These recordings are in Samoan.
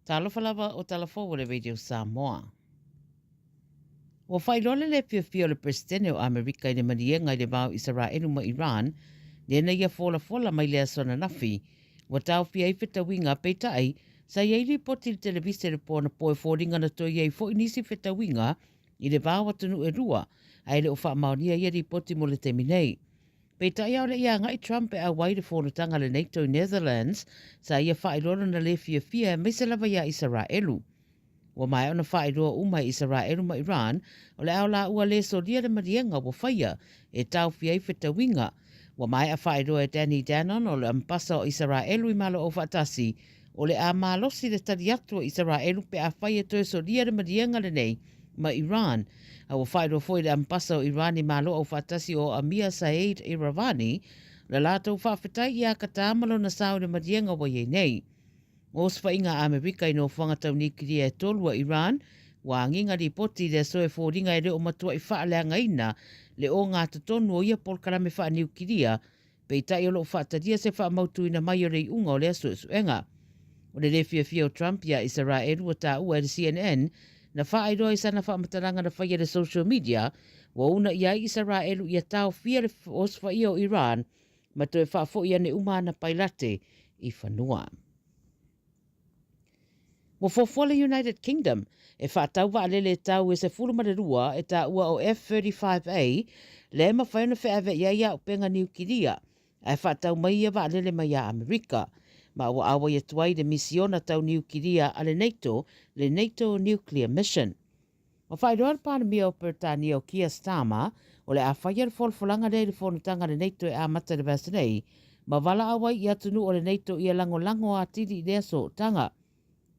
Talofa lava o tala fou a le Radio Samoa. Ua faailoa le lē fiafia o le Peresetene o Amerika i le maliega i le va o Isaraelu ma Iran, lea na ia folafola mai le aso ananafi. Ua taofia ai fetauiga, peitai, sa i ai lipoti i le televise i le po anapo e foliga na toe i ai foi nisi fetauiga i le va o atunuu e lua, ae le o faamaonia ia lipoti mo le taimi nei. Peitai ʻaʻole i agai Trump e ʻauai i le fonotaga a le NATO i Netherlands, sa ia faailoa lona lē fiafia aemaise lava iā Isaraelu. Ua maea ona faailoa uma e Isaraelu ma Iran o le a o lāua lē solia le maliega ua faia e taofia ai fetauiga. Ua maea faailoa e Danny Danon o le Ambasa o Isaraelu i Malo Aufaatasi o le a malosi le tali atu a Isaraelu pe afai e toe solia le maliega lenei ma Iran. A ua faailoa foi le Ambasa o Iran i Malo Aufaatasi o Amir Saeid Iravani le latou faafetai iā Qatar ma lona sao i le maliega ua i ai nei. Osofaiga a Amerika i nofoaga tau niukilia e tolu a Iran, ua agiga lipoti i le aso e foliga e le o matuai faaleagaina le ogatotonu o ia polokalame faaniukilia, peitai o lo o faatalia se faamautuina mai o le iuga o lea suesuega. O le lē fiafia o Trump iā Isaraelu ua taua e le CNN na faailoa i sana faamatalaga na faia i le social media ua uunaia ai Isaraelu ia taofia le osofaia o Iran ma toe faafoi ane uma ana pailate i fanua. Ua fuafua le United Kingdom e faatau vaalele e tau e 12 e taua o F-35A lea e mafai ona feaveai ai auupega niukilia ae faatau mai ia vaalele mai ia Amerika ma ua auai atu ai le misiona tau niukilia a le NATO, le NATO Nuclear Mission. Ua faailoa le Palemia o Peretania o Keir Starmer o le a faia le folafolaga lea i le fonotaga a le NATO e amata i le vaiaso nei, ma valaau ai i atunuu o le NATO ia lagolago atili i lea sootaga.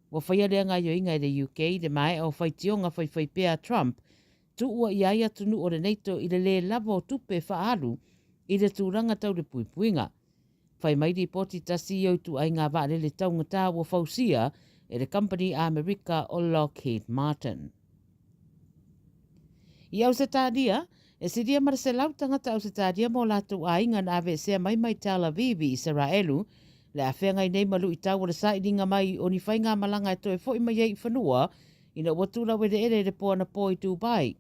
Ua faia lea gaoioiga e le UK i le maea o faitioga faifaipea a Trump, tuua i ai atunuu o le NATO i le lē lava o tupe e faaalu i le tulaga tau le puipuiga. Fai mai lipoti tasi ia o ituaiga vaalele taugata ua fausia e le kamupani Amerika o Lockheed Martin. I Ausetalia, e silia ma le 100 tagata Ausetalia ma o latou aiga na aveesea mai mai Tel Aviv i Isaraelu, le a feagai nei ma luitau o le sailiga mai o ni faigamalaga e toe foi mai ai i fanua ina ua tulau eleele i le po anapo i Dubai.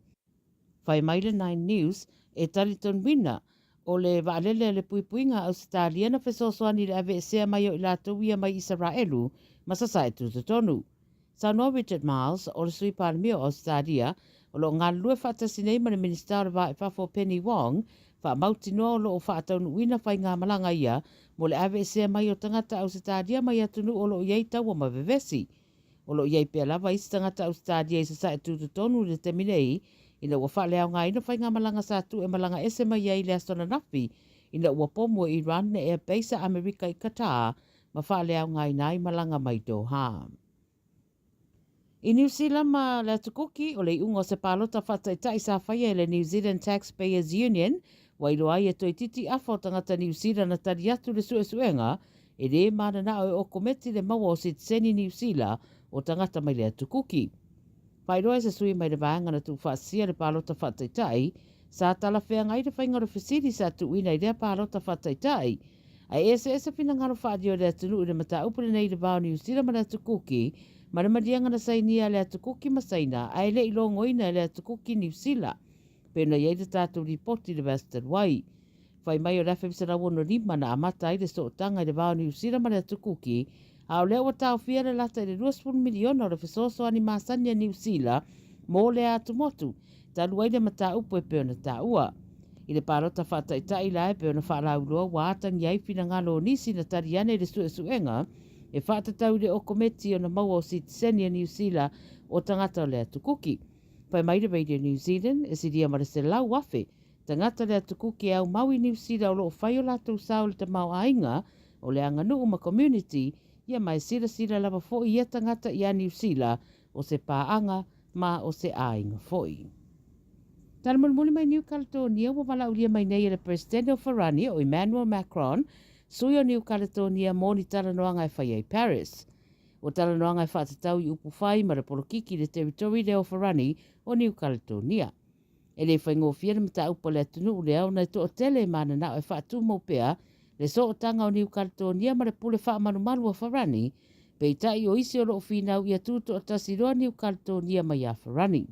Fai mai le Nine News, e talitonuina, o le vaalele a le puipuiga a Ausetalia na fesoasoani i le aveesea mai o i latou ia mai Isaraelu ma Sasae Tutotonu. Saunoa Richard Marles, o le Sui Palemia o Ausetalia, o lo o galulue faatasi nei ma le Minisita o le Va i Fafo Penny Wong, faamautinoa o lo o faataunuuina faigamalaga ia mo le aveesea mai o tagata Ausetalia mai atunuu o lo o i ai taua ma vevesi. O lo o i ai pea lava isi tagata Ausetalia i Sasae Tutotonu i le taimi nei, ina ua faaleaogaina faigamalaga sa tuu e malaga ese mai ai i le aso ananafi, ina ua pomu e Iran le air base a Amerika i Qatar ma faaleaogaina ai malaga mai Doha. I Niu Sila ma le Atu Kuki, o le iuga o se palota faataitai sa faia e le New Zealand Taxpayers Union, ua iloa ai e toeitiiti afa o tagata Niu Sila na tali atu le suesuega E lē mananao e okometi le maua o sitiseni Niu Sila o tagata mai le Atu Kuki. Faailoa e se sui mai le vaega na tuufaatasia le palota faataitai, sa talafeagai le faiga o le fesili sa tuuina i lea palota faataitai. Ae eseese finagalo faaalio i le atunuu i le mataupu lenei i le va o Niu Sila ma le Atu Kuki, ma le maliega na sainia a le Atu Kuki ma Saina ae le i logoina e le Atu Kuki Niu Sila, pei ona i ai le tatou lipoti i le vaiaso talu ai. Fai mai o le 1965 na amata ai le sootaga i le va o Niu Sila ma le Atu Kuki, a o lea ua taofia le lata i le 20 miliona o le fesoasoani masani a Niu Sila mo lea atumotu, talu ai le mataupu e pei ona taua. I le palota faataitai la e pei ona faalauiloa ua atagia ai finagalo o nisi na tali ane i le suesuega e faatatau i le okometi ona maua o sitiseni a Niu Sila o tagata o le Atu Kuki. Fai mai le Radio New Zealand, e silia ma le 100,000 Tagata le Atu Kuki e aumau i Niu Sila o lo o fai o latou sao i le tamaoaiga o le aganuu ma community ia ma e silasila lava foi ia tagata ia Niu Sila o se paaga ma o se aiga foi. Tala mulimuli mai Niu Kaletōnia ua valaaulia mai nei e le Peresetene o Farani o Emmanuel Macron, sui o Niu Kaletōnia mō ni talanoaga e faia i Paris. Ua talanoaga e faatatau i upu fai ma le polokiki i le territory lea o Farani o Niu Kaletōnia. E le faigofie le mataupu a le atunuu lea ona e toatele e mananao e faatumau pea le sootaga o Niu Kaletōnia ma le pule faamalumalu a Farani, Peitai o isi o lo o finau ia tutoatasi loa Niu Kaletonia mai ia Farani.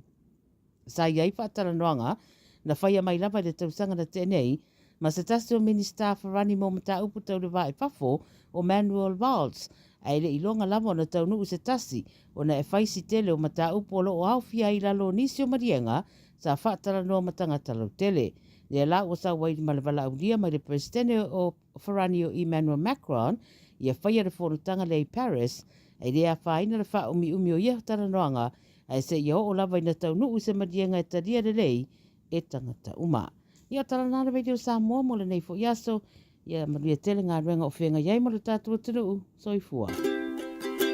Sa i ai faatalanoaga na faia mai lava i le tausaga na tea nei ma se tasi o Minisita Farani mo mataupu tau le va i fafo, o Manuel Valls, ae le i iloga lava ona taunuu se tasi ona e fai si tele o mataupu o lo o aofia ai i lalo o nisi o maliega sa faatalanoa ma tagata lautele. Lea la ua sau ai ma le valaaulia mai le Peresetene o Farani o Emmanuel Macron ia faia le fonotaga lea i Paris, e le afaina le faaumiumi o ia talanoaga ae seia oo lava ina taunuu i se maliega e talia lelei e tagata uma. Ia o tala na le Radio Samoa mo lenei foi aso. Ia manuia tele galuega o feagai ai ma lo tatou atunuu. Soifua.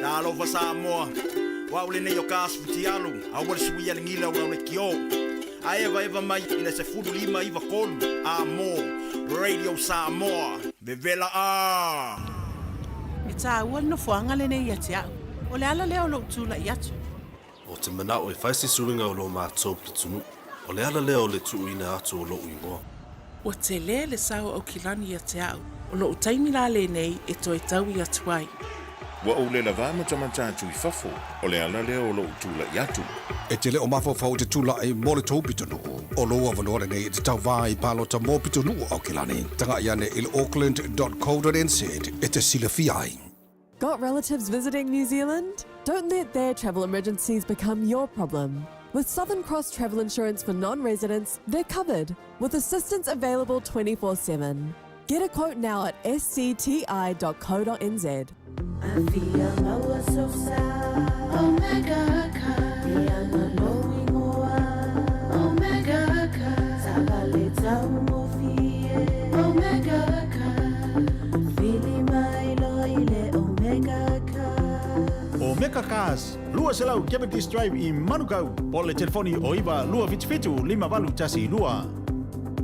Talofa Samoa, o au lenei o ka asu fitialu, aua le suia le gila o lau lekiō. A evaeva mai i le 15 9 3 a mo Radio Samoa. Vevela a! E tāua le nofoaga lenei ia te au. O le ala lea o lou tulai atu. Ou te manao e fai se suiga o lo matou pitonuu. O le ala lea o le tuuina atu o loʻu igoa. Ua tele le sao o Aukilani ia te au. O lou taimi la lenei e toe taui atu ai. Ua ou le lavā matamata atu i fafo, o le ala lea o loʻu tulaʻi atu. E te le o mafaufau i te tulaʻi mo le tou pitonuu. O lou avanoa lenei e te tauvā i palota mo pitonuu o Aukilani. Tagaʻi ane i le auckland.co.nz e te silafia ai. Got relatives visiting New Zealand? Don't let their travel emergencies become your problem. With Southern Cross Travel Insurance for non-residents, they're covered, with assistance available 24/7. Get a quote now at scti.co.nz. Omega Cars, 200 Cavendish Drive i Manukau, po o le telefoni o 9 277 5812.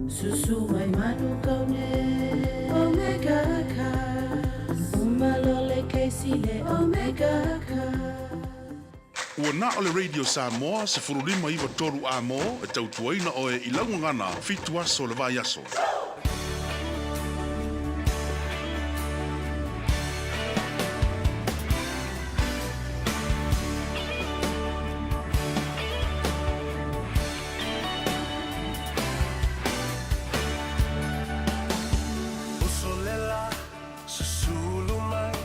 Susu mai Manukau ne Omega Cars Uma lo le Casey le Omega Cars. Ua na o le Radio Samoa 15 93 A mo e tautuaina oe i lau gagana fitu aso o le vaiaso. Uso le la, susulu mai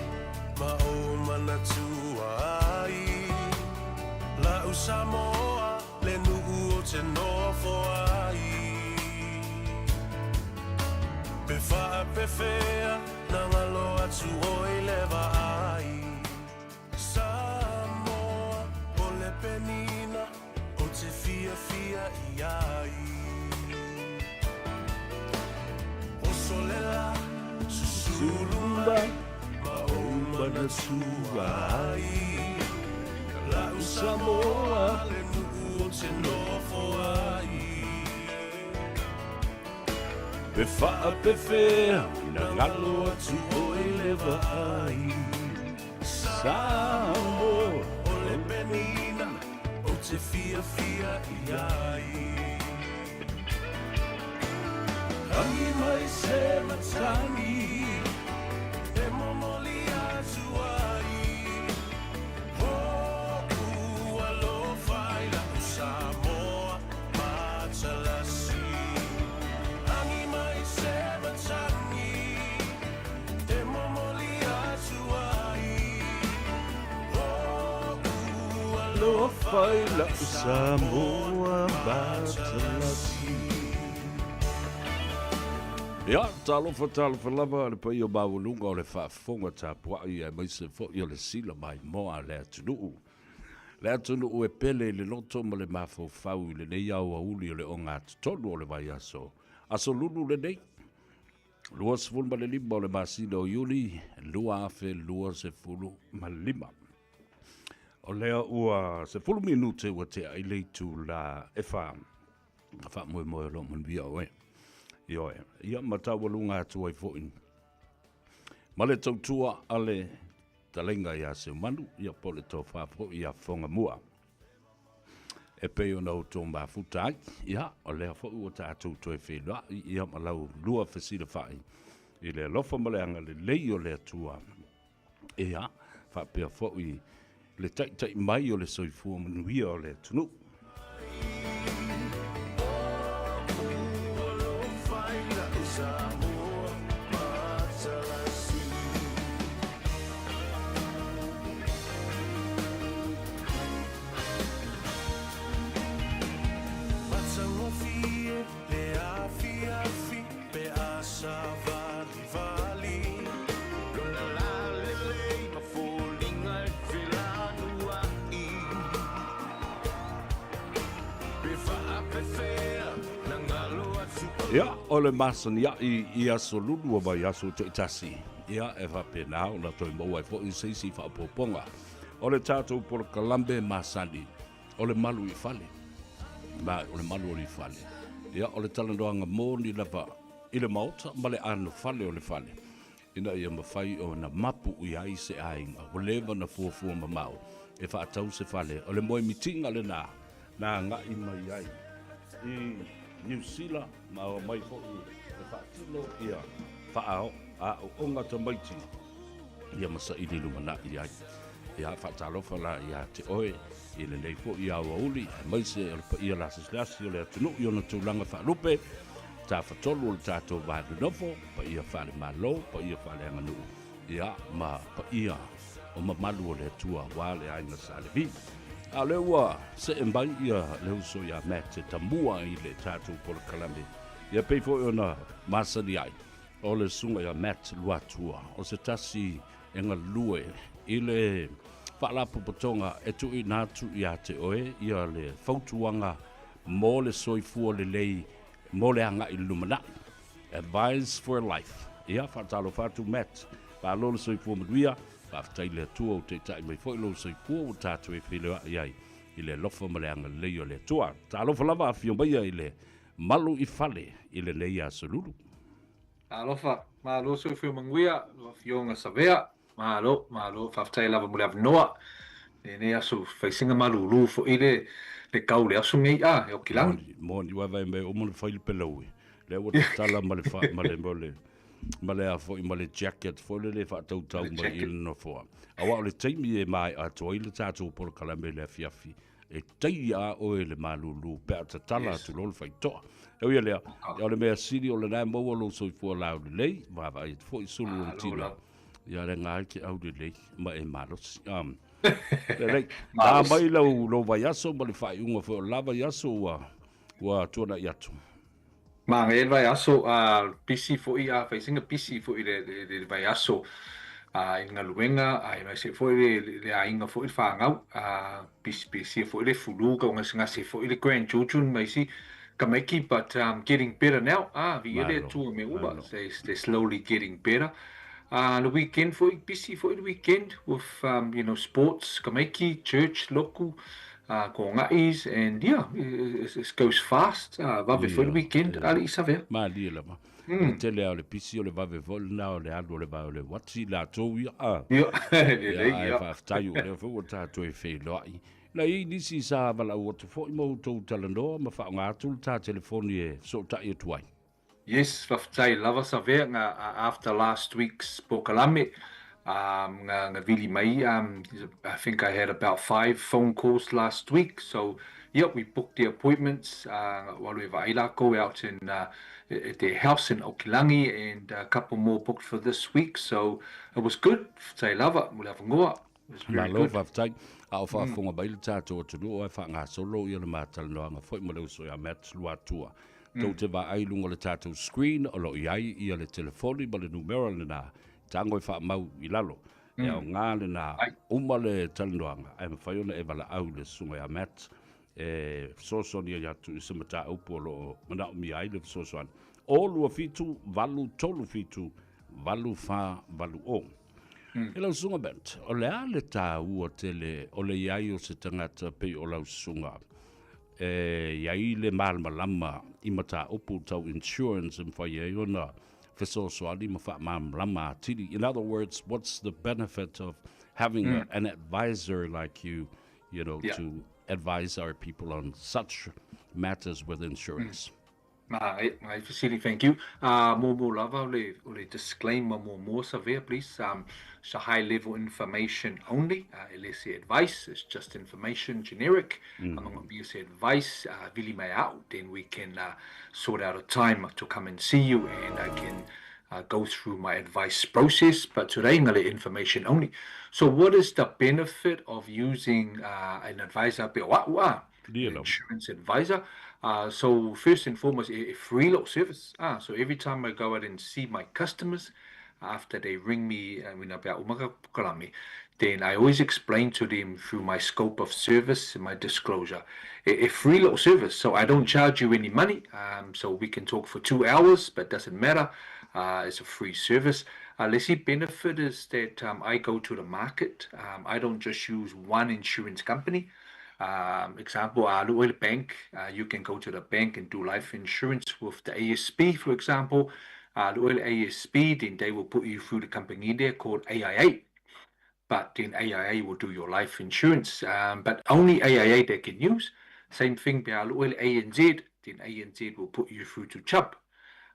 ma ou manatua ai. La'u Samoa le nuu ou te nofo ai. Pe faapefea na galo atu oi le vaai. Samoa o le penina ou te fiafia i ai. Oso le la, susulu mai ma ou manatua ai. La'u Samoa le nuu ou te nofo ai. Pe faapefea na galo atu oe le vaai. Samoa o le penina ou te fiafia i ai. Rangi mai se matagi e momoli atu ai. Hoʻu alofa i la'u Samoa matalasi. Agi mai se matagi e momoli atu ai. Hoʻu alofa i la'u Samoa matalasi. Ia, talofa talofa lava le paia maualuga o le faafofoga tapuai aemaise foi o le sila maimoa a le atunuu. Le atunuu e pele i le loto ma le mafaufau i lenei aoauli o le ogatotonu o le vaiaso. Aso Lulu lenei, 25 o le masina o Iuni 2025. O lea ua 10 minute ua tea i le itula e 4. Faamoemoe o lo o manuia oe. Ioe. Ia ma taualuga atu ai foi ma le tautua a le taleiga ia Seumanu, ia po o le tofa foi ia Fogamua. E pei ona outou mafuta ai, ia, o lea foi ua tatou toe feiloai, ia ma lau lua fesilafai i le alofa ma le agalelei o le Atua. Ia, faapea foi le taitai mai o le soifua manuia o le atunuu. Ia, o le masaniaʻi i aso lulu o vaiaso taitasi, ia e faapena ona toe maua ai foi se isi faaopoopoga o le tatou polokalame masani o le malu i fale. Ma o le malu o le fale. Ia, o le talanoaga moni lava i le maota ma le anofale o le fale, ina ia mafai ona mapu i ai se aiga ua leva ona fuafua mamao e faatau se fale. O le moe mitiga lena na agai mai ai i Niu Sila ma omai foi e faatino ia faaoonga tamaiti ia ma saili lumanai ai. Ia faatalofa la ia te oe i lenei foi aoauli, aemaise o le paia lasilasi o le atunuu i ona tulaga faalupe, tafatolu o le tatou va nonofo, paia faale-Malo, paia faaleaganuu, ia ma paia o mamalu o le Atua aua le aiga Sa Levi. A o lea ua see mai ia le uso ia Matt e tamua i le tatou polokalame, ia pei foi ona masani ai, o le susuga ia Matt Luatua, o se tasi e galue i le Faalapotopotoga e tuuina atu ia te oe ia le fautuaga mo le soifua lelei mo le agai i le lumanai. Advice for Life. Ia, faatalofa atu Matt. Malo le soifua manuia. Faafetai i le Atua ua taitai mai foi lou soifua ua tatou e feiloai ai i le alofa ma le agalelei o le Atua. Talofa lava, afio maia i le malu i fale i lenei aso lulu. Talofa, malo soifua manuia, lau Afioga Savea. Malo, malo, faafetai lava mo le avanoa. Lenei aso faisinga malulu foi le le kau le aso nei a e Okilani. Moni, moni, ua vai mai uma na fai le pelau e. Lea ua tatala ma le fa, ma le, ma le, ma le a foi, ma le jacket foi lele e faatautau mai i le nofoa. Aua o le taimi e maea atu ai le tatou polokalame i le afiafi, e taia a oe le malulu pe a tatala atu loa le faitoa. E ui o lea, o le mea sili o lena e maua lou soifua laulelei, vaavaai atu foi i sulu o le tino. Ia le ngā te au lelei ma e malosi. Lelei, nā mai lau, lou vaiaso ma le faaiuga foi o la vaiaso ua, ua tuanai atu. Manaia le vaiaso, pisi foi, a fai sina pisi foi le, le, le, le vaiaso i le galuega, aemaise foi le, le, le aiga foi le fanau, pisi pisia foi le flu, kau gasegase foi le grandchildren ma isi tamaiti, but getting better now, viia le Atua me uma, they, they're slowly getting better. Le weekend foi, busy foi le weekend with you know, sports, tamaiti, church, loku, ko nga'is and yeah, it, it goes fast, vave foi le weekend, alii Savea. Malie lava. O le tele lava o le pisi o le vave foi lena o le alu o le vae o le uati latou ia a. Ia, lelei, ia. Ae faafetai o lea foi ua tatou e feiloai. Na i ai nisi sa valaau atu foi ma outou talanoa ma faaaoga atu le ta telefoni e fesootai atu ai. Yes, faafetai lava Savea nga after last week's pokalame nga nga vili mai I think I had about 5 phone calls last week so yeah we booked the appointments nga ua alu e vaai lakou out in at their house in Okilangi and a couple more booked for this week so it was good faafetai lava mo le avanoa. Malo faafetai. A o faafofoga mai le tatou atunuu ae faagasolo ia le ma talanoaga foi ma le uso ia Matt Luatua. Tou te vaai i luga o le tatou screen o lo o i ai ia le telefoni ma le numera lena, tago e faamau i lalo. E aoga lena, uma le talanoaga ae mafai ona e valaau i le susuga ia Matt e fesoasoani ai atu i se mataupu o lo o manaomia ai le fesoasoani. 0 2 7 8 3 7 8 4 8 0. E lau susuga Bent, o le a le taua tele o le i ai o se tagata pei o lau susuga e i ai le malamalama i mataupu tau insurance e mafai ai ona fesoasoani ma faamalamalama atili? In other words, what's the benefit of having an advisor like you, you know, to advise our people on such matters with insurance? Magai fesili, thank you. Muamua lava o le, o le disclaimer muamua Savea, please. It's a high level information only, e le se advice, it's just information generic. Manaomia se advice, vili mai a'u, then we can sort out a time to come and see you and I can go through my advice process, but today ngale information only. So what is the benefit of using an advisor pe o a'u a? An insurance advisor. So first and foremost, a free little service. So every time I go out and see my customers, after they ring me when about umaga then I always explain to them through my scope of service and my disclosure. A, a free little service, so I don't charge you any money. So we can talk for 2 hours, but doesn't matter. It's a free service. Let's see, benefit is that I go to the market. I don't just use one insurance company. Example, alu bank, you can go to the bank and do life insurance with the ASB, for example. Alu ASB, then they will put you through the company there called AIA. But then AIA will do your life insurance. But only AIA they can use. Same thing, pe alu ANZ, then ANZ will put you through to Chubb.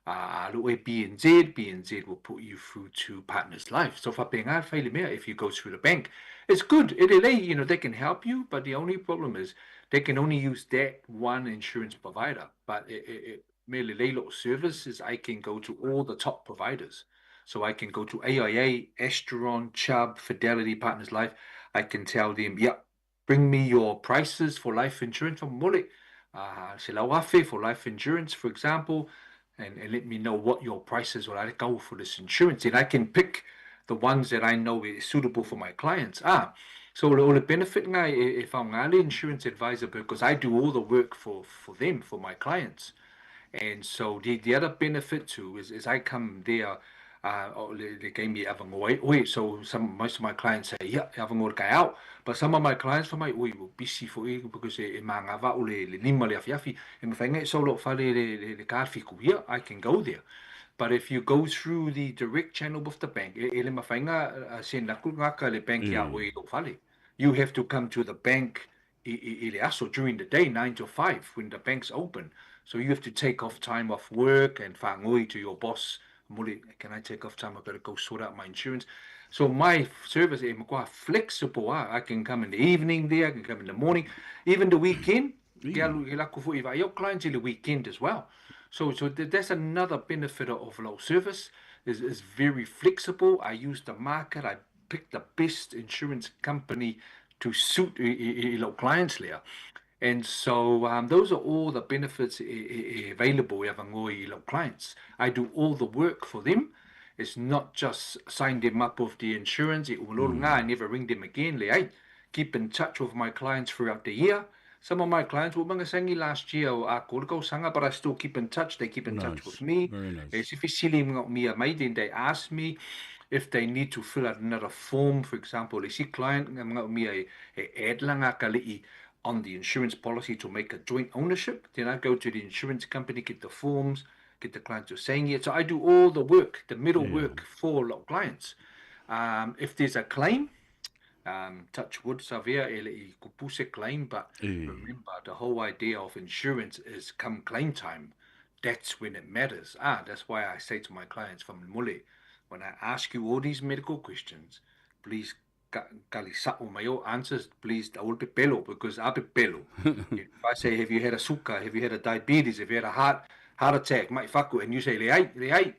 Alu BNZ, BNZ will put you through to Partners Life. So if you go through the bank, it's good. It, you know, they can help you, but the only problem is they can only use that one insurance provider. But it, merely lei services, I can go to all the top providers. So I can go to AIA, Asteron, Chubb, Fidelity, Partners Life. I can tell them, yeah, bring me your prices for life insurance from Mole. For life insurance, for example, and let me know what your prices will go for this insurance. And I can pick the ones that I know is suitable for my clients. So o le benefit ngai e whaunga le insurance advisor because I do all the work for them, for my clients. And so the other benefit too is I come there o le keimi e avanoa ai oe. So some most of my clients say, yeah, e avanoa kai au. But some of my clients for my oi ua busy foʻi because e magavaa le 5 le afiafi. E mafai ona e sau i loʻu fale le ka 7. Yeah, I can go there. But if you go through the direct channel with the bank, e le mafai ona send aku ngaka le bank ia oe i lou fale. You have to come to the bank i le aso during the day, 9 to 5, when the bank's open. So you have to take off time off work and faagoi to your boss. Muli, can I take off time? I've got to go sort out my insurance. So my service is quite flexible. I can come in the evening there, I can come in the morning, even the weekend. Ke alu ke lako foʻi vaai au clients i le weekend as well. So that's another benefit of la'u service is very flexible. I use the market. I pick the best insurance company to suit i la'u clients lea. And so those are all the benefits available e avanoa i la'u clients. I do all the work for them. It's not just sign them up with the insurance. E mm. I never ring them again. Leai. Keep in touch with my clients throughout the year. Some of my clients were mga last year o a tausaga, but I still keep in touch. They keep in touch with me. Very nice. E se fesili manaomia mai, then they ask me if they need to fill out another form. For example, le isi client manaomia e add laga akalii on the insurance policy to make a joint ownership. Then I go to the insurance company, get the forms, get the client to sign it. So I do all the work, the middle work for a lot of clients. If there's a claim, touch wood, Savea, e leʻi tupu se claim, but remember the whole idea of insurance is come claim time. That's when it matters. That's why I say to my clients from Mule, when I ask you all these medical questions, please tali sa'o mai o answers, please aua le pepelo, because a pepelo. If I say, have you had a suka, have you had a diabetes, have you had a heart attack, maʻi fatu, and you say, leai, leai,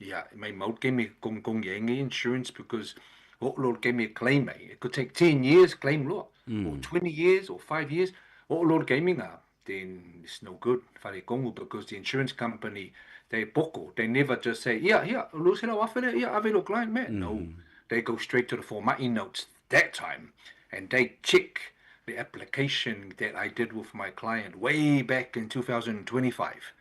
ia, e maumau le taimi togitogi ai insurance because o lo le taimi e claim ai. It could take 10 years claim loa, or 20 years, or 5 years. O lo le taimi lena, then it's no good faaletonu because the insurance company, they poko. They never just say, yeah, lo se lau afe lea, yeah, ave lou client, man. No, they go straight to the fomaʻi notes that time and they check the application that I did with my client way back in 2025.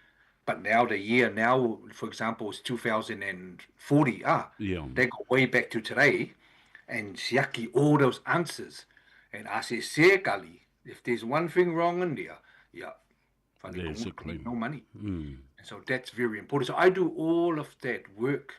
But now the year now, for example, is 2040. They go way back to today and siaki all those answers. And I say, kali, if there's one thing wrong in there, yeah, There's a claim. no money. And so that's very important. So I do all of that work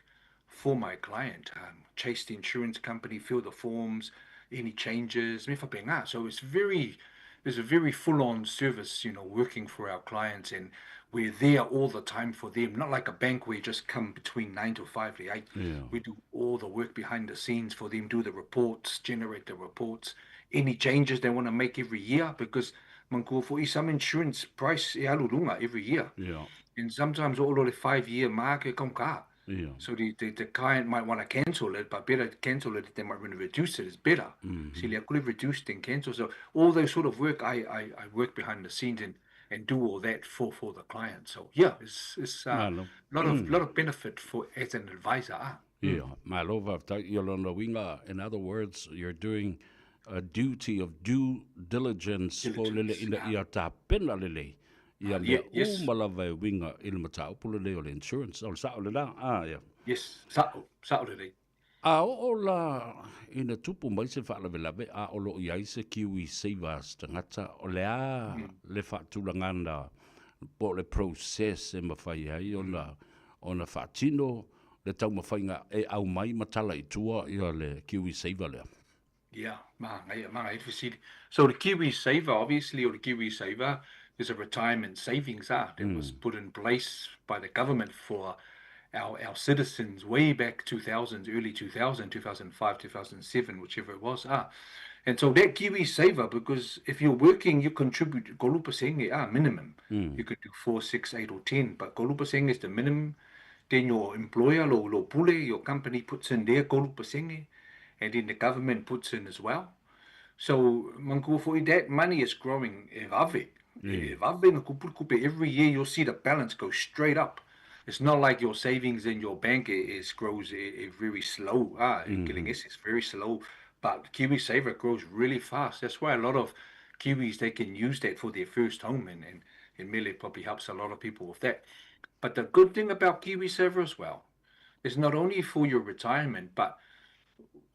for my client. Chase the insurance company, fill the forms, any changes. Me faapena. So it's a very full-on service, working for our clients, and We're there all the time for them, not like a bank where you just come between 9 to 5 leai. Yeah. We do all the work behind the scenes for them, do the reports, generate the reports, any changes they want to make every year, because manatua foi some insurance price e alu luga every year. Yeah. And sometimes all of the 5-year mark e kaunga. Yeah. So the, the, the client might want to cancel it, but better cancel it, they might want to reduce it, it's better. Mm-hmm. So they could reduce than cancel. So all those sort of work, I, I, I work behind the scenes and, and do all that for, for the client. So yeah, it's, it's a Malo. lot of lot of benefit for as an advisor. Ah. Yeah, malo faafetai. Ia lona uiga, in other words, you're doing a duty of due diligence po lele ina ia tapena lelei ia mea yes. uma lava e uiga i le mataupu lenei o le insurance. O le sao lena? Ah, yeah. Yes, sa'o, sa'o lelei. A oo la ina tupu mai se faalavelave a o lo o i ai se Kiwi Saver a se tagata, o le a le faatulagana po o le process e mafai ai ona ona faatino le taumafaiga e aumai ma tala i tua ia le Kiwi Saver lea? Yeah, māngaia, māngaia le fesili. So the Kiwi Saver, obviously, o le Kiwi Saver is a retirement savings ah, that was put in place by the government for our, our citizens way back 2000s, early 2000, 2005, 2007, whichever it was. Ah. And so that Kiwi Saver, because if you're working, you contribute 3% ah, minimum. You could do 4, 6, 8 or 10, but 3% is the minimum. Then your employer, lo, lo pule, your company puts in their 3%, and then the government puts in as well. So, manatua foi, that money is growing e vave. E vave na kupu kupe. Every year you'll see the balance go straight up. It's not like your savings in your bank is grows very slow. Ah, mm it's very slow. But Kiwi Saver grows really fast. That's why a lot of Kiwis, they can use that for their first home, and, and, and Mele probably helps a lot of people with that. But the good thing about Kiwi Saver as well is not only for your retirement, but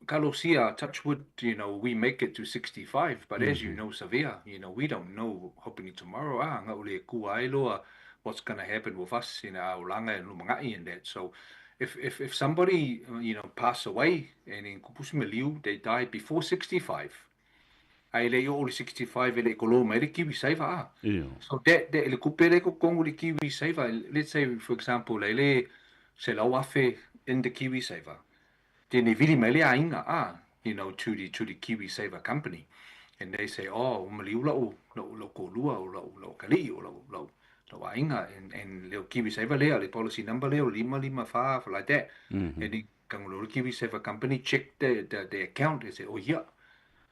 Kalosia, touch wood, you know, we make it to 65, but as you know, Savea, you know, we don't know hoping tomorrow, ah, nga ule kua ai loa, what's going to happen with us in our olaga and lumanai and that. So if, if, if somebody, you know, pass away and in kupu se maliu, they die before 65, ae le i oo i le 65 e le i kolo mai le Kiwi Saver ah. Ioe. So that, that le kupe le kokongo le Kiwi Saver, let's say for example, le le 100,000 in the Kiwi Saver. Then e vili mai le aiga ah, you know, to the, to the Kiwi Saver company. And they say, oh, ua maliu la'u, la'u, la'u toalua, o la'u, la'u akalii, o la'u, la'u, la'u aiga. And, and le Kiwi Saver lea, le policy number lea, o lima lima fa, like that. And then tago loa le Kiwi Saver company check the, the, the account and say, oh yeah,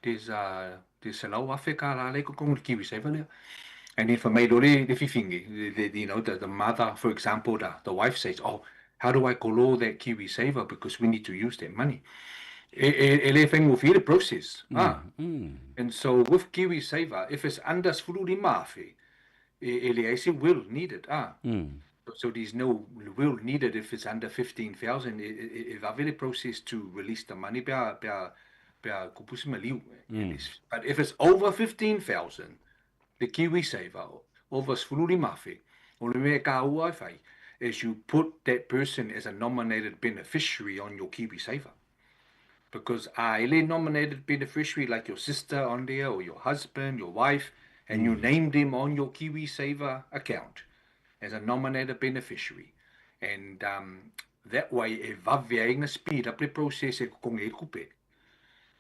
there's uh, there's 100,000 kālā lea i totonu i le Kiwi Saver lea. And then for mai loa le, le fifine, the, the, you know, the, the mother, for example, the, the wife says, oh, how do I kolo that Kiwi Saver because we need to use that money. E, e, e le faigofie le process. Ah. And so with Kiwi Saver, if it's under 15,000, e, e leai se will needed. Ah. So there's no will needed if it's under 15,000. E, e, e vave le process to release the money pe a, pe a, pe a kupu se maliu. But if it's over 15,000, the Kiwi Saver, over 15,000, o le mea e kāua e whai, is you put that person as a nominated beneficiary on your Kiwi Saver. Because a e le nominated beneficiary like your sister on there or your husband, your wife, and you name them on your Kiwi Saver account as a nominated beneficiary. And um, that way e vave ai na speed up le process e kokongi ai le kupe.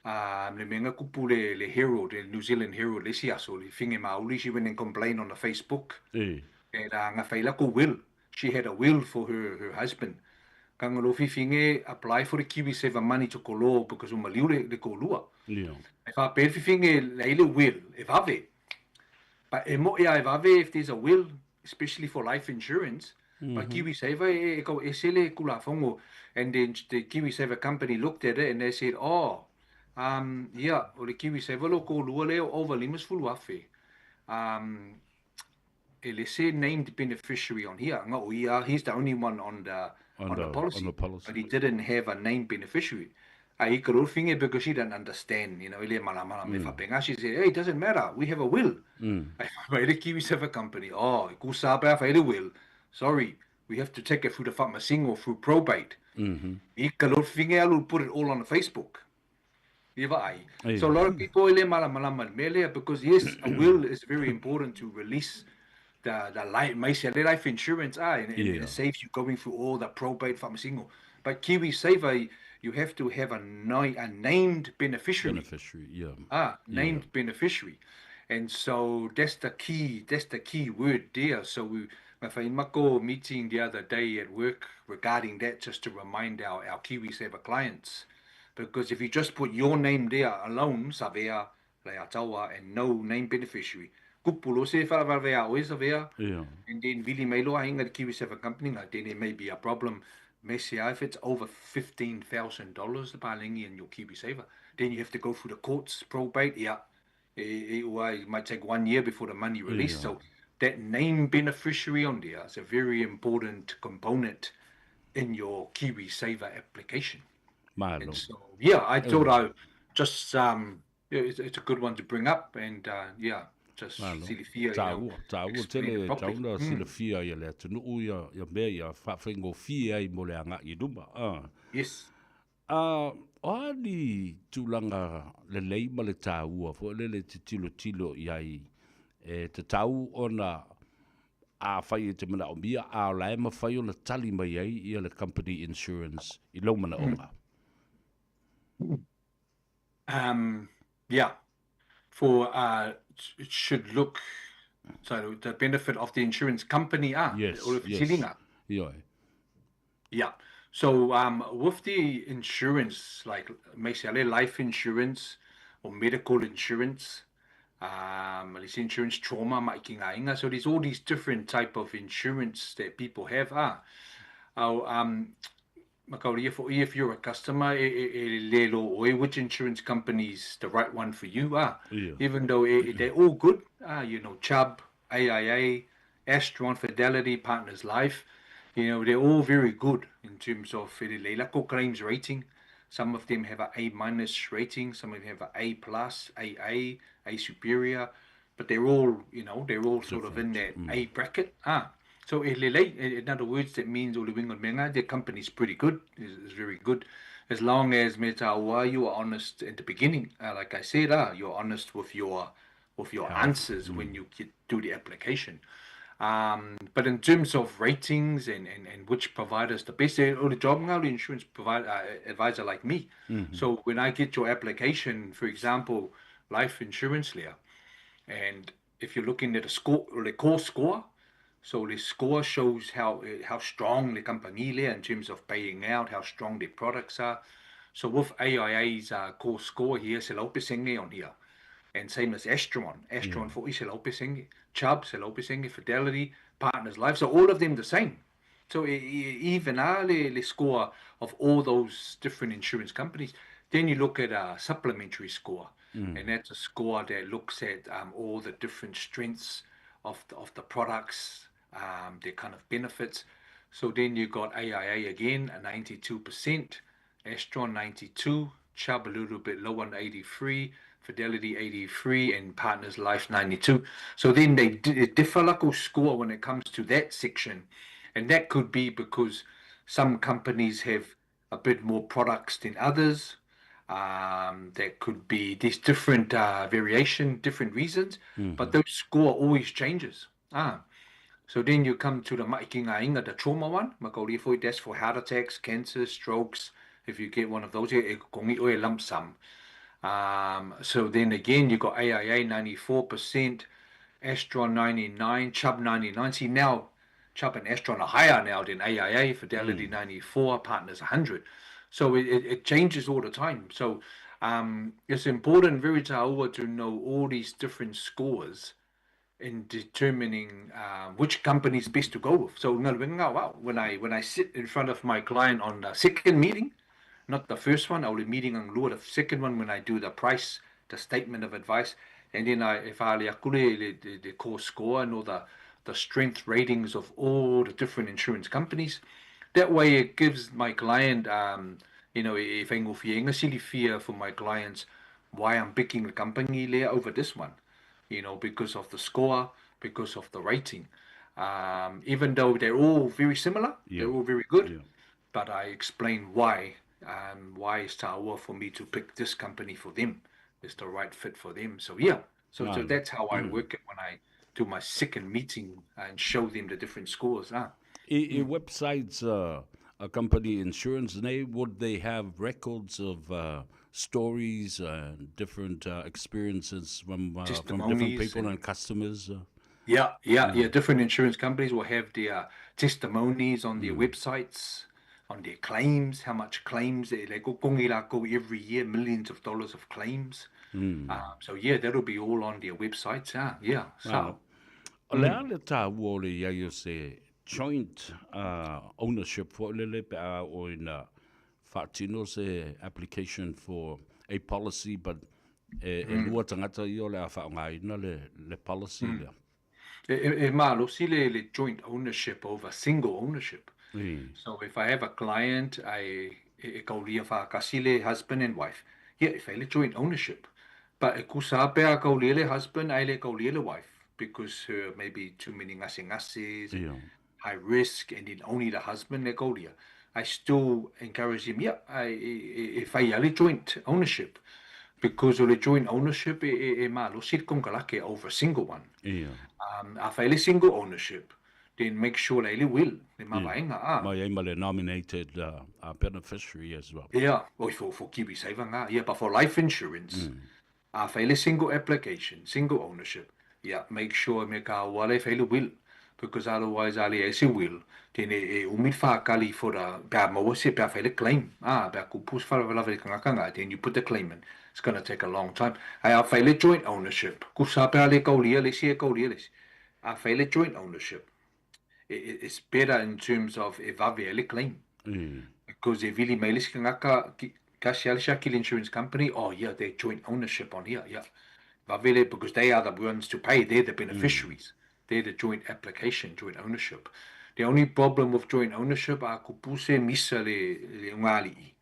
Um, le mea nga kupu le, le Herald, le New Zealand Herald, le isi aso, le finge mauli, she went and complained on the Facebook. E. And uh, nga whai lako will. She had a will for her, her husband. Ka ngaro whiwhinge apply for the KiwiSaver money to kolo because o maliu le, le kōlua. Yeah. E whāpē le whiwhinge lei le will, e vave. But e moe a e vave if there's a will, especially for life insurance, mm -hmm. but KiwiSaver e, e kau ese le kulafongo. And then the KiwiSaver company looked at it and they said, oh, um, yeah, o le KiwiSaver lo kōlua leo over 50,000. Um, e le se named beneficiary on here. Nga o ia, he's the only one on the, On on the the, on policy, the policy. but he didn't have a named beneficiary. A i ka finge because she didn't understand, you know, e le malamala me whapenga. She said, hey, it doesn't matter, we have a will. Ai whai le KiwiSaver company, oh, e kusa pea whai le will. Sorry, we have to take it through the whamasingo, through probate. I ka finge alu put it all on the Facebook. I vaai. Ai. So a lot of people e le malamalama le mea lea because yes, a will is very important to release the the life maise le life insurance ah and, and, yeah. and it saves you going through all the probate whamasingo. But KiwiSaver you have to have a, a named beneficiary. Beneficiary, yeah. Ah, named yeah. beneficiary. And so that's the key, that's the key word there. So we my whaimako meeting the other day at work regarding that just to remind our, our KiwiSaver clients. Because if you just put your name there alone, Savea, Leiataua, and no name beneficiary, kupu lo se wharawarawea oe Savea, yeah. and then vili mai loa inga the KiwiSaver company, then it may be a problem. Messi, if it's over $15,000 the palengi in your KiwiSaver, then you have to go through the courts, probate, yeah. It, it, it might take one year before the money released. Yeah. So that name beneficiary on there is a very important component in your KiwiSaver application. Malo. And so, yeah, I thought I just, um, it's, it's a good one to bring up and, uh, yeah, just Malo. silifia, you know, Tāua, tāua explain tele, it properly. tāuna silafia ia le atunuu ia, ia mea ia whaawhaingofie ai mo le anga i luma. Ah. Yes. Ah, o a ni tulaga lelei ma le tāua foi lele te tilotilo i ai e tatau ona afai e te manaomia a o la e mafai ona tali mai ai ia le company insurance i lou manaoga. Um, yeah, for uh, it should look so the benefit of the insurance company ah Yes, o le yes. fesiliga. Ioe. Yeah. So um, with the insurance, like basically life insurance or medical insurance, um, at insurance trauma, maikingainga. So there's all these different type of insurance that people have. Ah, oh, um, Makauria, for if you're a customer, e, e, e lelo oe, which insurance company's the right one for you? Ah, Ia. even though e, they're all good, ah, you know, Chubb, AIA, Astron, Fidelity, Partners Life, you know, they're all very good in terms of e le lako claims rating. Some of them have a A minus rating, some of them have a A plus, AA, A superior, but they're all, you know, they're all sort of in Different. that A bracket. Ah, so e lelei, in other words, that means o le wingo menga, the company's pretty good, is, is very good. As long as me tāua, you are honest at the beginning. Uh, like I said, ah, you're honest with your Health. answers when you get, do the application. Um, but in terms of ratings and, and, and which provider is the best, eh, o le job ngā, o le insurance provider, uh, advisor like me. So when I get your application, for example, life insurance lea, and if you're looking at a score, or the core score, so the score shows how eh, how strong the company is in terms of paying out, how strong their products are. So with AIA's uh, core score here, se laupe senge on here. And same as Astron. Yeah. Astron for se laupe senge, Chubb, se laupe senge, Fidelity, Partners Life. So all of them the same. So e- e- even ah, le, le score of all those different insurance companies, then you look at a supplementary score, and that's a score that looks at um, all the different strengths of the, of the products, um, their kind of benefits. So then you got AIA again, a 92%, Astron 92, Chubb a little bit low on 83, Fidelity 83, and Partners Life 92. So then they differ like score when it comes to that section. And that could be because some companies have a bit more products than others. Um, there could be these different uh, variation, different reasons, but those score always changes. Ah, so then you come to the maikinga the trauma one, makauri foi, that's for heart attacks, cancer, strokes. If you get one of those, e kongi oe lump sum. Um, so then again, you got AIA 94%, Astron 99, Chubb 99. See now, Chubb and Astron are higher now than AIA, Fidelity 94, Partners 100. So it, it, it changes all the time. So um, it's important, very taua, to know all these different scores in determining uh, which company is best to go with. So when I when I sit in front of my client on the second meeting, not the first one, I will be meeting on lua, the second one when I do the price, the statement of advice, and then I if I le the, the core score and all the the strength ratings of all the different insurance companies. That way it gives my client um, you know, if I fear for my clients why I'm picking the company le over this one you know, because of the score, because of the rating. Um, even though they're all very similar, Yeah. they're all very good, Yeah. but I explain why, um, why it's taua for me to pick this company for them. It's the right fit for them. So yeah, so so Malo. that's how I work it when I do my second meeting and show them the different scores. Ah. I, i mm. websites uh, a company insurance nei, would they have records of uh, stories and different uh, experiences from, uh, from different people and, and customers? Uh? Yeah, yeah, mm. yeah. Different insurance companies will have their testimonies on their mm. websites, on their claims, how much claims they like go every year, millions of dollars of claims. Mm. Um, so yeah, that'll be all on their websites. Yeah, yeah. So. Wow. O le a le tāua o le iai o se joint uh, ownership fo lele pe a o ina whaatino se application for a policy but e, e mm. lua tangata i o le a whaongaina le, le policy mm. lea. E, e, e malosi le, le joint ownership over single ownership. Mm. So if I have a client, I e, e kaulia whaakasi le husband and wife. Yeah, if I le joint ownership. But e kusa pea kaulia le husband, ai le kaulia le wife. Because her maybe too many ngase ngases, yeah. high risk, and then only the husband le kaulia. I still encourage him, yeah, I, if I le joint ownership, because o le joint ownership e, e, e malosi le over a single one. Yeah. Um, a fai le single ownership, then make sure le le will, le mavaenga. Yeah. Ah. Mai ma le nominated uh, uh, beneficiary as well. Yeah, well, for, for KiwiSaver, nga. Yeah, but for life insurance, mm. a fai le single application, single ownership, yeah, make sure me ka wale fai le will, because otherwise ali e se will, then e, e umit whakali for the, pea maua se, pea fai le claim, ah, pea kupus wharawala le kangakanga, then you put the claim in. It's going to take a long time. Ai a fai le joint ownership, kusa pea le kaulia le si e kaulia le si. A fai le joint ownership, it, it's better in terms of e vave le claim. Mm. Because e vili mai le si kangaka, kasi ale sia insurance company, oh yeah, they're joint ownership on here, yeah. Vavele, because they are the ones to pay, they're the beneficiaries. Mm. They're the joint application, joint ownership. The only problem with joint ownership are kupuse misa le, le ngali.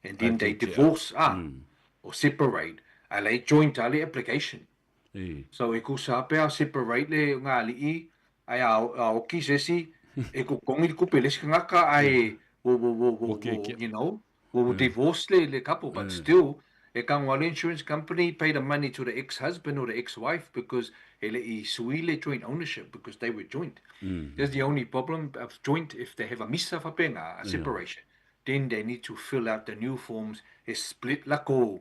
And then they divorce ah, mm. or separate. A le joint ale application. Mm. So e kusa pe a separate le ngali ai a, a oki sesi e ko kongi kupe le ngaka ai wo wo wo wo you know wo divorce le le couple but still e ka insurance company pay the money to the ex-husband or the ex-wife because e le i sui le joint ownership because they were joint. Mm. That's the only problem of joint if they have a misa fapenga, a separation. Yeah. Then they need to fill out the new forms, e split lako,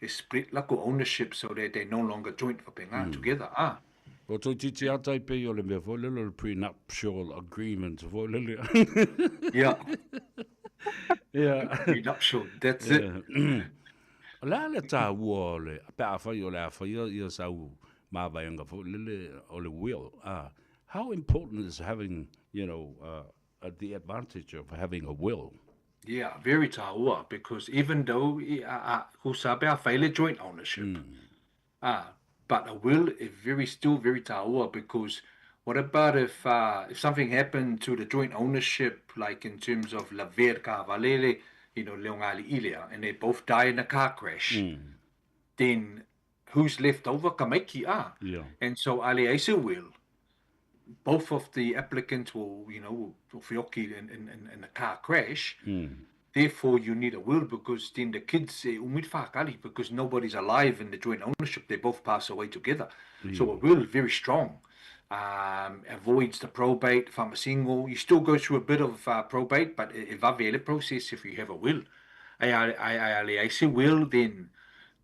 e split lako ownership so that they no longer joint fapenga mm. together. Ah. O tō titi atai pe o le mea fo lele le prenuptial agreement fo lele. Yeah. Yeah. Prenuptial, that's yeah. it. O le ale tā ua o le, pe a whai o le a whai ia sau māwaianga fo lele o le will. Uh, how important is having, you know, uh, the advantage of having a will? Yeah, very tāua, because even though uh, a whai joint ownership, mm. uh, but a will is very still very tāua because what about if uh, if something happened to the joint ownership, like in terms of la ver ka valele, you know, leongali ilea, and they both die in a car crash, mm. then who's left over? Kamaiki ah. Yeah. And so ali ese will, both of the applicants will, you know, will fioki in, in, in a car crash. Mm. Therefore, you need a will because then the kids say, umit whakali, because nobody's alive in the joint ownership. They both pass away together. Mm. So a will is very strong. Avoids the probate. If I'm a single, you still go through a bit of uh, probate, but if I process if you have a will. I I I I say will, then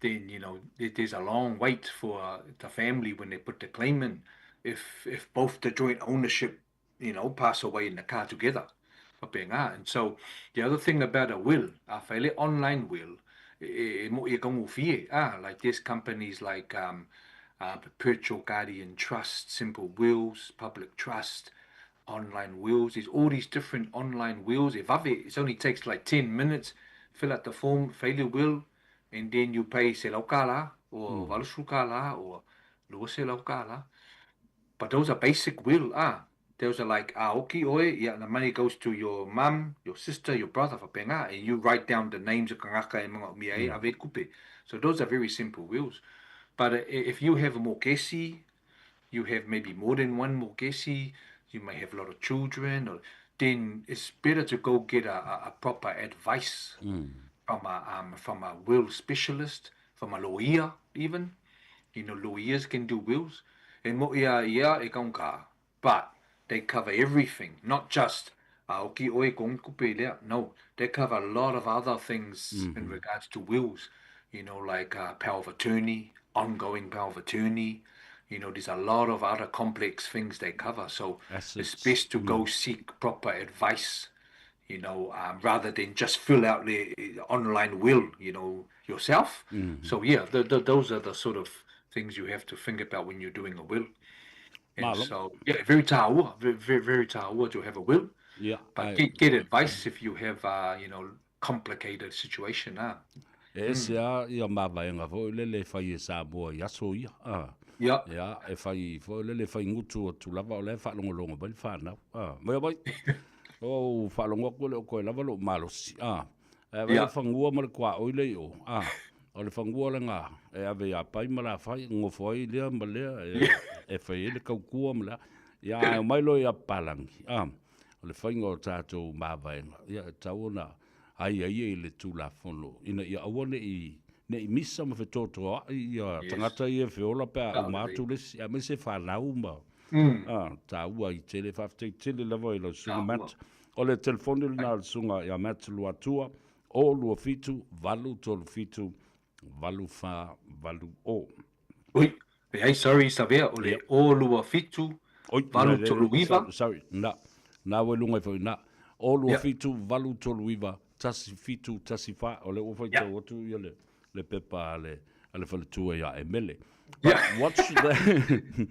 then you know there's a long wait for the family when they put the claim in. If if both the joint ownership, you know, pass away in the car together. And so the other thing about a will, a fairly online will, e, e, ah, like there's companies like um, uh, Perpetual Guardian Trust, Simple Wills, Public Trust, online wills. There's all these different online wills. If it only takes like 10 minutes, fill out the form, fail your will, and then you pay se laukala or mm. valusukala or lua se laukala. But those are basic will. Ah, those are like, ah, okay, oi, yeah, the money goes to your mum, your sister, your brother, fapenga, and you write down the names of kangaka e mga umia e ave kupe. So those are very simple wills. But if you have a mokesi, you have maybe more than one mokesi, you may have a lot of children, or then it's better to go get a, a, a proper advice mm. from a um, from a will specialist, from a lawyer even. You know, lawyers can do wills. E moʻi a ia e kaunka, but they cover everything, not just a oki ʻoe kogi kupe lea, no, they cover a lot of other things in regards to wills, you know, like uh, power of attorney, ongoing power of attorney, you know, there's a lot of other complex things they cover. So Assets. it's best to go seek proper advice, you know, um, rather than just fill out the online will, you know, yourself. Mm-hmm. So yeah, the, the, those are the sort of things you have to think about when you're doing a will. And so, yeah, very taua, very, very, very taua to have a will. Yeah. But I, get, get advice if you have, uh, you know, complicated situation. Ah. E ese lava ia mavaega foi lele e fai e Samoa i aso ia. Ah. Ia. Ia, e fai foi lele e fai gutu atu lava o la e faalogologo mai le fanau. Ah. Mai mai. O faalogo atu e le o toe lava lou malosi. Ah. Ae ave le fagua ma le tuaoi le i o. Ah. O le fagua lena e ave ia Pai ma Lafai, nofo ai lea ma lea e, e fai ai le tautua ma lea. Ia, ae omai loa ia Papalangi. Ah. O le faiga o tatou mavaega, ia e tatau ona aiaia i le Tulafono ina ia aua ne i ne i misa ma fetotoa'i ia tagata ia e feola pe a uma atu le isi, aemaise fanau ma taua ai tele. Faafetai tele lava i lau Susuga Matt. O le telefoni lena a le Susuga ia Matt Luatua, 027 837 8480. Oi, leai, sorry Savea, o le 027 839. Sorry, na, na ua i luga ifo i ina. 027 839 1714, o lea ua faitau atu ia le, le pepa a le, a le faletua ia Emele. But watch that,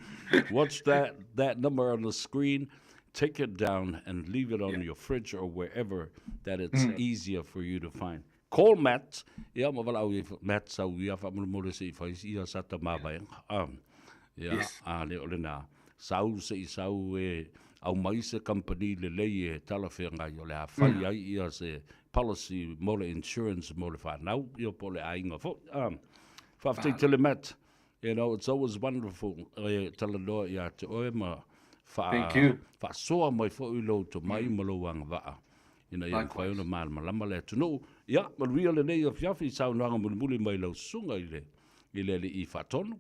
watch that, that number on the screen, take it down and leave it on your fridge or wherever that it's easier for you to find. Call Matt, ia ma valaau i ai, Matt sau ia faamolemole se i fai ia sa ta mavaega. Um, ia, yes. a le o lena, sau se i sau e aumai se company lelei e talafeagai o le a fai mm. ai ia se policy mo le insurance mo le whanau, ia po le aiga foi. Um, faafetai tele Matt. You know, it's always wonderful e talanoa ia te oe ma wha, Thank you. whaasoa mai foi lou tomai mm. ma lou agavaa ina ia mafai ona malamalama le atunuu. Ia, manuia lenei afiafi i saunoaga mulimuli mai lau susuga i le, i le Alii Faatonu.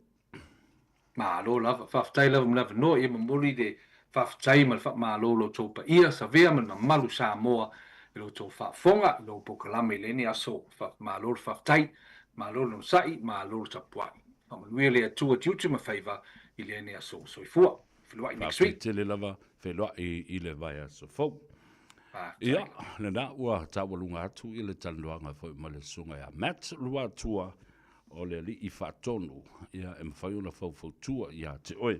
Malo lava, faafetai lava mo le avanoa, ia momoli le faafetai ma le faamalo i lo outou paia, Savea ma le mamalu Samoa i lo outou faafofoga i lou polokalame i lenei aso. Malo le faafetai, malo le onosai, malo le tapuai. Faamanuia le Atua tiute ma faiva i lenei aso. Soifua. Feiloai next week. Faafetai tele lava, feiloai i le vaiaso fou. Ia, lena ua taualuga atu i le talanoaga foi ma le susuga ia Matt Luatua o le Alii Faatonu, ia e mafai ona faufautua ia te oe.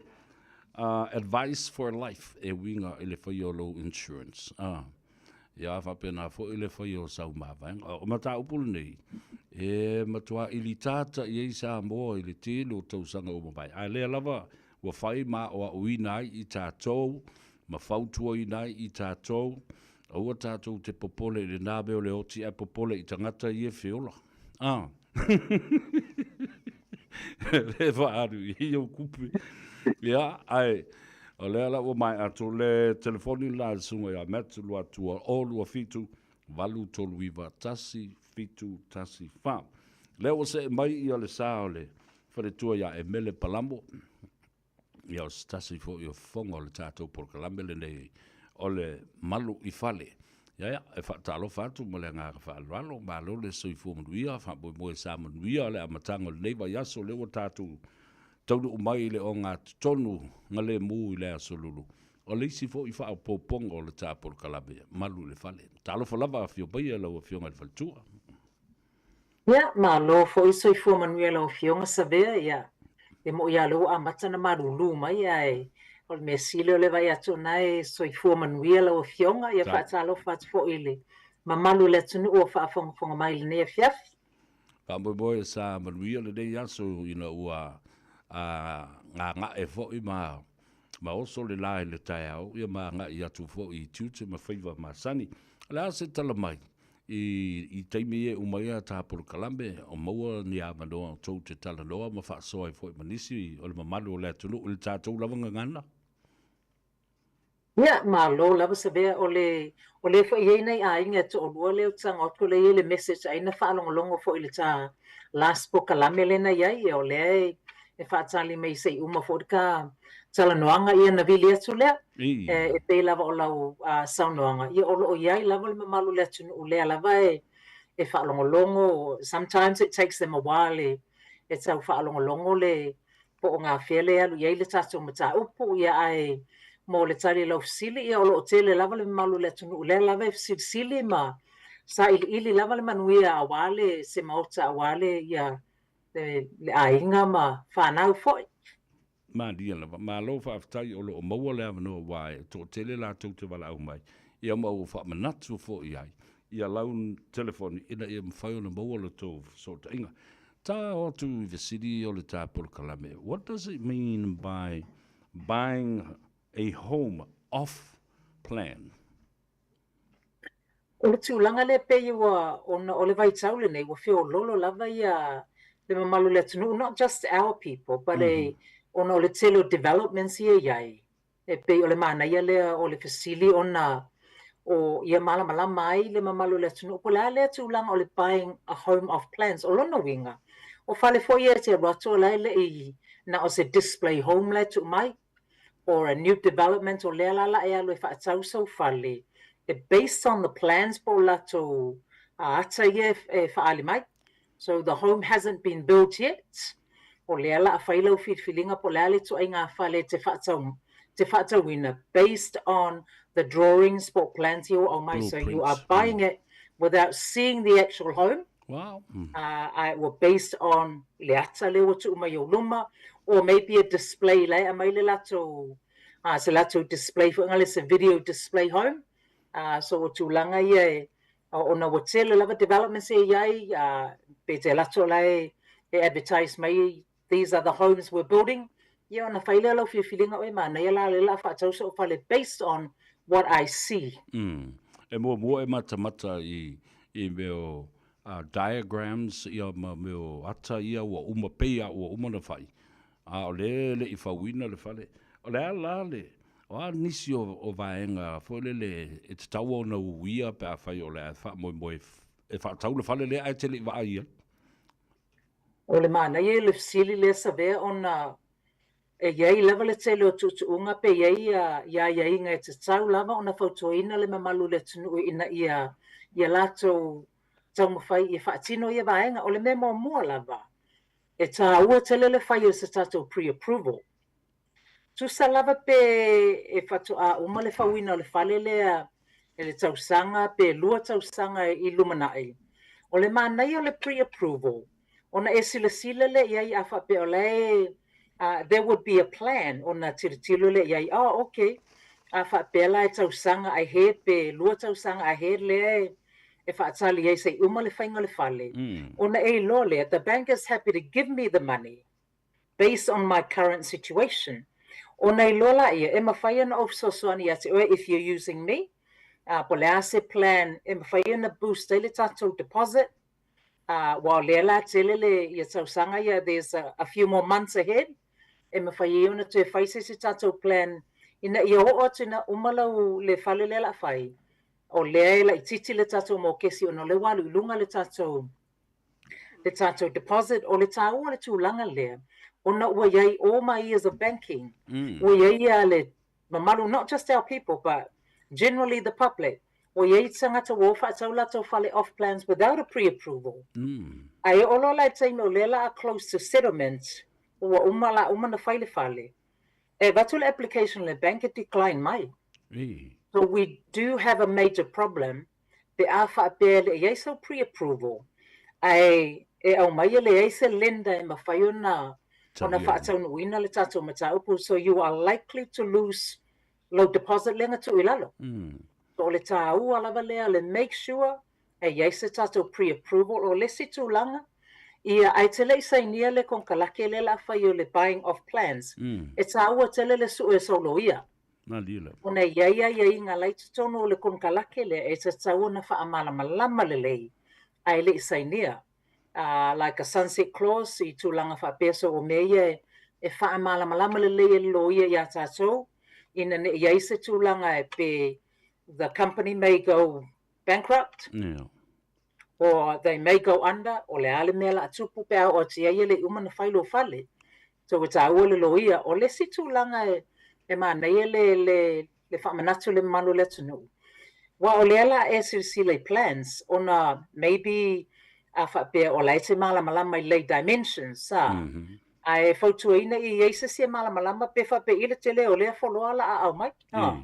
Uh, advice for life e uiga i le faia o lou insurance. Uh, ia faapena foi le faia o sau mavaega. O mataupu lenei, e matua ilitata i ai Samoa i le tele o tausaga ua mavae. A lea lava ua fai ma aoaoina ai i tatou, ma fautuaina ai i tatou, aua tatou te popole i lena mea o le oti ae popole i tagata ia e feola. Ah. E faaalu i ai ou kupe. Ia, ae, o lea la ua maea atu le telefoni lena a le susuga ia Matt Luatua, 027 839 1714. Lea ua see mai ia le sa o le faletua ia Emele Palamo, ia o se tasi foi o fofoga o le tatou polokalame lenei o le Malu i Fale. Ia, ia, e faatalofa atu ma le agaga faaaloalo, malo le soifua manuia, faamoemoe sa manuia le amataga o lenei vaiaso, lea ua tatou taunuu mai i le ogatotonu galemu i le Aso Lulu. O le isi foi faaopoopoga o le ta polokalame, Malu i le Fale. Talofa lava, afio maia lau Afioga i le Faletua. Ia, malo foi soifua manuia lau Afioga Savea, ia, e mo'i lava o lea ua amata ona malulu mai, ae o le mea sili o le vaai atu o lena e soifua manuia lau Afioga, ia faatalofa atu foi i le mamalu o le atunuu o faafogafoga mai i lenei afiafi. Faamoemoe sa manuia lenei aso ina ua gaga'e foi ma ma oso le la i le taeao, ia ma agai atu foi i tiute ma faiva masani. O le a se tala mai i, i taimi e uma ai a tā polokalame, o maua ni avanoa o tou te talanoa ma faasoa ai foi ma nisi o le mamalu o le atunuu i le tatou lava gagana? Ia, malo lava Savea, o le, o lea foi e i ai nai aiga e toalua lea ou te tago atu o lea e i ai le message ai na faalogologo foi i le ta last polokalame lea na i ai, ia o lea e, e faatali mai se i uma foi le ta talanoaga ia ona vili atu lea. E pei lava o lau saunoaga, ia o lo o i ai lava le mamalu o le atunuu lea lava e faalogologo, sometimes it takes them a while e tau faalogologo le po o gafea lea e alu i ai le tatou mataupu, ia ae mo le tali i lau fesili, ia o lo o tele lava le mamalu o le atunuu lea lava e fesilisili ma sailiili lava le manuia aua le se maota aua le ia le, le aiga ma fanau foi. Malia lava. Malo faafetai o lo o maua le avanoa aua e toatele latou te valaau mai, ia ma ua faamanatu foi ai ia lau telefoni ina ia mafai ona maua la outou fesootaiga. Ta o atu i fesili o le ta polokalame, what does it mean by buying a home off plan? O le tulaga lea pei ua, ona o le vaitau lenei ua feoloolo lava ia le mamalu o le atunuu, not just our people, but a, ona o le tele o developments ia e i ai, E pei o le manaia lea o le fesili ona o ia malamalama ai le mamalu o le atunuu po o le a lea tulaga o le buying a home off plans. O lona uiga, o fale foi ia e te alu atu o la e le i na o se display home la e tuu mai or a new development o lea la la e alu e faatau sou fale e based on the plans po o latou ata ia e faaali mai. So the home hasn't been built yet, o lea la a fai lau filifiliga po o le a le ituaiga fale e te faatau, te faatauina based on the drawings po o plans ia ua aumai. So you are buying it without seeing the actual home. Wow. Ae ua based on le ata lea ua tuu mai i ou luma or maybe a display la e aumai le latou, se latou display foi lea se video display home. So o tulaga ia e Ona ua tele lava developments e i ai, pe te alu atu o la e advertise mai these are the homes we're building, ia ona fai lea o lau filifiliga oe manaia la lea o le a faatau so'u fale based on what I see. E muamua e matamata i i mea o diagrams ia ma mea o ata ia ua uma pei a ua uma ona fai, A o lea e le i fauina le fale. O le a la le, o a nisi o, o vaega foi lele e tatau ona uia pe afai o le a faamoemoe e faatau le fale lea ae e te le i vaai i ai? O le manaia i le fesili lea Savea ona e i ai lava le tele o tuutuuga pe i ai ia aiaiga e tatau lava ona fautuaina le mamalu o le atunuu ina ia ia latou taumafai ia faatino ia vaega. O le mea muamua lava, E tāua tele le fai o se tatou pre-approval. Tusa lava pe e faatoa uma le fauina o le fale lea i le tausaga pe lua tausaga i lumanai. O le manaia o le pre-approval, ona e silasila lea i ai a faapea o la e there would be a plan ona tilotilo lea i ai, oh okay, a faapea la e tausaga ahead pe lua tausaga ahead lea e e faatali ai se i uma le faiga o le fale, ona e iloa lea, the bank is happy to give me the money based on my current situation. Ona iloa laia, e mafai ona ou fesoasoani ia te oe if you're using me, po o le a se plan e mafai ona boost ai le tatou deposit, aua o lea la tele le ia tausaga ia, there's a few more months ahead, e mafai ai ona toe fai se isi tatou plan ina ia oo atu ina uma lau le fale lea o le a fai, O lea e laitiiti le tatou mokesi ona o lea ua alu i luga le tatou le tatou deposit. O le tāua o le tulaga lea, ona ua i ai all my years of banking, ua i ai ia le mamalu, not just our people but generally the public, ua i ai tagata ua o faatau latou fale off plans without a pre-approval. Ae oo loa la i le taimi o lea la a close to settlement, ua uma la uma ona fai le fale, E avatu le application le bank e decline mai. So we do have a major problem pe a faapea e le i ai sau pre-approval ae e aumai e leai se lender e mafai ona ona faataunuuina le tatou mataupu so you are likely to lose lou deposit lea na tuu i lalo. So o le tāua lava lea le make sure E i ai se tatou pre-approval o le isi tulaga, ia, ae te le i sainia le konekarake lea la fai o le buying off plans, e tāua tele le sue o sou loia. Ona e i ai aiaiga la i totonu o le konekarake lea e tatau ona faamalamalama lelei ae le i sainia. Like a sunset clause i tulaga faapea, so o mea ia e faamalamalama lelei e le loia iā tatou ina ne i i ai se tulaga e pe the company may go bankrupt or they may go under, o le a le mea la tupu pe a oo atu i ai e le i uma ona fai lou fale. So ua taua le loia. O le isi tulaga e e manaia le le le faamanatu i le mamalu o le atunuu, aua o lea la e silasila i plans ona maybe a faapea o la e te malamalama i lei dimensions a, ae fautuaina i ai se isi e malamalama pe faapei le tele o lea foloa la a aumai a.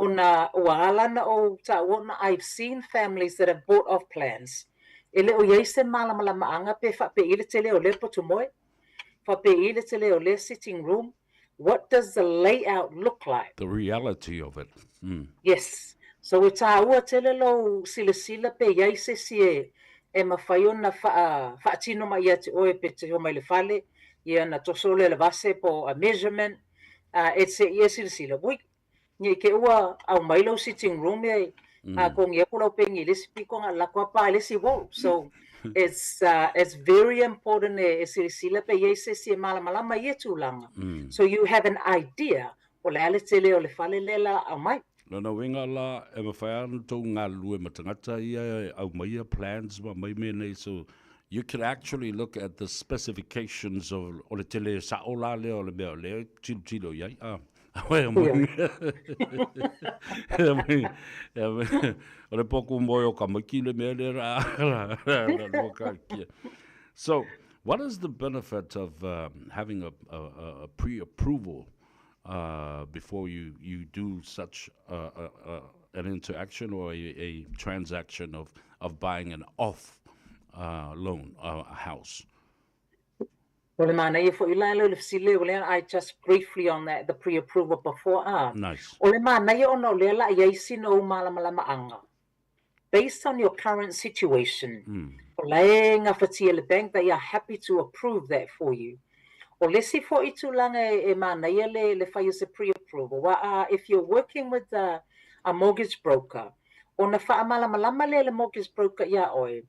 Ona ua ala ona ou taua ona I've seen families that have bought off plans e le o i ai se malamalamaaga pe faapei le tele o lea potumoe, faapei le tele o lea sitting room, what does the layout look like? The reality of it. Mm. Yes. So e tāua tele lou silasila pe i ai se isi e e mawhai ona wha, whaatino mai ia te oe pe te homa i le fale, ia na toso le le vase po a measurement, e te ia silasila. Ui, Nei te ua aumai lou sitting room e a kongi aku lau pengi i le isi piko nga lako a pa i le isi wall. So it's it's very important e, e silasila pe i ai se isi e malamalama i ia tulaga. So you have an idea o le a le tele o le fale lea la aumai. Lona uiga la, e mawhai ana tou galulue ma tagata ia e aumaia plans ma aumai mea nei, so you can actually look at the specifications of o le tele sa'o la lea o le mea o lea e tilotilo i ai. Ah. O le poku moe o ka maiki le mea le ra. So, what is the benefit of um, having a, a, a pre-approval uh, before you, you do such a, a, a, an interaction or a, a transaction of, of buying an off uh, loan uh, a house? O le manaia foi la le fesili o lea I just briefly on that the pre-approval before a. Nice. O le manaia ona o lea la i ai sina ou malamalamaaga based on your current situation. Mm. O la e gafatia le bank they are happy to approve that for you. O le isi foi tulaga e, e manaia le, le fai o se pre-approval wa uh, if you're working with a, a mortgage broker ona faamalamalama lea le mortgage broker iā oe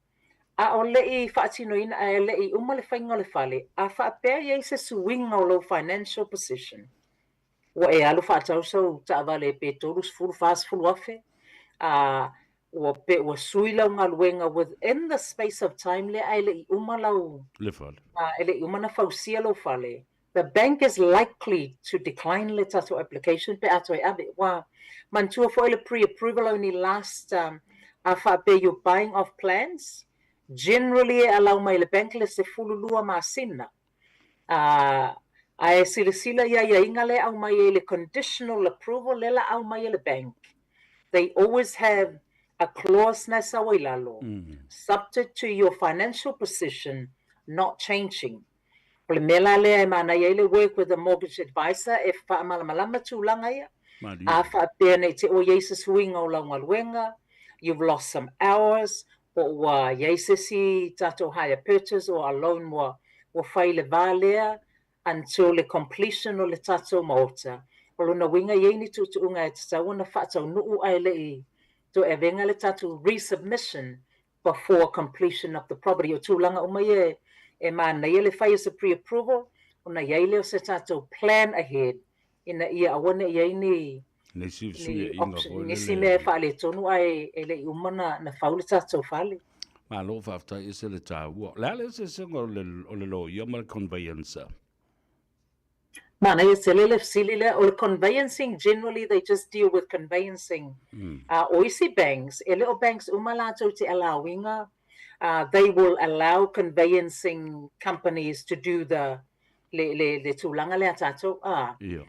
A o le i faatinoina ae le i uma le faiga o le fale, a faapea i ai se suiga o lou financial position, ua e alu faatau sau taavale pe 30, 40 afe, a ua pe ua sui lau galuega within the space of time lea ae le i uma lau Le fale. a e le i uma na fausia lou fale, the bank is likely to decline le tatou application pe a toe ave. Ua manatua foi le pre-approval only last um, a faapea you're buying off plans, generally e allow mai le bank le 12 masina. Uh, ae silasila i aiaiga le aumai ai le conditional approval le la aumai e le bank. They always have a clause na e sau ai lalo, mm. subject to your financial position not changing. O le mea la lea e manaia ai le work with a mortgage advisor e faamalamalama tulaga ia. A faapea nei te ua i ai se suiga o lau galuega, you've lost some hours, po ua i ai se isi tatou hire purchase or a loan ua ua fai i le va lea until le completion o le tatou maota. O lona uiga e i ai ni tuutuuga e tatau ona faataunuu ae le i toe avega le tatou resubmission before completion of the property. O tulaga uma ia e manaia le fai o se pre-approval ona i ai lea o se tatou plan ahead ina ia aua ne i ai ni Nisi fesuiaiga foi lele. Nisi mea e faaletonu ae e le i uma na, na fau le tatou fale. Malo faafetai ese le taua. O le a le eseesega o le, o le loia ma le conveyancer? Manaia tele le fesili lea. O le conveyancing, generally they just deal with conveyancing. Mm. O isi banks, e le o banks uma latou te allowinga, they will allow conveyancing companies to do the le, le, le tulaga lea tatou. Yeah.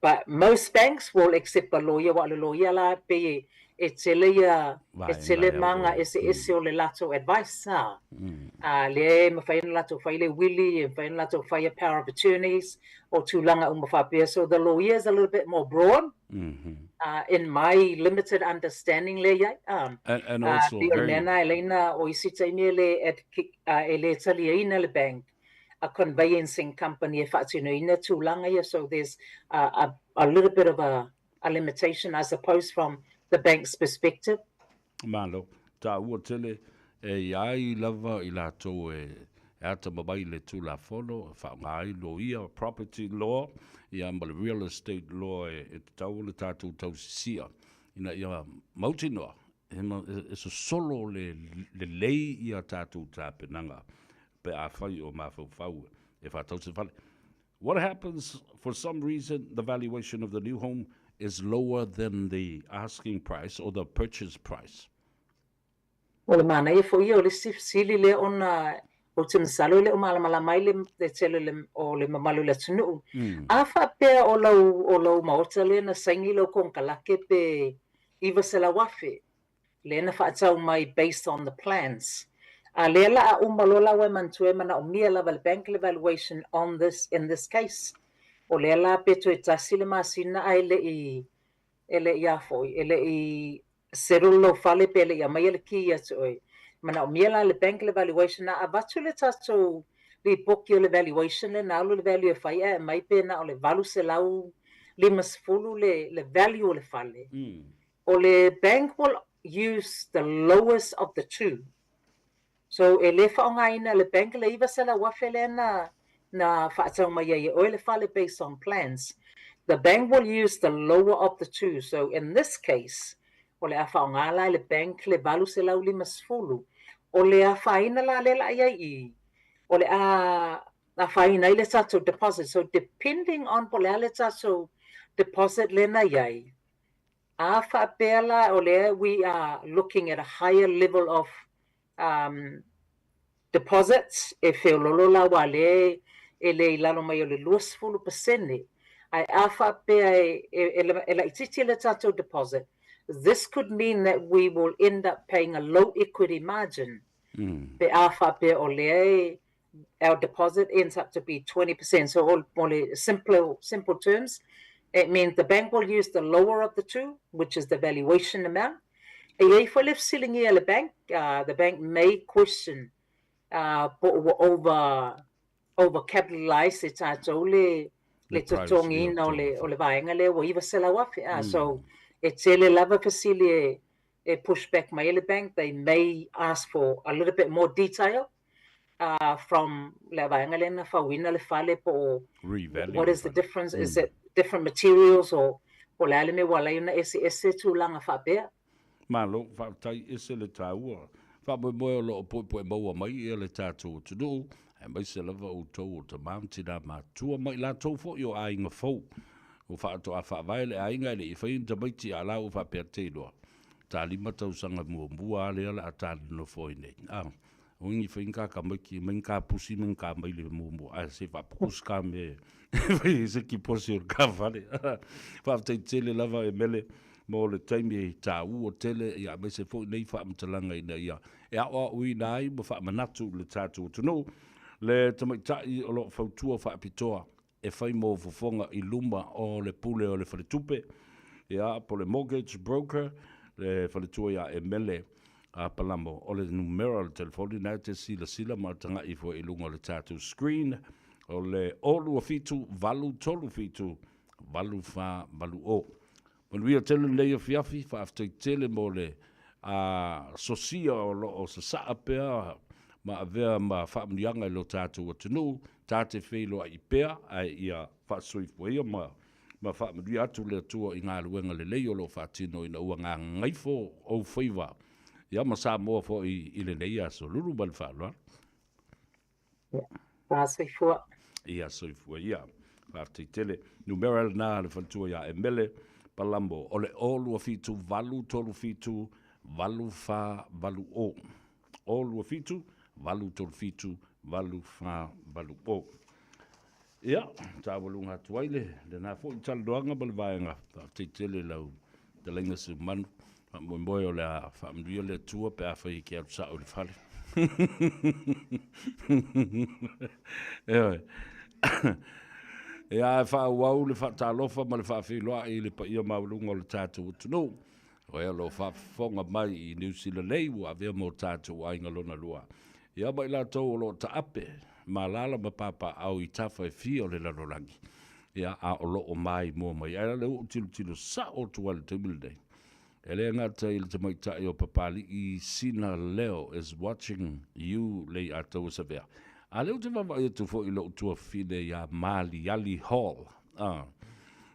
But most banks will accept a lawyer, wa o le lawyer la pei e tele ia, e tele maga eseese o le latou advice a. A lea e mafai ona latou fai le wili, e mafai ona latou fai a power of attorneys, o tulaga uma faapea. So the lawyer is a little bit more broad, in my limited understanding lea i ai. And also very... Pei o le mea na e laina o isi taimi e le, e le taliaina le bank a conveyancing company e faatinoina tulaga ia, so there's a, a, a little bit of a, a limitation, I suppose, from the bank's perspective. Malo, taua tele e i ai lava i latou e e atamamai i le Tulafono, e faaaoga ai loia, property law, ia ma le real estate law e, e tatau ona tatou tausisia ina ia mautinoa e sosolo lelei ia tatou tapenaga pe afai o mafaufau e faatau se fale. What happens, for some reason, the valuation of the new home is lower than the asking price or the purchase price? O le manaia foi ia o le isi fesili lea ona ou te masalo e le o malamalama ai le le tele o le o le mamalu o le atunuu. A faapea o lau o lau maota lea na saini lau konekarake pe 900,000, lea na faatau mai based on the plans. A lea la a uma loa la ua e manatua e manaomia lava e le bank le valuation on this in this case. O lea la pe toe tasi le masina ae le i e le i a foi, e le i settle lou fale pe le i aumaia le key ia te oe. Manaomia la e le bank le valuation a avatu le tatou lipoti o le valuation lea na alu le value e fai ae aumai pe na o le 850 le le value o le fale. O le bank will use the lowest of the two. So e le faaaogaina e le bank le 900,000 lea na na faatau mai ai e oe le fale based on plans. The bank will use the lower of the two. So in this case, o le a faaaoga la e le bank le 850. O le afaina la lea la i ai i i, o le a afaina ai le tatou deposit. So depending on po o le a le tatou deposit lea na i ai, A faapea la o lea we are looking at a higher level of um deposits e feololo la aua lea e le i lalo mai o le 20%, ae a faapea e e laitiiti le tatou deposit, this could mean that we will end up paying a low equity margin pe a faapea o lea e our deposit ends up to be 20%. So all, all simple, simple terms, it means the bank will use the lower of the two, which is the valuation amount. E i ai foi le fesiligia e le bank, uh, the bank may question uh, po ua over, over capitalize e tātou le, le totogiina o le, o le vaega lea ua 900,000. Ah, mm. So e tele lava fesili e, e push back mai e le bank, they may ask for a little bit more detail uh, from le vaega lea na fauina le fale po o what is the difference, mm. is it different materials or po le a le mea ua alai ona eseese tulaga faapea. Malo, faafetai ese le taua. Faamoemoe o lo o poepoe maua mai ia le tatou atunuu, aemaise lava outou o tama ma tinā matua ma i latou foi o aiga fou. Ua faatoa faavae le aiga e le i faia ni tamaiti a la ua faapea te iloa. Ta lima tausaga muamua a lea la a ta nonofo ai nei. A, o ingi fai ka tamaiti, mai ka pusi mai ka maile muamua, ae se faapukusi ka me fai ai se kiposi o le ka fale. Faafetai tele lava e Mele mo le taimi e taua tele ia aemaise foi nei faamatalaga ina ia e aoaoina ai ma faamanatu i le tatou atunuu le tamaitai o lo o fautua faapitoa e fai mo fofoga i luma o le pule o le faletupe, ia, po le mortgage broker, le faletua ia Emele Palamo. O le numera o le telefoni na e te silasila ma tagai foi i luga o le tatou screen, o le 027 837 8480. Manuia tele lenei afiafi, faafetai tele mo le sosia o lo o sasaa pea ma avea ma faamanuiaga i lo tatou atunuu, ta te feiloai pea ae ia faasoifua ia ma ma faamanuia atu le Atua i galuega lelei o lo o faatino ina ua gagaifo ou faiva ia ma Samoa foi i lenei aso. Lulu ma le faaaloalo. Ia, soifua. Ia, soifua ia. Faafetai tele. Numera lena a le faletua ia Emele Palamo, o le 0 2 7 8 3 7 8 4 8 0. 0 2 7 8 3 7 8 4 8 0. Ia, taualuga atu ai le lena foi talanoaga ma le vaega. Faafetai tele i lau fetalaiga Seumanu. Faamoemoe o le a faamanuia le Atua pe afai e ke alu sao i le fale. Ioe. Ia, ae faaauau le faatalofa ma le faafeiloai i le paia maualuga o le tatou atunuu. O ea o lo o faafofoga mai i Niu Sila nei ua avea ma o tatou aiga lona lua. Ia ma i latou o lo o taape ma alaala ma papaaao i tafa e fia o le lalolagi, ia, a o lo o maimoa mai. Ae o lea ua ou tilotilo sao atu ai i le taimi lenei, e le gata i le tamaitai o Papali'i Sina Leo is watching you Leiataua Savea, a lea ou te vaavaai atu foi i lou tuafafine ia Maliali Hall. A,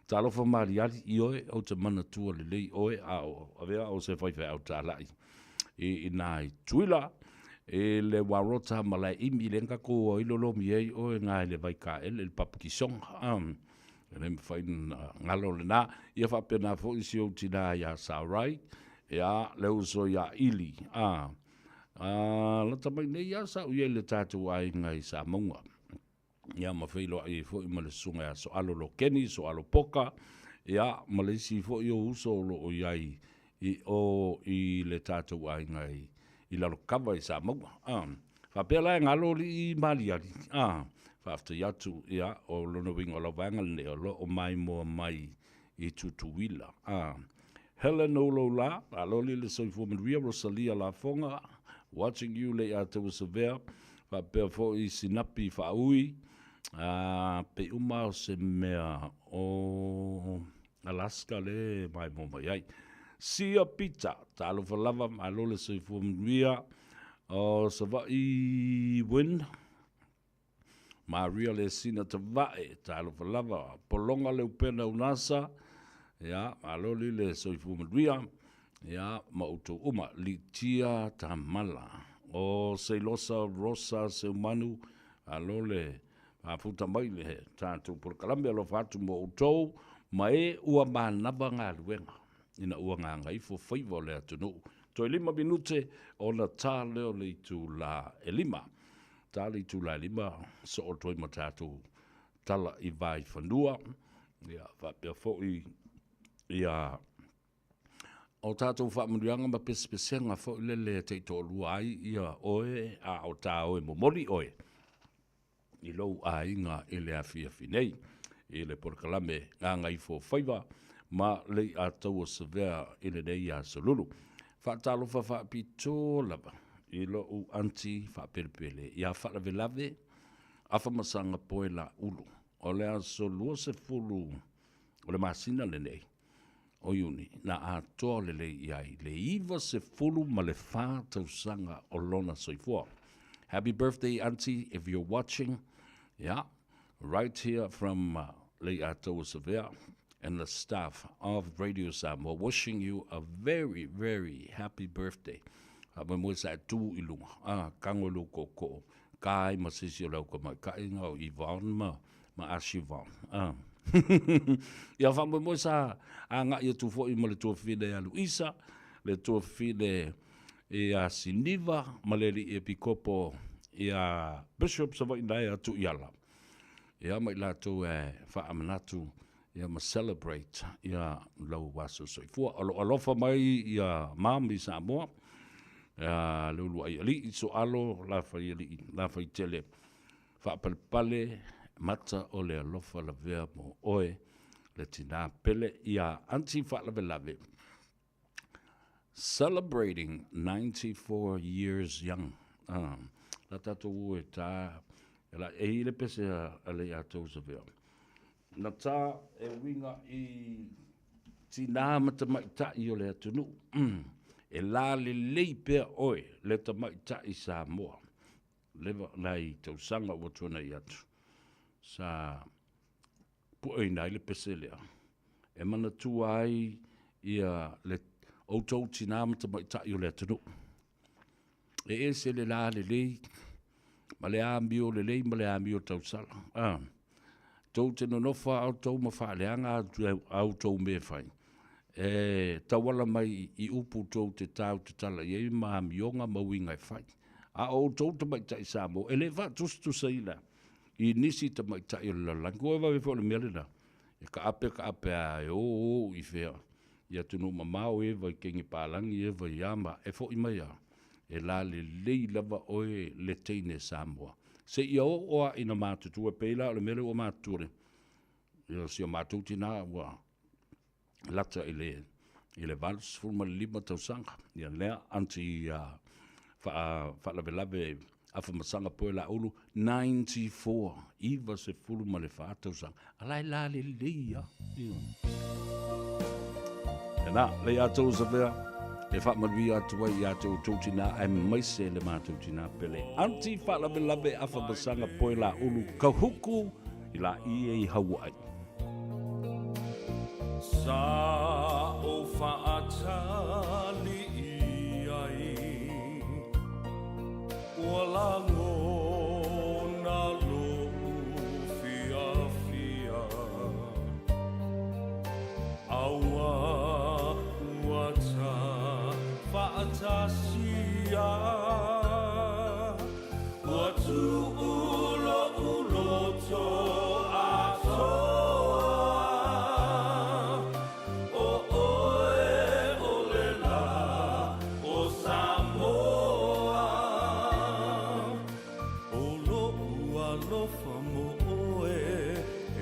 talofa Maliali, ioe, ou te manatua lelei oe a o avea o se faifeau talai i inā i Tuila. I le warota ma lae imi le nga ko o ilo lo mi ei o e nga le vai ka ele le papkisonga. E le mawhai na ngalo le na. Ia whapena fo i si o tina ia Sarai. Ia le uso ia Ili. Lata mai nei ia sa uia le tātou ai ngai sa maunga. Ia ma feiloai ai foi ma le susuga ia Soalo Lokeni, Soalo Poka, ia ma le isi foi o uso o lo o i ai i o i le tatou aiga i, i Lalokava i Samoa. A, faapea la e galo alii maaliali, a, faafetai atu, ia, o lona uiga o lau vaega lenei o lo o maimoa mai i Tutuila. A, Helen Olola, malo alii le soifua manuia, Rosalia Lafoga, watching you le ia taua Savea, faapea foi Sinapi Faaui, a, pei uma o se mea o Alaska le maimoa mai ai. Sia Pita, talofa lava, malo le soifua manuia, o Savaii Win, Maria le sina tavae, talofa lava, Pologa Leupena Unasa, ia, malo li le soifua manuia, ia, ma outou uma, Litia Tamala, o Seilosa Rosa Seumanu, malo le mafuta mai le tatou polokalame, alofa atu mo outou, ma e ua manava galuega, ina ua gagaifo faiva o le atunuu. Toe 5 minute ona ta lea o le itula e 5. Ta le itula e 5, soo atu ai ma tatou tala i Vaifanua, ia, faapea foi ia o tatou faamanuiaga ma pesepesega foi lele e taitoalua ai ia oe a o ta oe momoli oe i lou aiga i le afiafi nei i le polokalame Gagaifo Faiva ma Leiataua Savea i lenei aso lulu. Faatalofa faapitoa lava i lou aunty faapelepele ia Faalavelave Afamasaga Poe Laulu o le aso 20 o le masina lenei o Iuni na atoa lelei i ai le 94 tausaga o lona soifua. Happy birthday aunty if you're watching. Yeah, right here from Leiataua Savea and the staff of Radio Samoa wishing you a very, very happy birthday. Faamoemoe sa e tū i lunga, a, kago i lou kookoo, ka ai ma se isi o le aukamaikai o Yvonne ma, ma Ashivon. A. Ia faamoemoe sa agai atu foi ma le tuafafine ia Luisa, le tuafafine ia Siniva ma le alii epikopo ia Bishop Savaii Naea Tuiala. Ia ma i latou e faamanatu ia ma celebrate ia lau aso soifua. O lo o alofa mai ia Mom i Samoa, ia le uluai alii Soalo Lafaialii Lafaitele Faapalepale mata o le alofa lavea mo oe le tinā pele ia Aunty Faalavelave celebrating 94 years young. Ah, la tatou o e tā, e la, e i le pese a, a le ia tou savea. Na tā e uiga i tinā ma tamaitai o le atunuu. Mm. E la lelei pea oe le tamaitai Samoa. Leva nai tausaga ua tuanai atu, sa pueina ai le pese lea, e manatua ai ia le outou tinā ma tamaitai o le atunuu. E ese le la lelei, ma le amio lelei ma le amio tausala. Ah, tou te nonofa a outou ma faaleaga a outou mea fai. E tauala mai i upu tou te tau tatala i ai ma amioga ma uiga e fai. A o outou tamaitai Samoa, e le faatusatusaina i nisi tamaitai o le lalolagi. Ua vave foi o le mea lena, e kaape kaape a e o o i fea, i atunuu mamao eva i Kegepalagi eva i a ma e foi mai a, e la lelei lava oe le teine Samoa. Seia oo a ina matutua, e pei la o le mea lea ua matutua le, ia si o matou tina ua lata i le i le 85 tausaga. Ia lea aunty faa faalavelave Afamasaga Poe Laulu 94, 94 tausaga. A la e la lelei lava. Ena, le ia tou Savea, e faamanuia atu ai ia te outou tinā aemaise le matou tinā pele. Aunty Faalavelave Afamasaga Poe Laulu Kahuku i la i e i Hauaʻi. Sa ou faatali i ai. Ua lagona loʻu fiafia A ua ua ta faatasia Ua tuʻu loʻu loto atoa ʻO ʻoe ʻo le lā o Samoa ʻO loʻu alofa mo ʻoe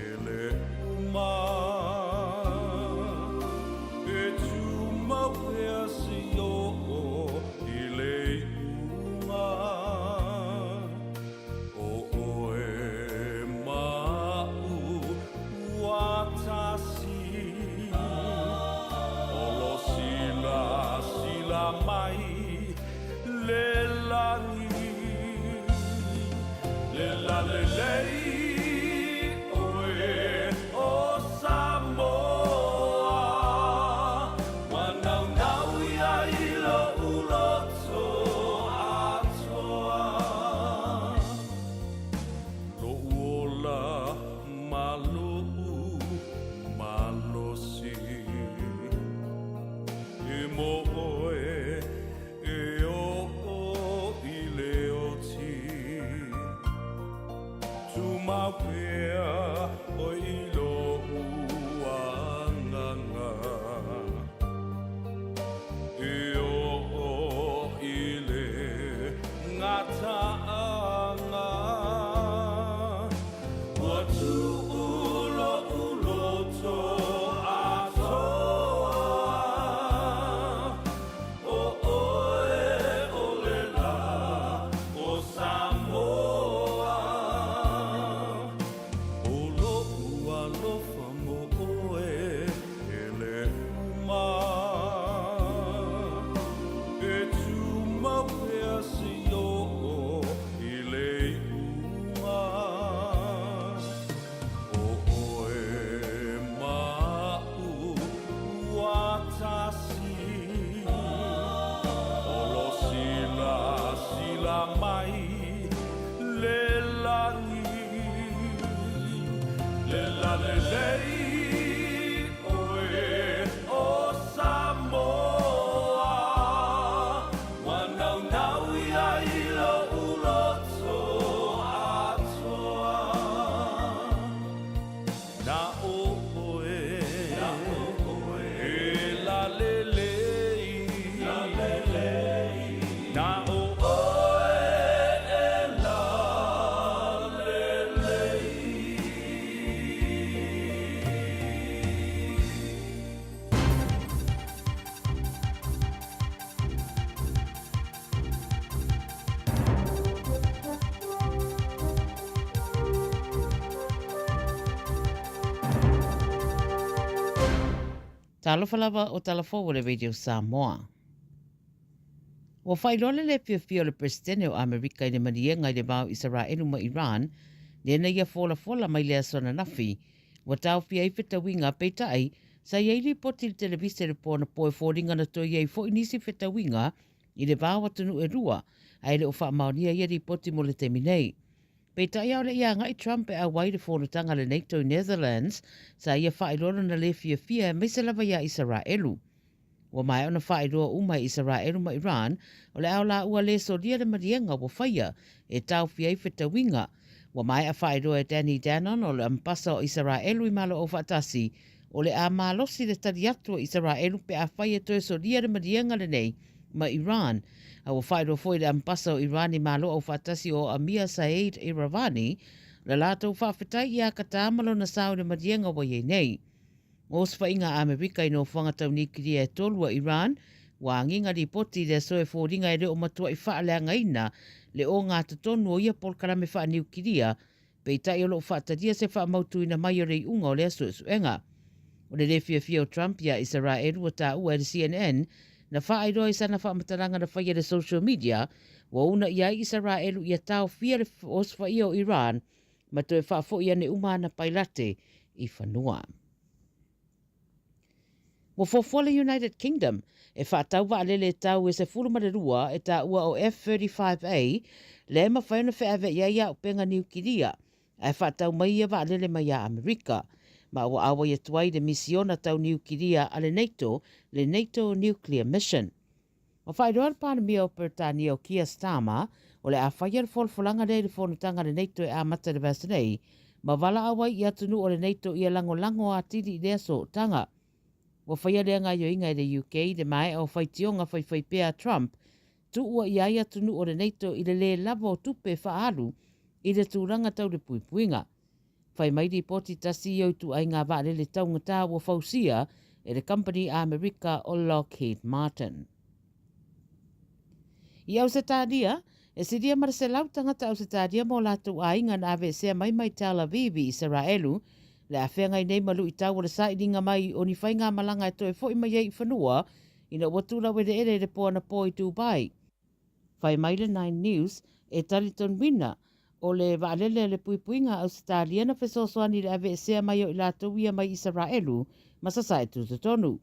e le uma E tumau pea seia oo i le iuga ʻO ʻoe ma aʻu ua tasi ʻO lo silasila mai le lani Le lalelei ʻoe o Samoa Ua naunau ia i loʻu loto atoa Loʻu ola ma loʻu malosi E mo ʻoe e oʻo i le oti Tumau pea ʻoe i loʻu agaga E oʻo i le gataaga Ua tuʻu loʻu loto atoa ʻO ʻoe ʻo le lā o Samoa ʻO loʻu alofa mo ʻoe e le uma E tumau pea seia oo i le iuga ʻO ʻoe ma aʻu ua tasi ʻO lo silasila mai le lani Le lalelei ʻoe o Samoa Ua naunau ia i loʻu loto atoa Na ʻoe e lalelei Na ʻoe e lalelei. Talofa lava o Talafou o le Radio Samoa. Ua faailoa le lē fiafia o le Peresetene o Amerika i le maliega i le va o Isaraelu ma Iran, lena ia folafola mai le aso ananafi, ua taofia ai fetauiga, peitai, sa i ai lipoti i le televise i le po anapo e foliga na toe i ai foi nisi fetauiga i le va o atunuu e lua, ae le o faamaonia ia lipoti mo le taimi nei. Peitai aole i agai Trump e auai le fonotaga a le NATO i Netherlands, sa ia faailoa lona lē fiafia aemaise lava iā Isaraelu. Ua maea ona faailoa uma e Isaraelu ma Iran, o le ao lāua lē solia le maliega ua faia e taofia ai fetauiga. Ua maea faailoa e Danny Danon o le Ambasa o Isaraelu i Malo Aufaatasi, o le a malosi le tali atu a Isaraelu pe afai e toe solia le maliega lenei ma Iran. A ua faailoa foi le Ambasa o Iran i Malo Aufaatasi o Amir Saeid Iravani le latou faafetai iā Qatar ma lona sao i le maliega ua i ai nei. Osofaiga a Amerika i nofoaga tau niukilia e tolu a Iran, ua agiga lipoti i le aso e foliga e le o matuaʻi faaleagaina le ogatotonu o ia polokalame faaniukilia, peitai o lo o faatalia se faamautuina mai o le iuga o lea suesuega. O le lē fiafia o Trump iā Isaraelu ua taua e le CNN na faailoa i sana faamatalaga na faia i le social media ua uuna ʻia ai Isaraelu ia taofia le osofaia o Iran ma toe faafoi ane uma ana pailate i fanua. Ua fuafua le United Kingdom e faatau vaalele tau e 12 e taua o F-35A lea e mafai ona feaveai ai auupega niukilia ae faatau mai ia vaalele mai ia Amerika. Ma ua auai atu ai le misiona tau niukilia a le NATO, le NATO Nuclear Mission. Ua faailoa le Palemia o Peretania o Keir Starmer, o le a faia le folafolaga lea i le fonotaga a le NATO e amata i le vaiaso nei, ma valaau ai i atunuu o le NATO ia lagolago atili i lea sootaga. Ua faia lea gaoioiga e le UK i le maea o faitioga faifaipea a Trump, tuua i ai atunuu o le NATO i le lē lava o tupe faaalu i le tulaga tau le puipuiga. Fai mai lipoti tasi ia o ituaiga vaalele taugata ua fausia e le kamupani a Amerika o Lockheed Martin. I Ausetalia, e silia ma le 100 tagata Ausetalia ma o latou aiga na aveesea mai mai Tel Aviv i Isaraelu, le a feagai nei ma luitau o le sailiga mai o ni faigamalaga e toe foi mai ai i fanua ina ua tulaueleele i le po anapo i Dubai. Fai mai le Nine News, e talitonuina, o le vaalele a le puipuiga a Ausetalia na fesoasoani i le aveesea mai o i latou ia mai Isaraelu ma Sasae Tutotonu.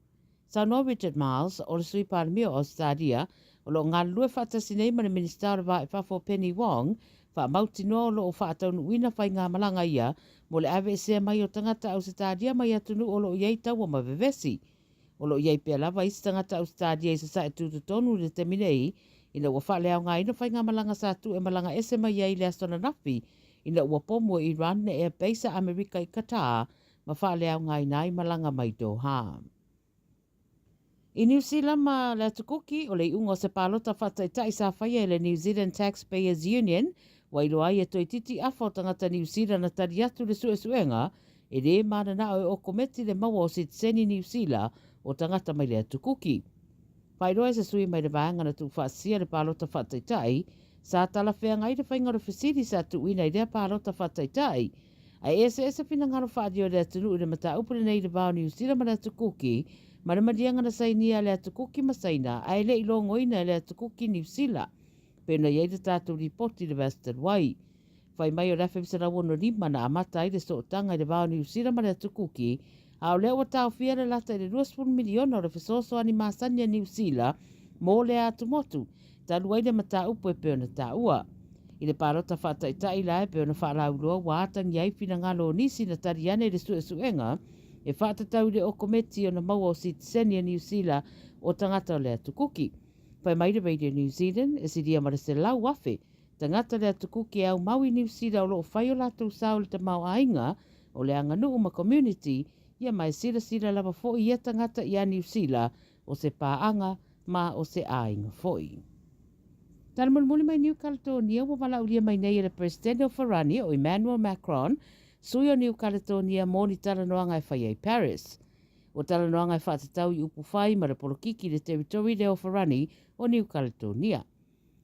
Saunoa Richard Marles, o le Sui Palemia o Ausetalia, o lo o galulue faatasi nei ma le Minisita o le Va i Fafo Penny Wong, faamautinoa o lo o faataunuuina faigamalaga ia mo le aveesea mai o tagata Ausetalia mai atunuu o lo o i ai taua ma vevesi. O lo o i ai pea lava isi tagata Ausetalia i Sasae Tutotonu i le taimi nei, ina ua faaleaogaina faigamalaga sa tuu e malaga ese mai ai i le aso ananafi, ina ua pomu e Iran le air base a Amerika i Qatar ma faaleaogaina ai malaga mai Doha. I Niu Sila ma le Atu Kuki, o le iuga o se palota faataitai sa faia e le New Zealand Taxpayers Union, ua iloa ai e toeitiiti afa o tagata Niu Sila na tali atu le suesuega e lē mananao e okometi le maua o sitiseni Niu Sila o tagata mai le Atu Kuki. Faailoa e se sui mai le vaega na tuufaatasia le palota faataitai, sa talafeagai le faiga o le fesili sa tuuina i lea palota faataitai, Ae eseese finagalo faaalia o le atunuu i le mataupu lenei i le va o Niu Sila ma le Atu Kuki, ma le maliega na sainia e le Atu Kuki ma Saina ae le i logoina e le Atu Kuki Niu Sila, pei ona i ai le tatou lipoti i le vaiaso talu ai. Fai mai o le 1965 na amata ai le sootaga i le va o Niu Sila ma le Atu Kuki, a o lea ua taofia le lata i le 20 miliona o le fesoasoani masani a Niu Sila mo lea atumotu, talu ai le mataupu e pei ona taua. I le palota faataitai la e pei ona faalauiloa ua atagia ai finagalo o nisi na tali ane i le suesuega e faatatau i le okometi ona maua o sitiseni a Niu Sila o tagata o le Atu Kuki. Fai mai le Radio New Zealand e silia ma le 100,000 tagata o le Atu Kuki e aumau i Niu Sila o lo o fai o latou sao i le tamaoaiga o le aganuu ma community ia ma e silasila lava foi ia tagata ia Niu Sila o se paaga ma o se aiga foi. Tala mulimuli mai Niu Kaletōnia ua valaaulia mai nei e le Peresetene o Farani o Emmanuel Macron, sui o Niu Kaletōnia mō ni talanoaga e faia i Paris. Ua talanoaga e faatatau i upu fai ma le polokiki i le territory lea o Farani o Niu Kaletōnia.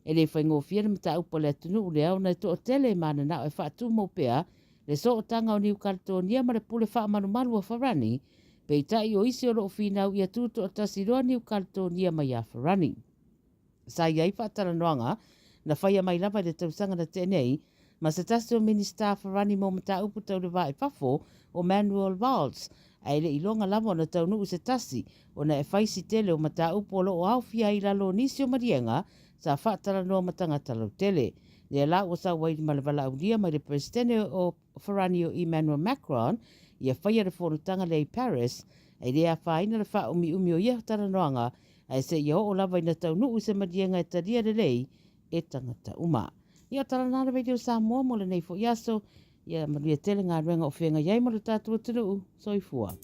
E le faigofie le mataupu a le atunuu lea ona e toatele e mananao e faatumau pea le sootaga o Niu Kaletōnia ma le pule faamalumalu a Farani, peitai o isi o lo o finau ia tutoatasi loa Niu Kaletōnia mai ia Farani. Sa i ai faatalanoaga na faia mai lava i le tausaga na tea nei ma se tasi o Minisita Farani mo mataupu tau le va i fafo, o Manuel Valls, ae le iloga lava ona taunuu se tasi ona e fai si tele o mataupu o lo o aofia ai i lalo o nisi o maliega sa faatalanoa ma tagata lautele. Lea la ua sau ai ma le valaaulia mai le Peresetene o Farani o Emmanuel Macron ia faia le fonotaga lea i Paris, e le afaina le faaumiumi o ia talanoaga ae seia oo lava ina taunuu i se maliega e talia lelei e tagata uma. Ia o tala na le Radio Samoa mo lenei foi aso. Ia manuia tele galuega o feagai ai ma lo tatou atunuu. Soifua.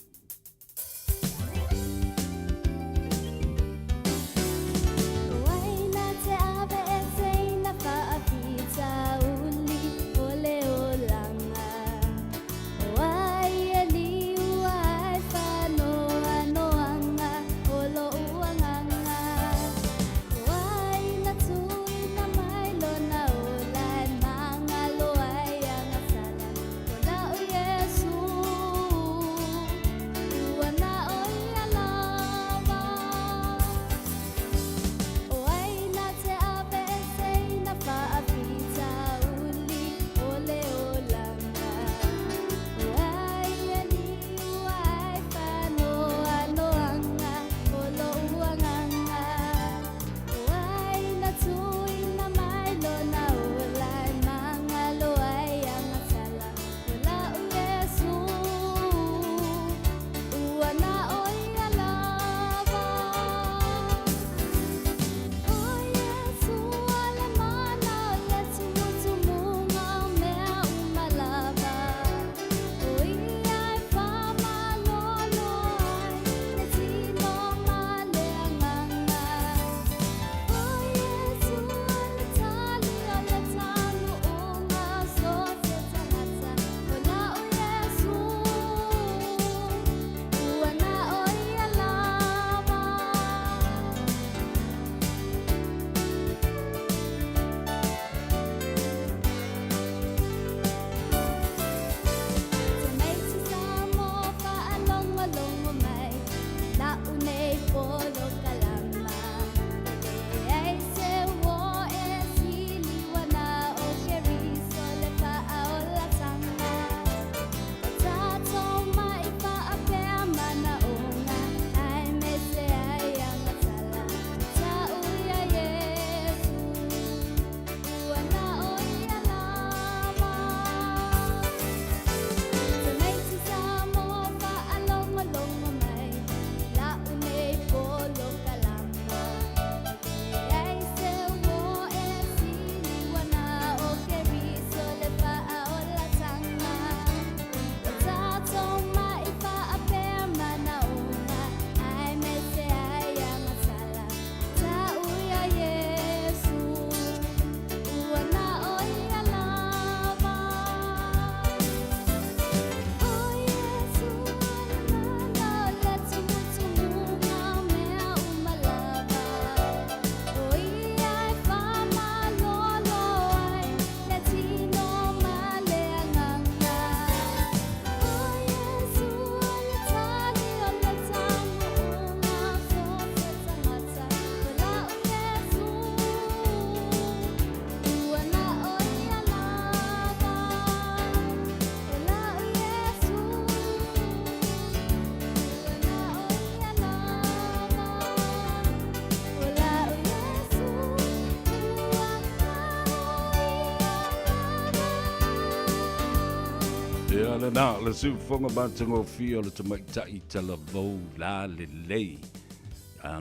Ia lena, le siufofoga matagofie o le tamaitai talavou la lelei.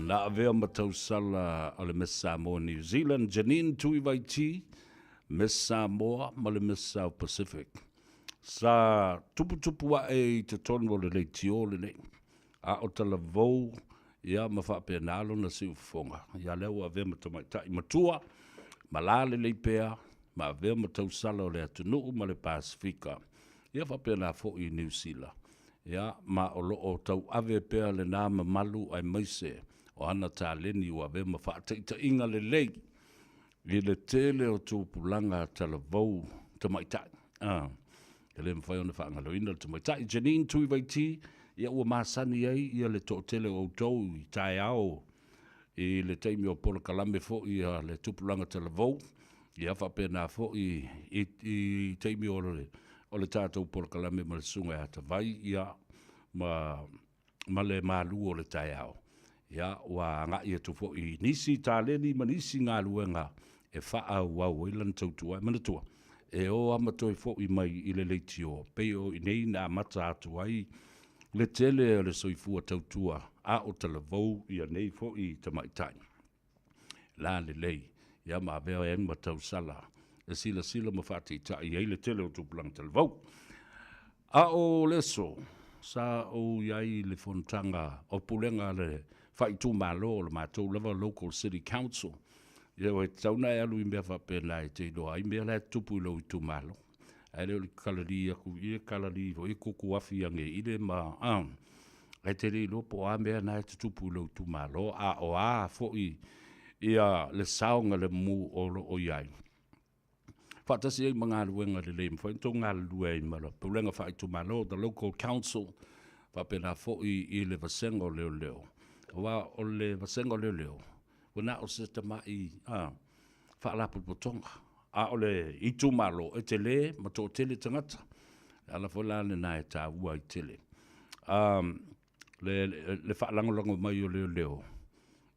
Na avea ma tausala o le Miss Samoa New Zealand, Janine Tuivaiti, Miss Samoa ma le Miss South Pacific. Sa tuputupu ae i totonu o le leitio lenei, a o talavou ia ma faapena lona siufofoga. Ia lea ua avea ma tamaitai matua, ma la lelei pea, ma avea ma tausala o le atunuu ma le Pasefika, ia faapena foi i Niu Sila. Ia, ma o lo o tauave pea lena mamalu aemaise o ana taleni ua avea ma faataitaiga lelei i le tele o tupulaga talavou tamaitai. A, e le mafai ona faagaloina le tamaitai Janine Tuivaiti, ia ua masani ai ia le toatele o outou i taeao i le taimi o polokalame foi a le tupulaga talavou, ia faapena foi i, i taimi o le, o le tatou polokalame ma le susuga ia Tavai, ia ma, ma le malu o le taeao. Ia, ua agai atu foi i nisi taleni ma nisi galuega e faaauau ai lana tautua. E manatua, e o lava ma toe foi mai i le leitio, pei o i inei na amata atu ai le tele o le soifua tautua a o talavou ia nei foi tamaitai. La lelei, ia ma avea ai ma tausala e silasila ma faataitai ai le tele o tupulaga talavou. A o le aso, sa ou i ai i le fonotaga o pulega a le faaitumalo o le matou lava Local City Council. Ia ua tatau ona e alu i mea faapena e te iloa ai mea la e tutupu i lou itumalo. Ae le o le kalali atu i e kalali foi e kuku afi ane i le ma a. Ae te le iloa po o a mea na e tutupu i lou itumalo, a o a foi ia le saogalemu o lo o i ai. Faatasi ai ma galuega lelei mafai ona tou galulue ai ma le Pulega Faaitumalo, the Local Council, faapena foi i le Vasega o Leoleo. Aua o le Vasega o Leoleo, ua na o se tamai a, faalapotopotoga, a o le itumalo e tele ma toatele tagata. O le ala foi la lena e taua ai tele. Um, le, le faalagolago mai o leoleo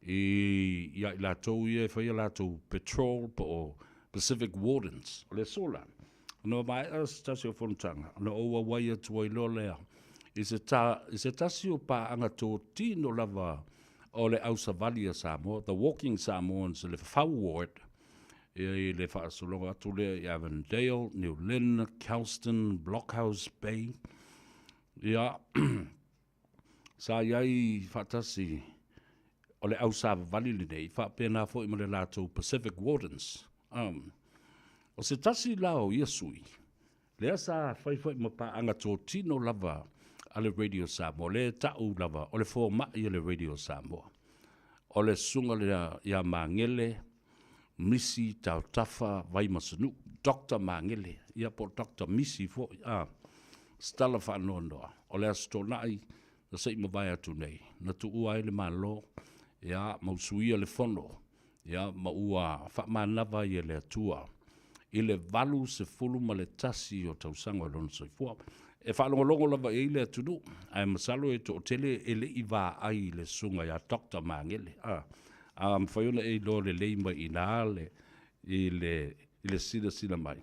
i, ia i latou ia e fai a latou patrol po o Pacific Wardens. O le aso la, ona maea se tasi o fonotaga, ona ou auai atu ai loa lea i se, ta, i se tasi o paaga totino lava o le ausavali a Samoa, The Walking Samoans, le Fafau Ward, i le faasologa atu lea i Avondale, New Lynn, Kelston, Blockhouse Bay, Ia, sa i ai faatasi o le ausavavali lenei, faapena foi ma le latou Pacific Wardens. Um, o se tasi la o ia sui, lea sa fai foi ma paaga totino lava a le Radio Samoa, le ta'u lava o le fomai a le Radio Samoa. O le susuga lea ia Magele Misi Tautafa Vaimasanuu, Doctor Magele, ia po o Doctor Misi foi, a, se tala faanoanoa, o le Aso Toonai na se i mavae atu nei, na tuua ai le Malo, ia, ma usuia le Fono, ia, ma ua faamanava ai e le Atua i le 81 o tausaga o lona soifua. E faalogologo lava i ai le atunuu, ae masalo e toatele e le i vaai i le susuga ia Doctor Magele. A, a mafai ona e iloa lelei mai i ina le, i le, i le silasila mai.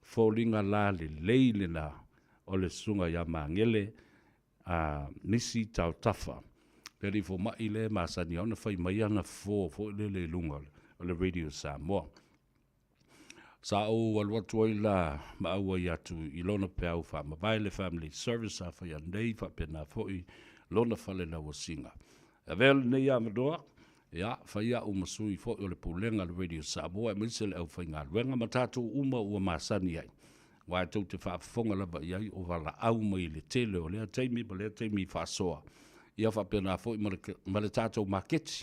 Foliga la lelei lena o le susuga ia Magele a Misi Tautafa, le alii fomai lea e masani ai ona fai mai ana fofo foi lele i luga o le Radio Samoa. Sa ou alu atu ai la ma auai atu i lona peau faamavae le Family Service sa faia nei faapena foi lona fale lauasiga. E avea lenei avanoa, ia, fai a'u ma sui foi o le Pulega a le Radio Samoa aemaise le aufaigaluega ma tatou uma ua masani ai, aua e tou te faafofoga lava i ai o valaau mai i le tele o lea taimi ma lea taimi faasoa, ia faapena foi ma le, ma le tatou maketi,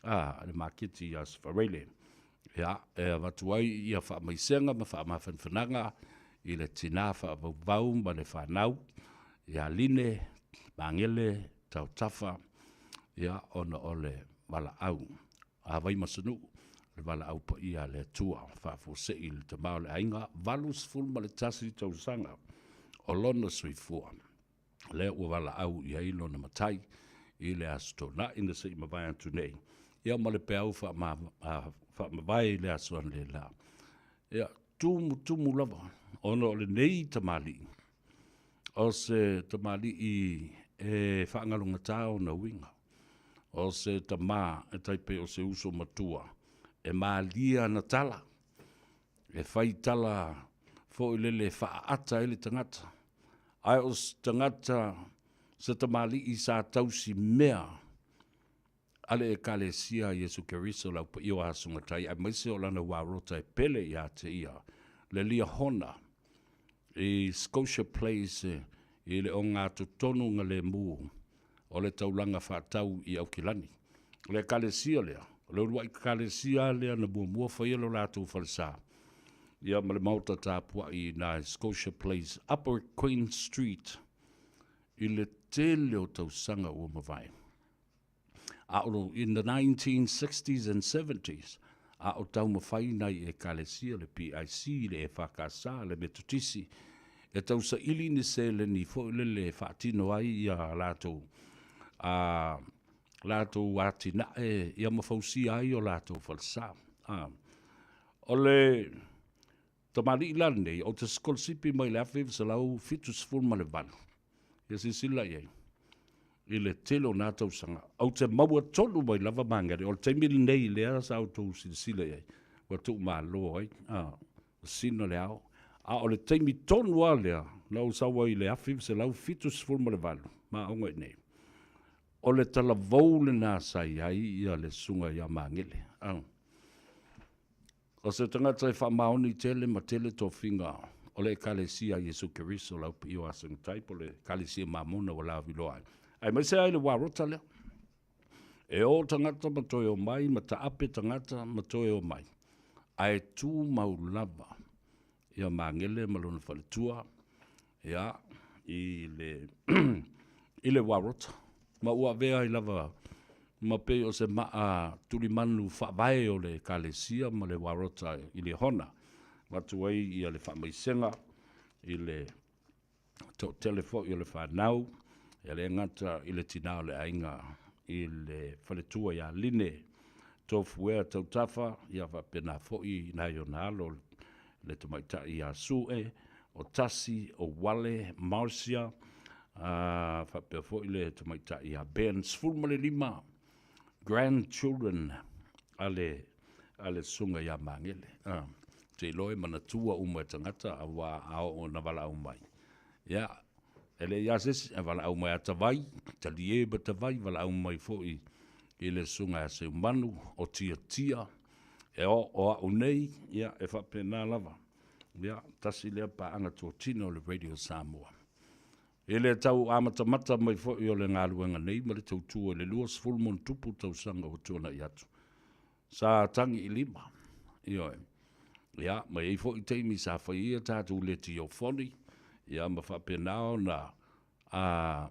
a, le maketi ia Sefaraile. Ia, e avatu ai ia faamaisega ma faamafanafanaga i le tina faavauvau ma le fanau, ia Line, Magele, Tautafa, ia, ona o le valaau a Vaimasanuu, le valaau paia a le Atua, faafuasei i le tama o le aiga, 81 tausaga o lona soifua. Lea ua valaau i ai lona matai i le Aso Toonai na se i mavae atu nei, ia ma le peau faamavae i le aso analeila. Ia, tumutumu lava, ona o lenei tamalii. O se tamalii e faagalogatā ona uiga. O se tamā e tai pei o se uso matua e malie ana tala, e fai tala foi lele e faaata ai le tagata. Ae o se tagata, se tamalii sa tausi mea a le Ekalesia a Iesu Keriso le Au Paia o Asogatai, aemaise o lana uarota e pele ia te ia, le Liahona i Scotia Place i le ogatotonu galemu o le taulaga faatau i Aukilani. O le Ekalesia lea, o le uluai Ekalesia lea na muamua faia lo latou falesa, ia ma le maota tapuai i ina i Scotia Place, Upper Queen Street, i le tele o tausaga ua mavae. A o in the 1960s and 70s, a o taumafai nai Ekalesia, le PIC, le EFKS, le Metotisi, e tausaili ni seleni foi lele e faatino ai ia latou a latou atinae ia ma fausia ai o latou falesa. A, o le tamalii la lenei, ou te sikolasipi mai le 1978, Ia silasila i ai i le tele o na tausaga. Ou te maua tonu mai lava Magele, o le taimi lenei lea sa outou silasila i ai, ua tuumalo ai, a, sina le ao. A o le taimi tonu lava lea na ou sau ai i le 1978, ma aoga i inei, o le talavou lena sa i ai ia le susuga ia Magele. A. O se tagata e faamaoni tele ma tele tofiga o le Ekalesia a Iesu Keriso Laupiʻi o Asogatai po o le Ekalesia Mamona ua laviloa ai, aemaise ai le uarota lea. E o tagata ma toe omai ma taape tagata ma toe omai, ae tumau lava ia Magele ma lona faletua ia, i le, i le uarota, ma ua avea ai lava ma pei o se maa tulimanu faavae o le Ekalesia ma le uarota i Liahona. Avatu ai ia le faamaisega i le toatele foi o le fanau, e le gata i le tinā o le aiga i le faletua ia Line Tofuea Tautafa, ia faapena foi nai ona alo le tamaitai ia Sue, o Tasi, o Wale, Marcia, a, faapea foi le tamaitai ia Ben, 15 grandchildren a le, a le susuga ia Magele. A, te iloa e manatua uma e tagata aua a oo ina valaau mai. Ia, e leai lava se isi, e valaau mai ia Tavai, talie ma Tavai, valaau mai foi i le susuga ia Seumanu, o Tiatia, e o, o au nei, ia, e faapena lava. Ia, tasi lea paaga totino o le Radio Samoa. I le tau amatamata mai foi o le galuega nei ma le tautua i le 20+ tausaga ua tuanai atu, sa tagi i lima, ioe. Ia, ma e i ai foi taimi sa fai ai a tatou letiofoni, ia ma faapena ona a,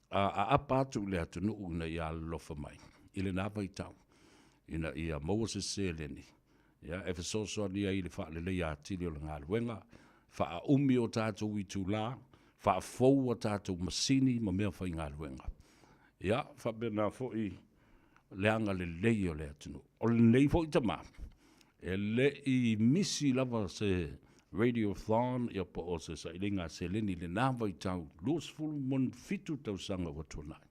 a aapa atu i le atunuu ina ia alolofa mai i lena vaitau, ina ia maua se seleni ia, e fesoasoani ai i le faaleleia atili o le galuega, faaumi o tatou itula, faafou a tatou masini ma mea faigaluega. Ia, faapena foi le agalelei o le atunuu. O lenei foi tama, e le i misi lava se radiothon ia po o se sailiga seleni i lena vaitau 27 tausaga ua tuanai.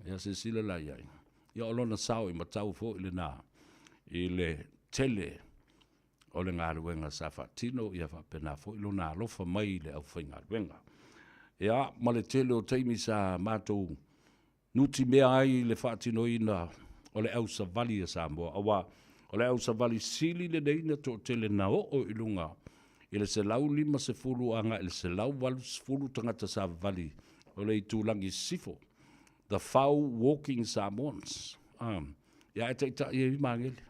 Ia silasila la i ai. Ia o lona sao i matau foi lena i le tele o le galuega sa faatino, ia faapena foi lona alofa mai i le aufaigaluega. Ia, ma le tele o taimi sa matou nutimea ai i le faatinoina o le au savali a Samoa, aua o le au savali sili lenei na toatele na oo i luga i le 150 agai i le 180 tagata savavali o le itulagi sisifo, the Whau Walking Samoans. Ia ae taitai ai Magele,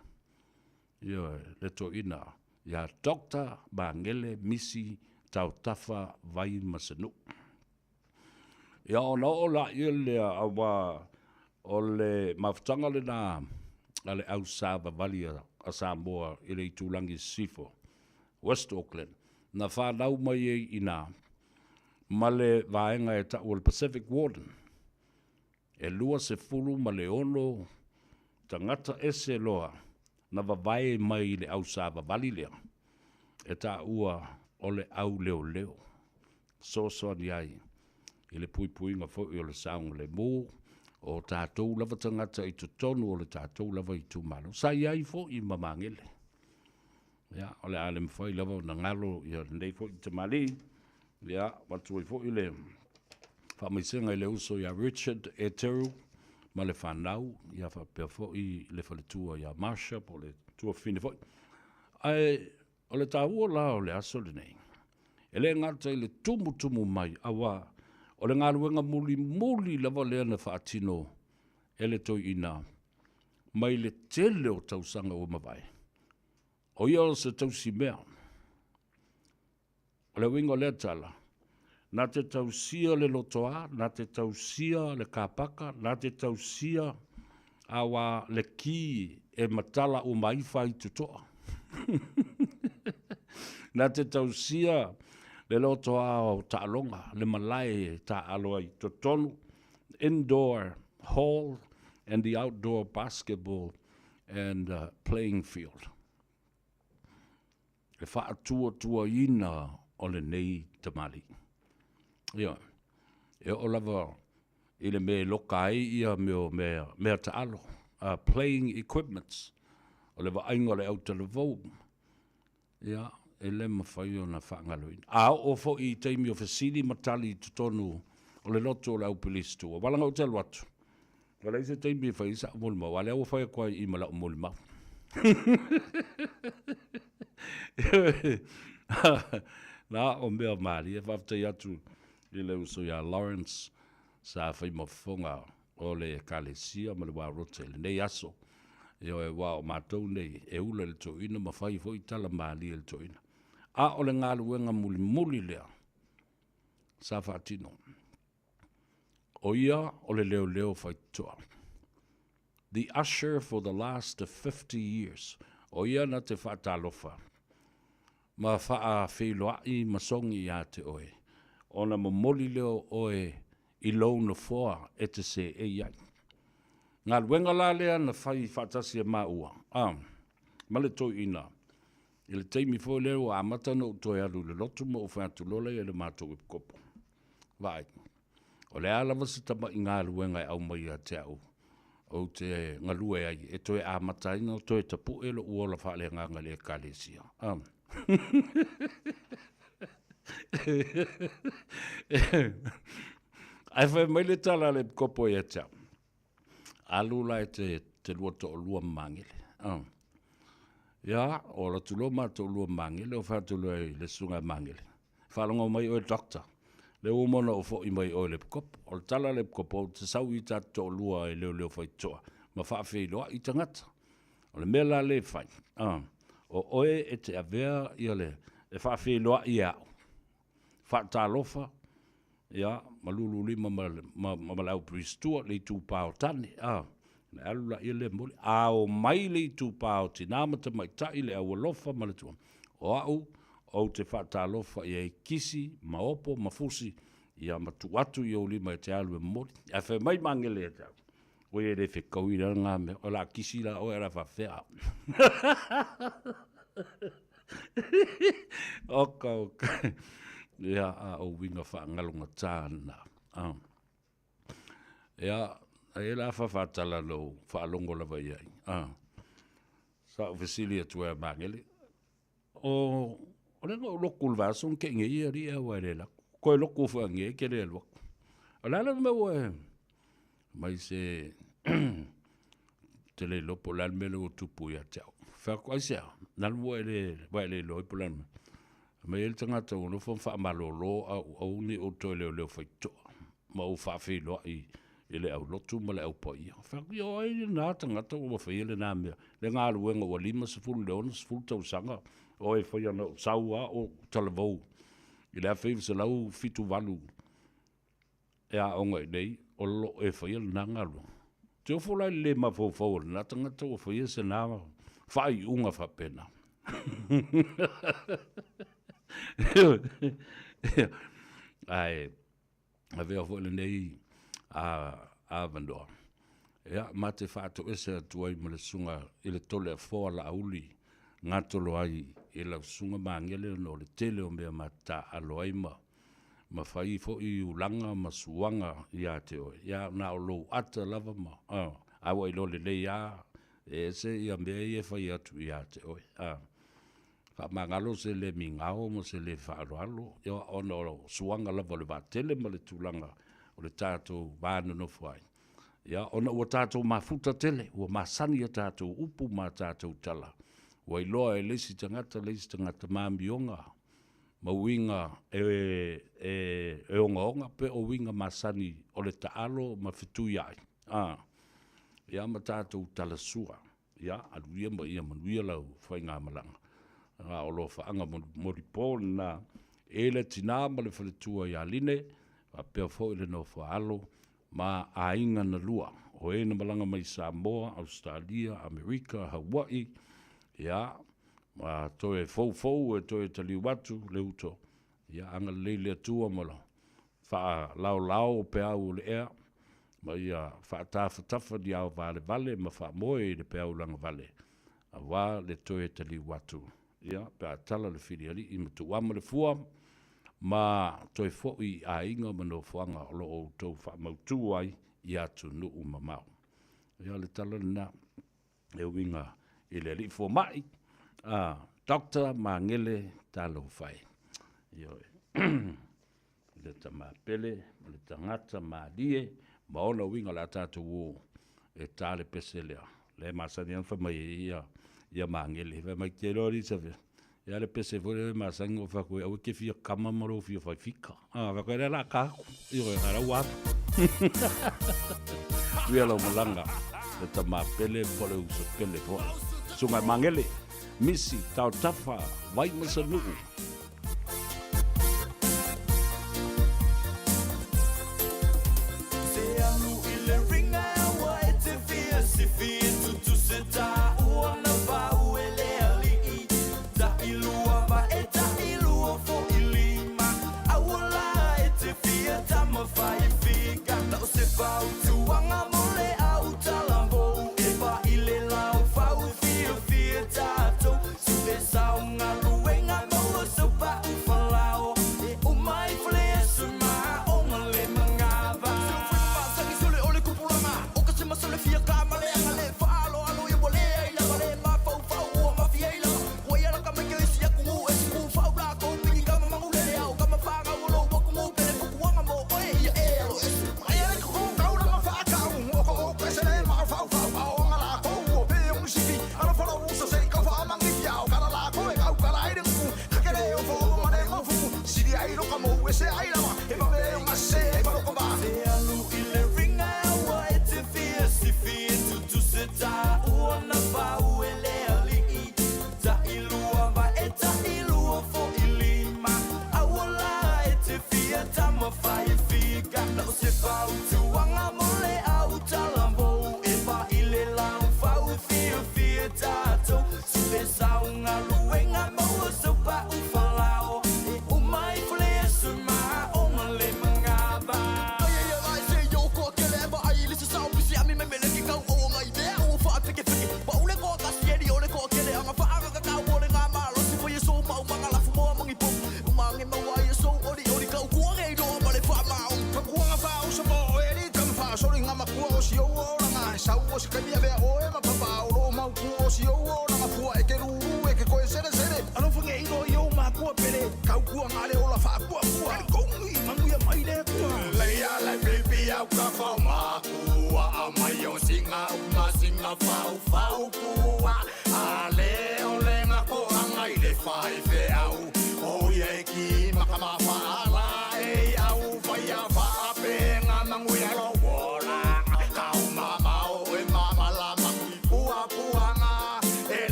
ioe, le toeaina ia Doctor Magele Misi Tautafa Vaimasanuu. Ia ona oo laia lea aua o le mafutaga lena a le au savavali a Samoa i le itulagi sisifo, West Auckland, na fanau mai ai i ina ma le vaega e tau o le Pacific Warden. E 26 tagata ese loa na vavae mai i le au savavali lea e taua o le au leoleo. fesoasoani ai i le puipuiga foi o le saogalemu o tatou lava tagata i totonu o le tatou lava itumalo. Sa i ai foi ma Magele. Ia, o le a le mafai lava ona galo ia lenei foi tamalii. Ia, avatu ai foi le faamaisega i le uso ia Richard Eteru ma le fanau, ia faapea foi le faletua ia Marsha po o le tuafafine foi. Ae o le taua la o le aso lenei, e le gata i le tumutumu mai, aua o le galuega mulimuli lava lea na faatino e le toeaina mai le tele o tausaga ua mavae. O ia o se tausimea. O le uiga o lea tala, na te tausia le lotoa, na te tausia le kapaka, na te tausia aua le ki e matala uma ai faitotoa. Na te tausia le lotoa o taaloga, le malae e taaalo ai totonu, indoor hall and the outdoor basketball and playing field. Le faatuatuaina o lenei tamalii. Ioe. E oo lava i le mea e loka ai ia mea o mea, mea taalo, playing equipments, o le vaaiga o le autalavou, ia, e le mafai ona faagaloina. A oo foi i taimi o fesili ma tali i totonu o le lotu o le Au Pilisitua, aua leaga ou te alu atu, Ua leai se taimi e fai ai sa'u molimau, a o lea ua fai atu ai i i ma la'u molimau. Na o mea malie, faafetai atu i le uso ia Lawrence sa fai ma fofoga o le Ekalesia ma le Waurota i lenei aso. Ioe, aua o matou nei e ula i le toeaina ma fai foi tala malie i le toeaina. A o le galuega mulimuli lea sa faatino. O ia o le leoleo faitotoa. The usher for the last 50 years. O ia na te faatalofa ma faafeiloai ma sogi ia te oe, ona momoli lea o oe i lou nofoa e te seei ai. Galuega la lea na fai faatasi e maua, a, ma le toeaina, i le taimi foi lea ua amata ona ou toe alu i le lotu ma ou fai atu loa lea i le matou epikopo, Vaai, o le a lava se tama'i galuega e aumai ia te au, ou te galue ai e toe amata ai ona toe tapu'e lo'u ola faaleagaga i le Ekalesia. Ae fai mai le tala a le epikopo ia te au, Alu la e te lua toalua ma Magele. Ia, o alu atu loa ma toalua ma Magele, o fai atu loa i le susuga ia Magele, Faalogo mai oe doctor, lea ua uma ona ou foi mai oe i le epikopo. O le tala a le epikopo, ou te sau i ta toalua e leoleo faitotoa ma faafeiloai tagata. O le mea la lea e fai, o oe e te avea ia le, e faafeiloai e au, faatalofa, ia, ma lululima ma, ma, ma le au Priest-ua, le itupa o tane, a, ona alu laia lea momoli. A o mai le itupa o tinā ma tamaitai, le au alofa ma le tua, o au, ou te faatalofa i ai kisi ma opo ma fusi, ia ma tuu atu i ou lima e te alu e momoli. Ae fai mai Magele ia te au, Oi e le fekaui la ngā mea, o la kisi la oe a la faafefea au. Oka, oka. Ia, a o uiga faagalogatā lena. A. Ia, e la fafatala lou faalogo lava i ai. A. Sa ou fesili atu ai a Magele, o, o le na ou loku i le vaiaso na tea nei alii aua e le alu atu. Toe loku foi anei ke le alu atu. O le a le mea ua e mai se te le iloa po o le a le mea lea ua tupu ia te au. Fai atu, aisea? Nalu ua e le, ua e le iloa ai po o le a le mea. Fai mai ai le tagata ua nofo ma faamalolo au, aua ne i ou toe leoleo faitotoa ma ou faafeiloai i le aulotu ma le aupaia. Fai atu, ia o ai lena tagata ua faia lena mea, le galuega ua 50 i le 60 tausaga o e faia na ou sau lava o talavou i le 1978 e aoga i inei, o lo o e faia lena galuega. Ou te ofo la i le le mafaufau o lena tagata ua faia sena faaiuga faapena. Ae avea foi lenei avanoa, ia, ma te faatoese atu ai ma le susuga i le Toleafoa Laauli gatolo ai i lau susuga Magele ona o le tele o mea ma te taaalo ai ma. ma fai foi ulaga ma suaga ia te oe, ia na o lou ata lava ma, a, a ua iloa lelei lava e ese ia mea ia e fai atu ia te oe, a. Faamagalo se le migao ma se le faaaloalo, ia ona o suaga lava o le vaatele ma le tulaga o le tatou va nonofo ai. Ia ona ua tatou mafuta tele, ua masani a tatou upu ma a tatou tala, ua iloa e le isi tagata le isi tagata ma amioga ma uiga e, e, e ogaoga pe o uiga masani o le taalo ma fetuiai, a, ia ma tatou talasua. Ia, alu ia ma ia manuia lau faigamalaga. A o alofaaga molipo lena e le tina ma le faletua ia Line, faapea foi le nofo a alo ma aiga na lua, o e na malaga mai Samoa, Ausetalia, Amerika, Hawaii, ia, ma toe foufou e toe taliu atu le uto, ia agalelei le Atua ma faalaolao o peau o le ea, ma ia faatafatafa ni ao valevale ma faamoe i le peau lagavale, aua le toe taliu atu, ia, pe a tala le filialii ma tuuama le fua, ma toe foi i aiga ma nofoaga o lo o outou faamautu ai i atunuu mamao. Ia, o le tala lena e uiga i le alii fomai, a Doctor Magele Talofa e. Ioe. Le tama pele ma le tagata malie ma ona uiga o le a tatou o e ta le pese lea. Le masani lava ona fai mai ai ia, ia Magele, fai mai te iloa Elisabeth, ia le pese foi lea e masani ona ou fai atu ai, aua e te fia kama ma lou fia fai fika. Ah, fai atu ai, lea o le a ta atu. Ioe, a o la ua alu. Uia lau malaga, le tama pele po o le uso pele foi. Susuga i Magele, Misi, Taotafa, Vaimasanuu.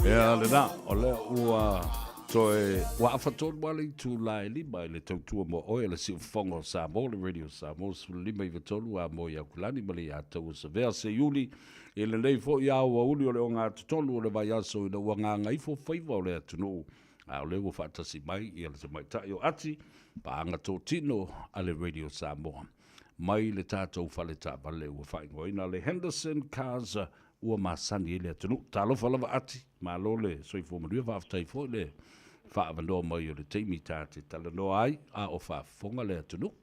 Ia lena, o lea ua toe ua afa tonu lava le itula e lima i le tautua mo oe o le Siufofoga o Samoa, le Radio Samoa 15 93 a mo i Aukilani ma le ia taua Savea Seiuli i lenei foi aoauli o le ogatotonu o le vaiaso ina ua gagaifo faiva o le atunuu a o lea ua faatasi mai ia le tamaitai o Ati, paaga totino a le Radio Samoa mai le tatou faletaavale ua faaigoaina le Henderson Cars. ua masani ai le atunuu. Talofa lava Ati, malo le soifua manuia, faafetai foi le faaavanoa mai o le taimi ta te talanoa ai a o faafofoga le atunuu.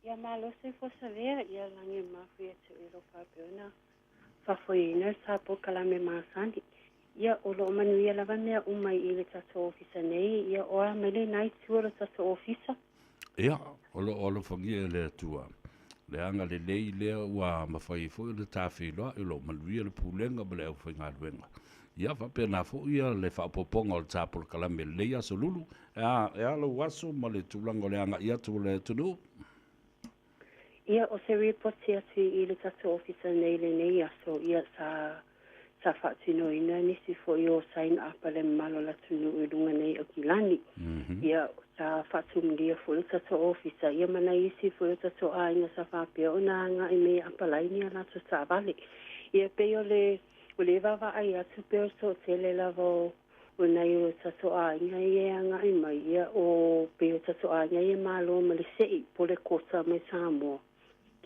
Ia malo soifua Savea, ia lagi e mafuie atu i lou faapea ona faafoeina le sa polokalame masani. Ia o lo o manuia lava mea uma i le tatou ofisa nei, ia o a mai lena itu o le tatou ofisa. Ia, o lo o alofagia e le Atua le agalelei lea ua mafai ai foi ona ta feiloai, o lo o manuia le pulega ma le aufaigaluega. Ia, faapena foi le faaopoopoga o le ta polokalame i lenei aso Lulu. E a, e a lou aso ma le tulaga o le agai atu o le atunuu? Ia, o se ripoti atu i le tatou ofisa nei i lenei aso, ia, sa sa faatinoina nisi foi o sign up a le mamalu o le atunuu i luga nei o Aukilani. Ia, sa faatumulia foi le tatou ofisa, ia ma nai isi foi o tatou aiga sa faapea ona agai mai e apalai ni a latou taavale. Ia, pei o le, o le vaavaai atu pei o le toatele lava o o nai o tatou aiga ia e agai mai, ia, o pei o tatou aiga ia e malo ma le se'i po o le kota mai Samoa.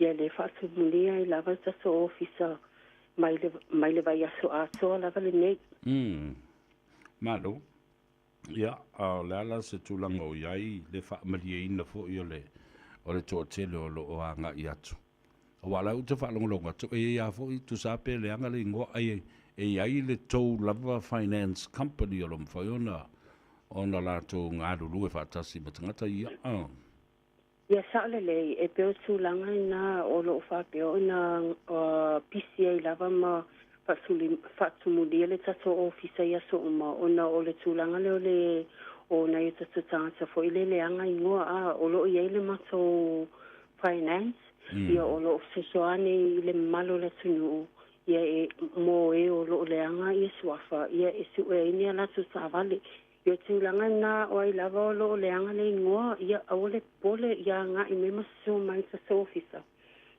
Ia lea e faatumulia ai lava le tatou ofisa mai le, mai le vaiaso atoa lava lenei. Malo. Ia, a o le a la se tulaga o i ai le faamalieina foi o le, o le toatele o lo o agai atu? Aua o la ou te faalogologo atu, e i ai lava foi, tusa lava pe leaga le igoa, ai e i ai le tou lava finance company o lo o mafai ona, ona latou galulue faatasi ma tagata ia. Ia sao lelei, e pei o tulaga na o lo o faapea ona pisi ai lava ma faatumulia le tatou ofisa i aso uma ona o le tulaga lea o le o nai o tatou tagata foi lea e leaga igoa a o lo o i ai le matou finance ia o lo o fesoasoani i le mamalu o le atunuu ia e mo e o lo o leaga ia suafa ia e sue ai ni a latou taavale. Ia tulaga na o ai lava o lo o leaga le igoa, ia aua le popole, ia agai mai ma susu mai i le tatou ofisa.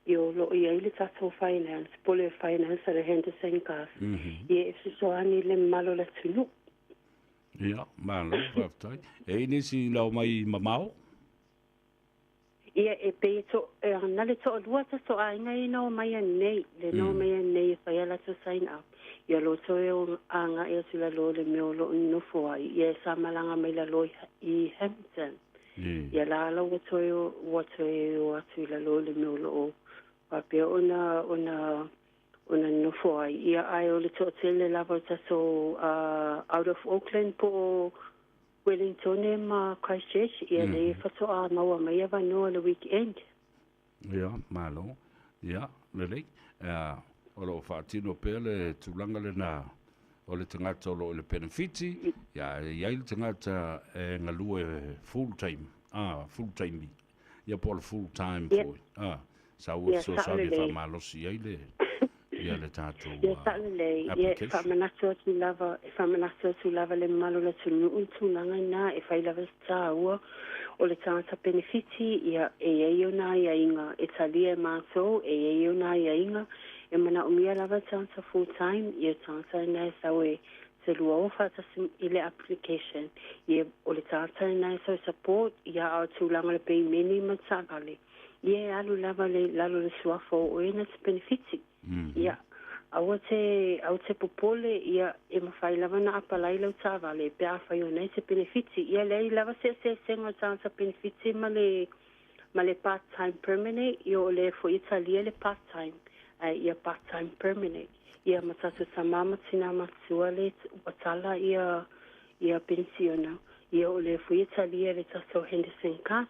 Ia o lo o i ai le tatou finance, po o le finance a le Henderson Gas, ia e fesoasoani i le mamalu o le atunuu. Ia, malo, faafetai. E i ai nisi na omai mamao? Ia, e pei e to, e, na le toalua tatou aiga i na omai anei, le na omai anei e fai a latou sign up. Ia lo toe o aga'i atu lalo i le mea o lo'o nonofo ai, ia e sa malaga mai lalo i, i Hamilton. Ia la la ua toe o, ua toe o atu i lalo i le mea o lo'o faapea ona, ona, ona nonofo ai. Ia, ae o le toatele lava o tatou, uh, out of Auckland po o Wellingtone ma Christchurch, ia lea faatoa maua mai avanoa le weekend. Ia, malo. Ia, lelei. Uh, o lo o faatino pea le tulaga lena o le tagata o lo o i le penefiti, ia, e i ai le tagata e galue full time, ah, full time, ia po o le full time foi. Ah, sa ua fesoasoani e faamalosi ai le, ia le tatou Ia sao lelei, ia e faamanatu atu lava, e faamanatu atu lava le mamalu o le atunuu i tulaga ina e fai lava se taua o le tagata penefiti, ia e i ai ona aiaiga e talia e matou, e i ai ona aiaiga e manaomia lava le tagata full time, ia tagata ina e sau e se 21 i le application, ia o le tagata ina e sau e support, ia a o tulaga o le peimeni ma le taavale, ia e alu lava le lalo o le suafa o oe na te penefiti. Ia, aua te, aua te popole, ia, e mafai lava ona apalai lau taavale pe afai ona e te penefiti. Ia, leai lava se eseesega o le tagata penefiti ma le, ma le part time permanent, ia o lea foi e talia le part time, ae ia part time permanent. Ia, ma tatou tama ma tina matua le ua tala ia, ia penisiona, ia o lea foi e talia le tatou Henderson Cast,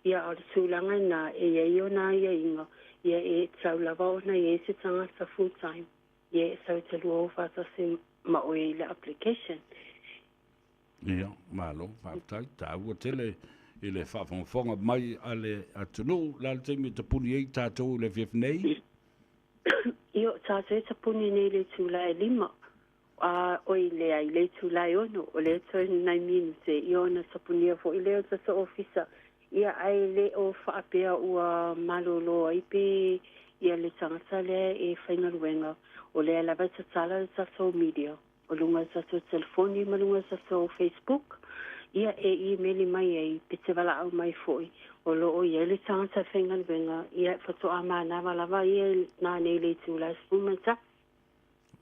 ia a o le tulaga lena e i ai ona aiaiga, ia e tatau lava ona i ai se tagata full time, ia e sau e te lua o faatasi ma oe i le application. Ia, malo, faafetai, taua tele i le faafogafoga mai a le atunuu. O le a le taimi e tapuni ai tatou i le afiafi nei? Ia, o tatou e tapuni nei i le itula e 5. A, oi, leai, le itula e 6, o lea toe nai minute, ia ona tapunia foi lea o le tatou ofisa. Ia, ae le o faapea ua malolo ai pe ia le tagata lea e faigaluega, o lea lava e tatala le tatou media, o luga o le tatou telefoni ma luga o le tatou Facebook, ia e imeli mai ai pe te valaau mai foi, o lo o i ai le tagata e faigaluega, ia faatoa manava lava ia nanei i le itula e 11.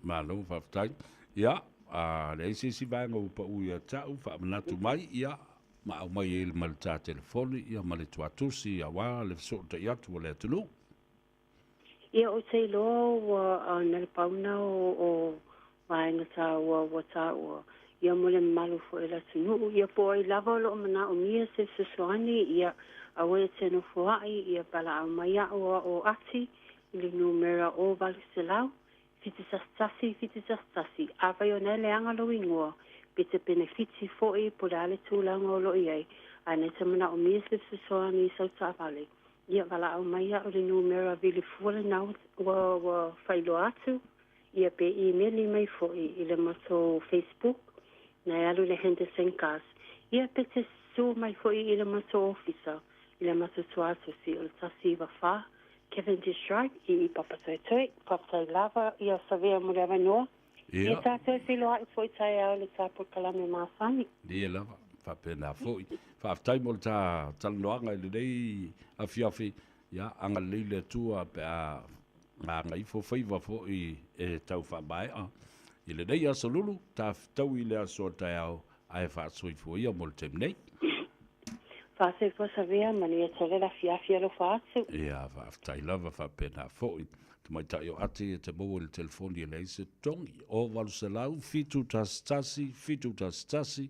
Malo faafetai. Ia, a leai se isi vaega ua pau ia te au, faamanatu mai, ia, ma aumai ai ma le ta telefoni, ia, ma le tuatusi, auā le fesootai atu a le atunuu. Ia, ou te iloa ua na le pau na o vaega taua ua taua ia mo le mamalu foi o le atunuu, ia po o ai lava o lo o manaomia se fesoasoani, ia aua e te nofoaʻi, ia valaau mai au o au o Ati i le numera o 800 711 711. Afai o na e leaga lou igoa, pe te penefiti foi po o le a le tulaga o lo o i ai, ae na te manaomia se fesoasoani i sau taavale, Ia valaau mai au i le numera vili fua lena ua ua faailoa atu, ia pe imeli mai foi i le matou Facebook na e alu i le Henderson Cars, ia pe te susu mai foi i le matou ofisa i le matou tuatusi o le 194 Cavendish Drive i i Papatoetoe. Faafetai lava ia Savea mo le avanoa. Ia tatou feiloai foi taeao i le ta polokalame masani. Ia lava, faapena foi. Faafetai mo le ta talanoaga i lenei afiafi. Ia, agalelei le Atua pe a gagaifo faiva foi e tau faamaea i lenei aso lulu, ta fetaui i le aso a taeao ae faasoifua ia mo le taimi nei. Faasoifua Savea, manuia tele le afiafi alofa atu. Ia, faafetai lava faapena foi. Tamaitai o Ati e te maua i le telefoni e leai se totogi, o 800 711 711,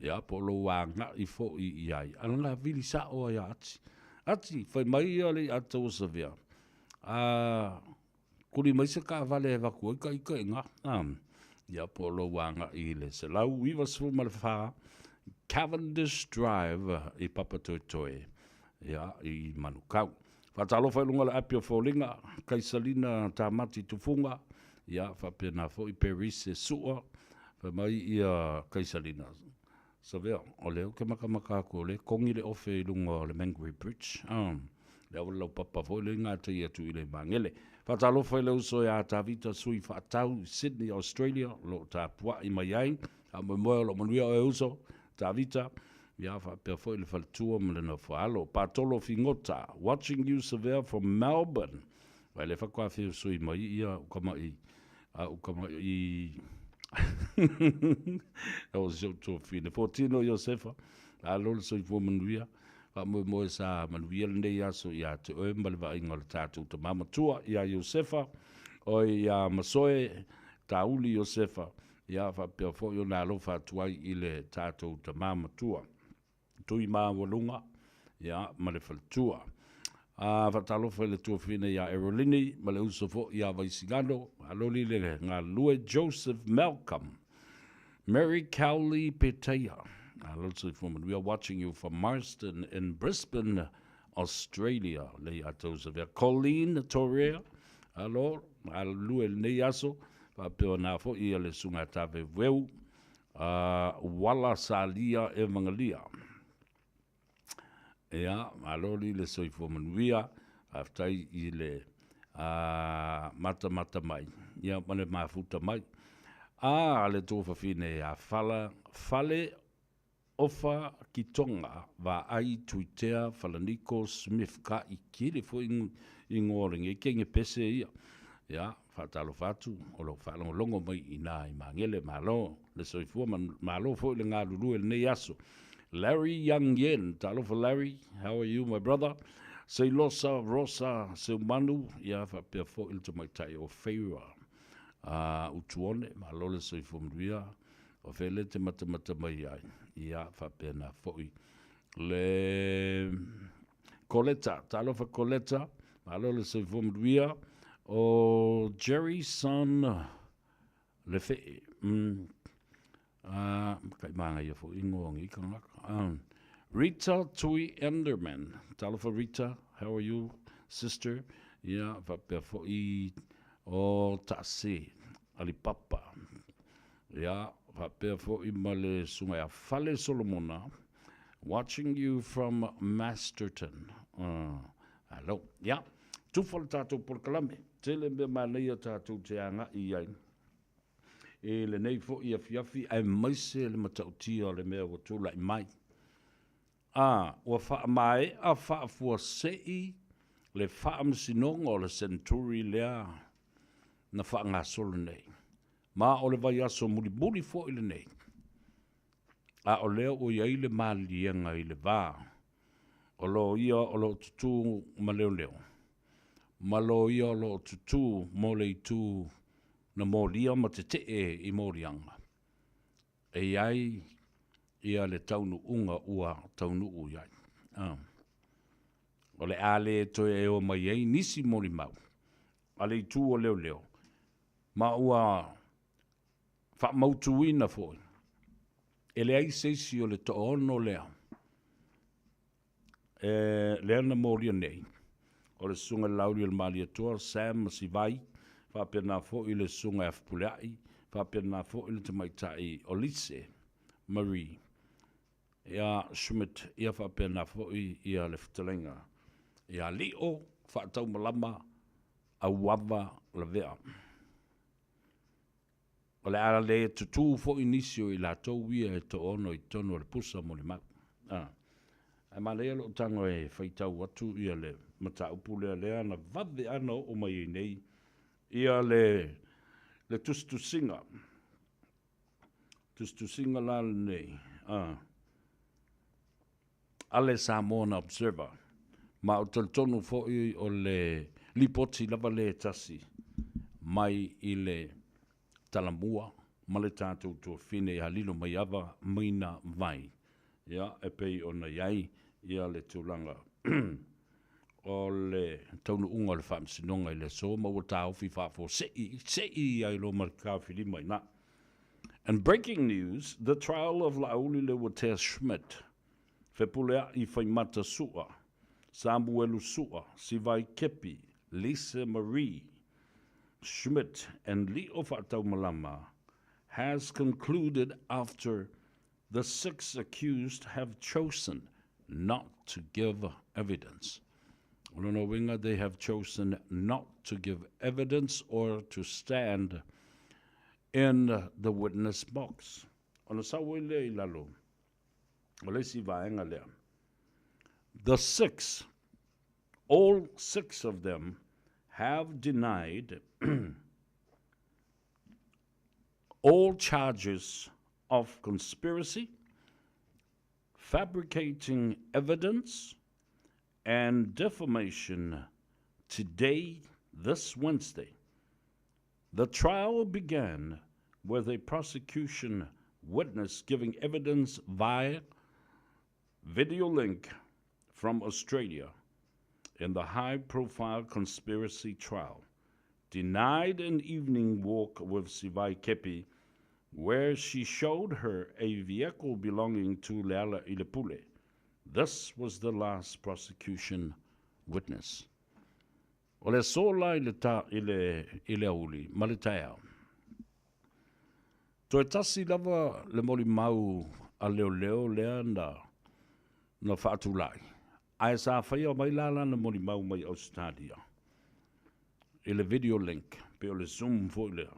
ia, po o lou agai foi i ai. A na vili sao ai a Ati. Ati, fai mai ia le iata ua savea. A, kuli mai se kaavale e avatu ai ka ika i ina. Ia, po o lou agai i le 194 Cavendish Drive i Papatoetoe, ia, i Manukau. Faatalofa i luga o le api o Foliga, Kaisalina Tamati Tufuga, ia, faapena foi Perise Sua, fai mai ia Kaisalina, Savea, o lea ou te matamata atu o lea e togi le ofe i luga o le Mangere Bridge, le auala laupapa foi lea e gatai atu i le Magele. Faatalofa i le uso ia Tavita Sui Faatau i Sydney, Australia, o lo o tapuai mai ai. Faamoemoe o lo o manuia oe uso, Tavita. Ia, faapea foi le faletua ma le nofoaalo. Patolo Figota, watching you Savea from Melbourne. Vai le faatoa feusui mai ia uka mai a uka mai o si ou tuafafine. Fuatino Iosefa, malo le soifua manuia. Faamoemoe sa manuia lenei aso ia te oe ma le vaaiga o le tatou tama matua ia Iosefa, oe ia Masoe Tauli Iosefa, ia faapea foi ona alofa atu ai i le tatou tama matua. Tui Maualuga, ia, ma le faletua. A faatalofa i le tuafafine ia Erolini ma le uso foi ia Vaisigano, Aloli le galulue Joseph Malcolm, Mary Cowley Petaia, Alo le soifua manuia, watching you from Marston in Brisbane, Australia, le ia tou savea. Colleen Torea, alo, galulue i lenei aso, faapea ona foi ia le susuga Taveveu, A Uala Salia Evangelia. Ia, malo li le soifua manuia, faafetai i le a, matamata mai, ia ma le mafuta mai. A, le tuafafine ia Fala, Fale Ofa Kitonga, Vaai Tuitea Falaniko Smith Ka i kele foi ingoa o lenei kenge pese ia. Ia, Faatalofa atu, o lou faalogologo mai i ina i Magele, malo le soifua ma malo foi le galulue i lenei aso. Larry Young Yen, talofa Larry, how are you my brother? Seilosa Rosa Seumanu, ia faapea foi le tamaitai o Feira uh, Utuone, malo le soifua manuia, o fele te matamata mai ai, ia faapena foi le Koleta, talofa Koleta, malo le soifua manuia, o Jerry Son le Fee, mm, a, kai māngaia foi ingoa o nei tagata. Rita Tui Enderman, talofa Rita, how are you sister? Ia, faapea foi o Taase Alipapa, ia, faapea foi ma le susuga ia Fale Solomona, Watching you from Masterton. Alo. Ia, tufa le tatou polokalame. Tele mea manaia tatou te agai i ai i lenei foi afiafi aemaise le matautia o le mea ua tulai mai. A, ua faamaea faafuasei le faamasinoga o le Century lea. na faagasolo nei. Ma o le vaiaso mulimuli foi lenei, a o lea ua i ai le maliliega i le va o loia o lo o tutū ma leoleo, ma loia o lo o tutū mo le itu na molia ma tetee i moliaga, e i ai ia le taunuuga ua taunuu i ai. A. O le a le toe e o mai ai nisi molimau a le itu o leoleo, ma ua faamautuina foi, e leai se isi o le toaono lea e lea na molia nei, o le Susuga i le Laauli o le Malietoa, Sam Masivai, faapena foi le Susuga ia Fepuleai, faapena foi le Tamaitai o Lise Marie ia Schmidt, ia faapena foi ia le fetalaiga ia Lio Faataumalama Auava Lavea. O le a le tutū foi nisi o i latou ia e toaono i totonu o le pusa molimau. A. Ae manaia lou tago e faitau atu ia le mataupu lea lea na vave lava ona oo mai ai nei ia le le tusitusiga. Tusitusiga la lenei, a. A le Samoan Observer, ma ou te talitonu foi o le lipoti lava lea e tasi mai i le Talamua ma le tatou tuafine ia Lilomaiava Maina Vai, ia, e pei ona i ai ia le tulaga o le taunuuga o le Faamasinoga i le aso ma ua taofi faafuasei sei ai loa ma le taofilima i ina. And breaking news, the trial of Laauli Leuatea Schmidt, Fepulea'i Faimata Su'a, Samuelu Su'a, Sivai Kepi, Lisa Marie Schmidt and Lio Fa'ataumalama has concluded after the six accused have chosen not to give evidence. O lona uiga, they have chosen not to give evidence or to stand in the witness box. Ona sau ai lea i lalo o le isi vaega lea. The six, all six of them have denied all charges of conspiracy, fabricating evidence, and defamation today, this Wednesday. The trial began with a prosecution witness giving evidence via video link from Australia in the high profile conspiracy trial. Denied an evening walk with Sivai Kepi, where she showed her a vehicle belonging to Leala Ilepule. This was the last prosecution witness. O le aso la i le ta, i le, i le aoauli ma le taeao. Toe tasi lava le molimau a leoleo lea na, na faatulai, ae sa faia mai la lana molimau mai Ausetalia i le video link, pe o le zoom foi lea,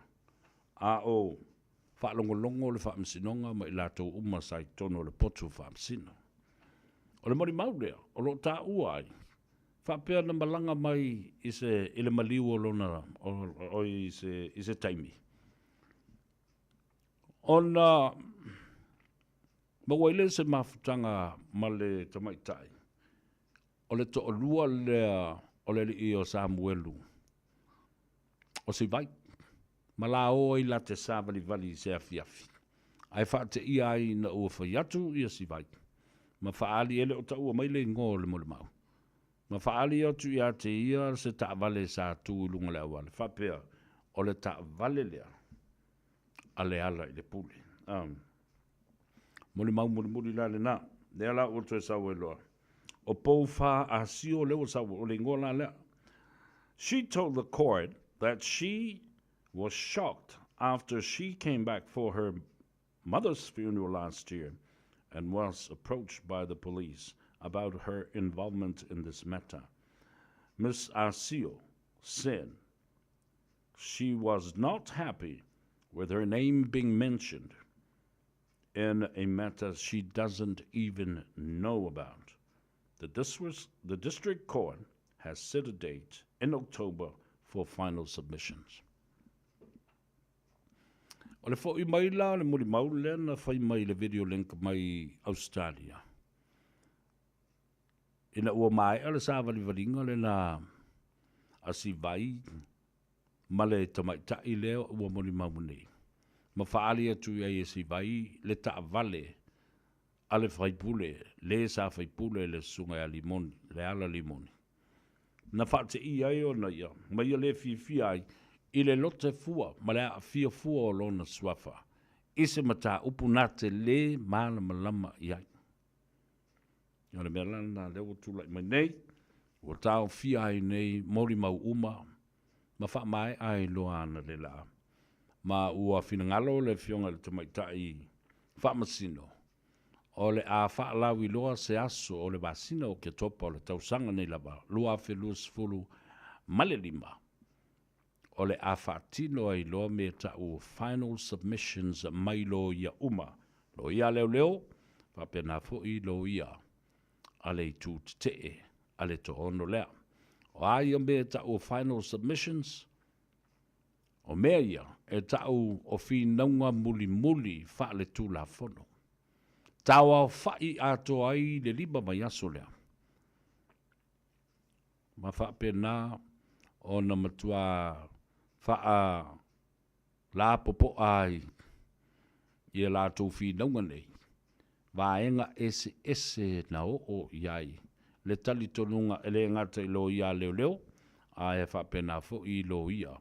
a o faalogologo le Faamasinoga ma i latou uma sa i totonu o le potu faamasino. O le molimau lea o lo o taua ai, faapea na malaga mai i se, i le maliu o lona, o, o, i se, i se taimi. Ona maua ai lea se mafutaga ma le tamaitai, o le toalua lea o le alii o Samuelu, o Sivai, ma la o ai la te savalivali i se afiafi, ae faateia ai ina ua fai atu ia Sivai, ma faaali e le o taua mai le igoa o le molimau, ma faaali atu ia te ia se taavale sa tu i luga o le auala, faapea, o le taavale lea a Leala i le Pule. A molimau mulimuli la lena, lea la ua toe sau ai loa. O Poufa Asio lea ua sau, o le igoa la lea. She told the court that she was shocked after she came back for her mother's funeral last year and was approached by the police about her involvement in this matter. Ms. Asio said she was not happy with her name being mentioned in a matter she doesn't even know about. The, the district court has set a date in October for final submissions. O le foʻi mai la o le molimau lea na fai mai i le video link mai Australia, ina ua maea le savalivaliga lena a Sivai ma le tamaitai lea ua molimau nei, ma faaali atu i ai e Sivai le taavale a le faipule, le sa faipule le susuga ia Limoni, Leala Limoni. Na faateia ai ona ia, ma ia le fiafia ai i le lote fua ma le aafia fua o lona suafa i se mataupu na te lē malamalama i ai. O le mea la lena lea ua tulai mai nei, ua taofia ai nei molimau uma ma faamaea ai loa analeila, ma ua finagalo le Afioga i le Tamaitai Faamasino o le a faalauiloa se aso o le masina o Oketopa o le tausaga nei lava 2025, o le a faatino ai loa mea tau o final submissions mai loia uma, loia a leoleo faapena foi loia a le itu tetee a le toaono lea. O a ia mea tau o final submissions? O mea ia e ta'u o finauga mulimuli faaletulafono. Taoaofa'i atoa ai le lima vaiaso lea, ma faapena ona matuā faalapopo'a ai ia latou finauga nei, vaega eseese na oo i ai le talitonuga e le gata i loia a leoleo, ae faapena foi i loia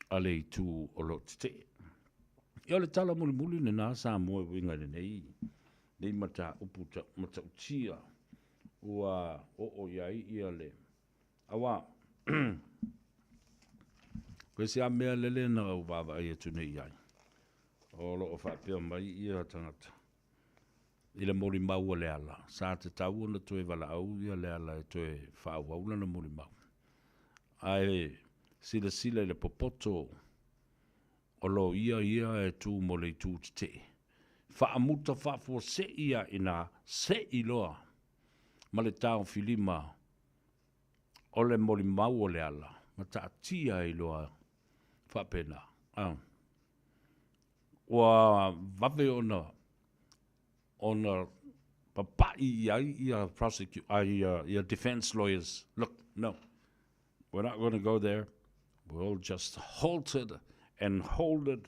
a le itu o lo o tetee. Ia o le tala mulimuli lena Samoa e uiga i lenei nei mataupu matautia ua oo i ai ia le aua ko isi a mea lele na ou vaavaai atu nei i ai, o lo o faapea mai ia tagata i le molimau a Leala, sa tatau ona toe valaau ia Leala e toe faaauau lana molimau. Ae silasila i le popoto o loia ia e tu mo le itu tetee, faamuta faafuasei a ina sei loa ma le taofilima o le molimau o Leala ma taatia ai loa faapena. Ua vave ona ona papaʻi i ai ia prosecute ia ia defense lawyers. Look, no. We're not going to go there. We'll just halt it and hold it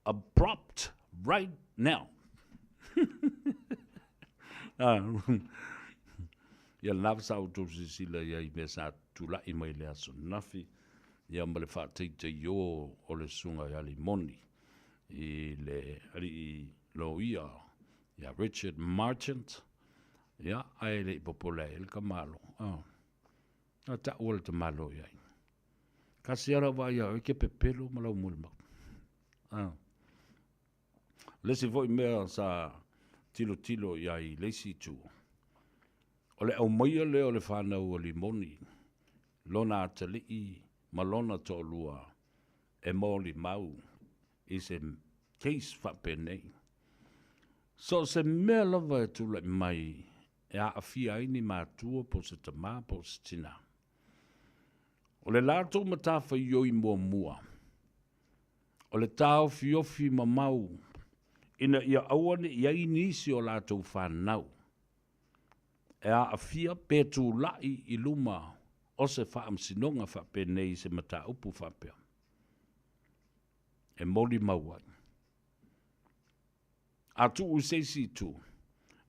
abrupt right now. Ia lena sa outou silasila i ai i mea sa tulai mai le aso ananafi, ia ma le faataitaiō o le Susuga ia Limoni i le alii loia ia Richard Marchant, ia, ae le i popole ai le tamalo. Oh. A ta'u a le tamalo i ai. Kasi a lau vaai ia oe ke pepelo ma lau molimau. Ah. Le isi foi mea sa tilotilo i ai i le isi itu, o le aumaia lea o le fanau a Limoni, lona atalii ma lona toalua e molimau i se case faapenei. So o se mea lava e tulai mai e aafia ai ni matua po o se tama po o se tinā. O le latou matafaioi muamua, o le taofiofi mamao ina ia aua ne i ai nisi o latou fanau e aafia pe tulai i luma o se faamasinoga faapenei i se mataupu faapea e molimau ai. A tuu i se isi itu,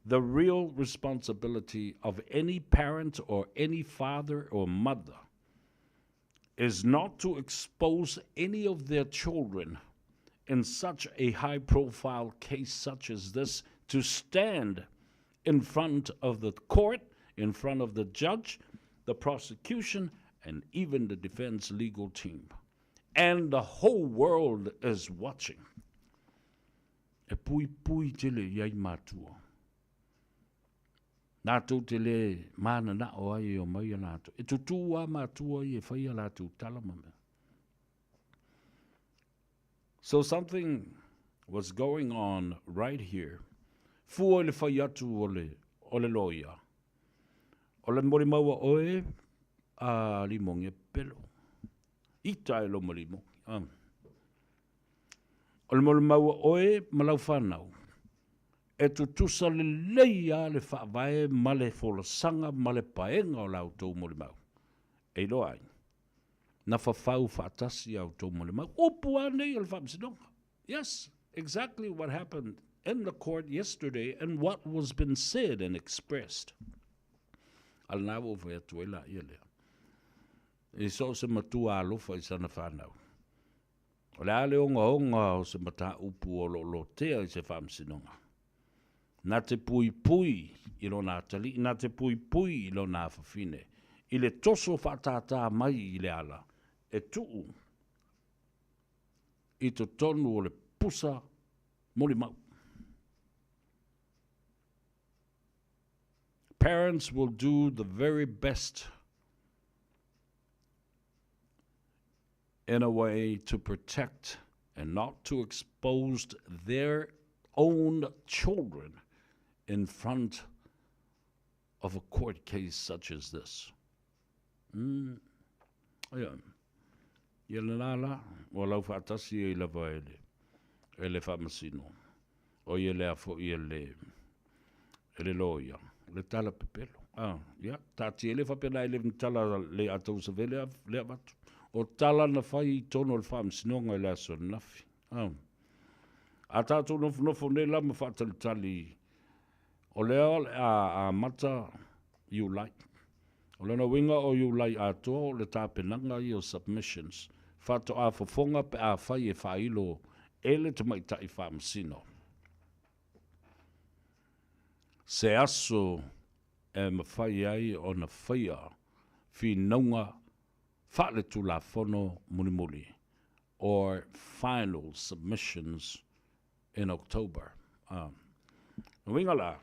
the real responsibility of any parent or any father or mother is not to expose any of their children in such a high profile case such as this to stand in front of the court, in front of the judge, the prosecution, and even the defense legal team. And the whole world is watching. E puipui tele i ai mātua. Lātou te lē mānanao ai e omai a lātou. E tutū a mātua i e whai a lātou tala ma mea. So something was going on right here. Fua i le whai atu o le, o le loia. O le molimau a oe, a Limongi e pelo. Ita e lo ma Limongi. O le molimau a oe ma lau fanau, e tutusa lelei lava le faavae ma le folasaga ma le paega o la outou molimau. E iloa ai, na fafau faatasi a outou molimau. Upu lava nei o le Faamasinoga. Yes, exactly what happened in the court yesterday and what was been said and expressed. A lena ua ou fai atu ai laia lea. I so o se matua alofa i sana fanau. O le a le ogaoga o se mataupu o lo o lotea i se faamasinoga? Na te puipui i lona atalii, na te puipui i lona afafine, i le toso faatātā mai i le ala e tuu i totonu o le pusa molimau. Parents will do the very best in a way to protect and not to expose their own children in front of a court case such as this. Mm. Ia. Ia lena la, ua lau faatasi ai lava e le, e le faamasino. O ia lea foi e le, e le loia, le tala pepelo. Ah, ia, taatia le faapena e le ni tala le a tau savele a le avatu. O tala na fai i tonu o le faamasinoga i le aso ananafi. Ah. A tātou nofonofo nei la ma faatalitali, o lea o le a amata Iulai. O lona uiga o Iulai atoa o le tapenaga ia o submissions, faatoa fofoga pe afai e faailo e le tamaitai faamasino se aso e mafai ai ona faia finauga faaletulafono mulimuli or final submissions in October. A uiga la,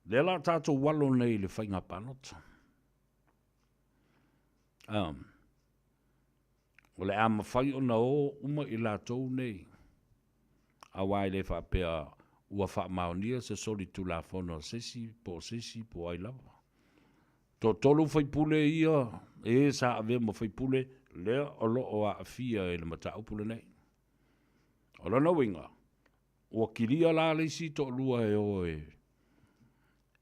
lea la tatou alo nei i le faiga palota. O le a mafai ona o uma i latou nei, aua e le faapea ua faamaonia se solitulafono a se isi po o se isi po o ai lava. Toatolu faipule ia, e sa avea ma faipule, lea o lo o aafia i le mataupu lenei. O lona uiga, Ua kilia la le isi toalua e o e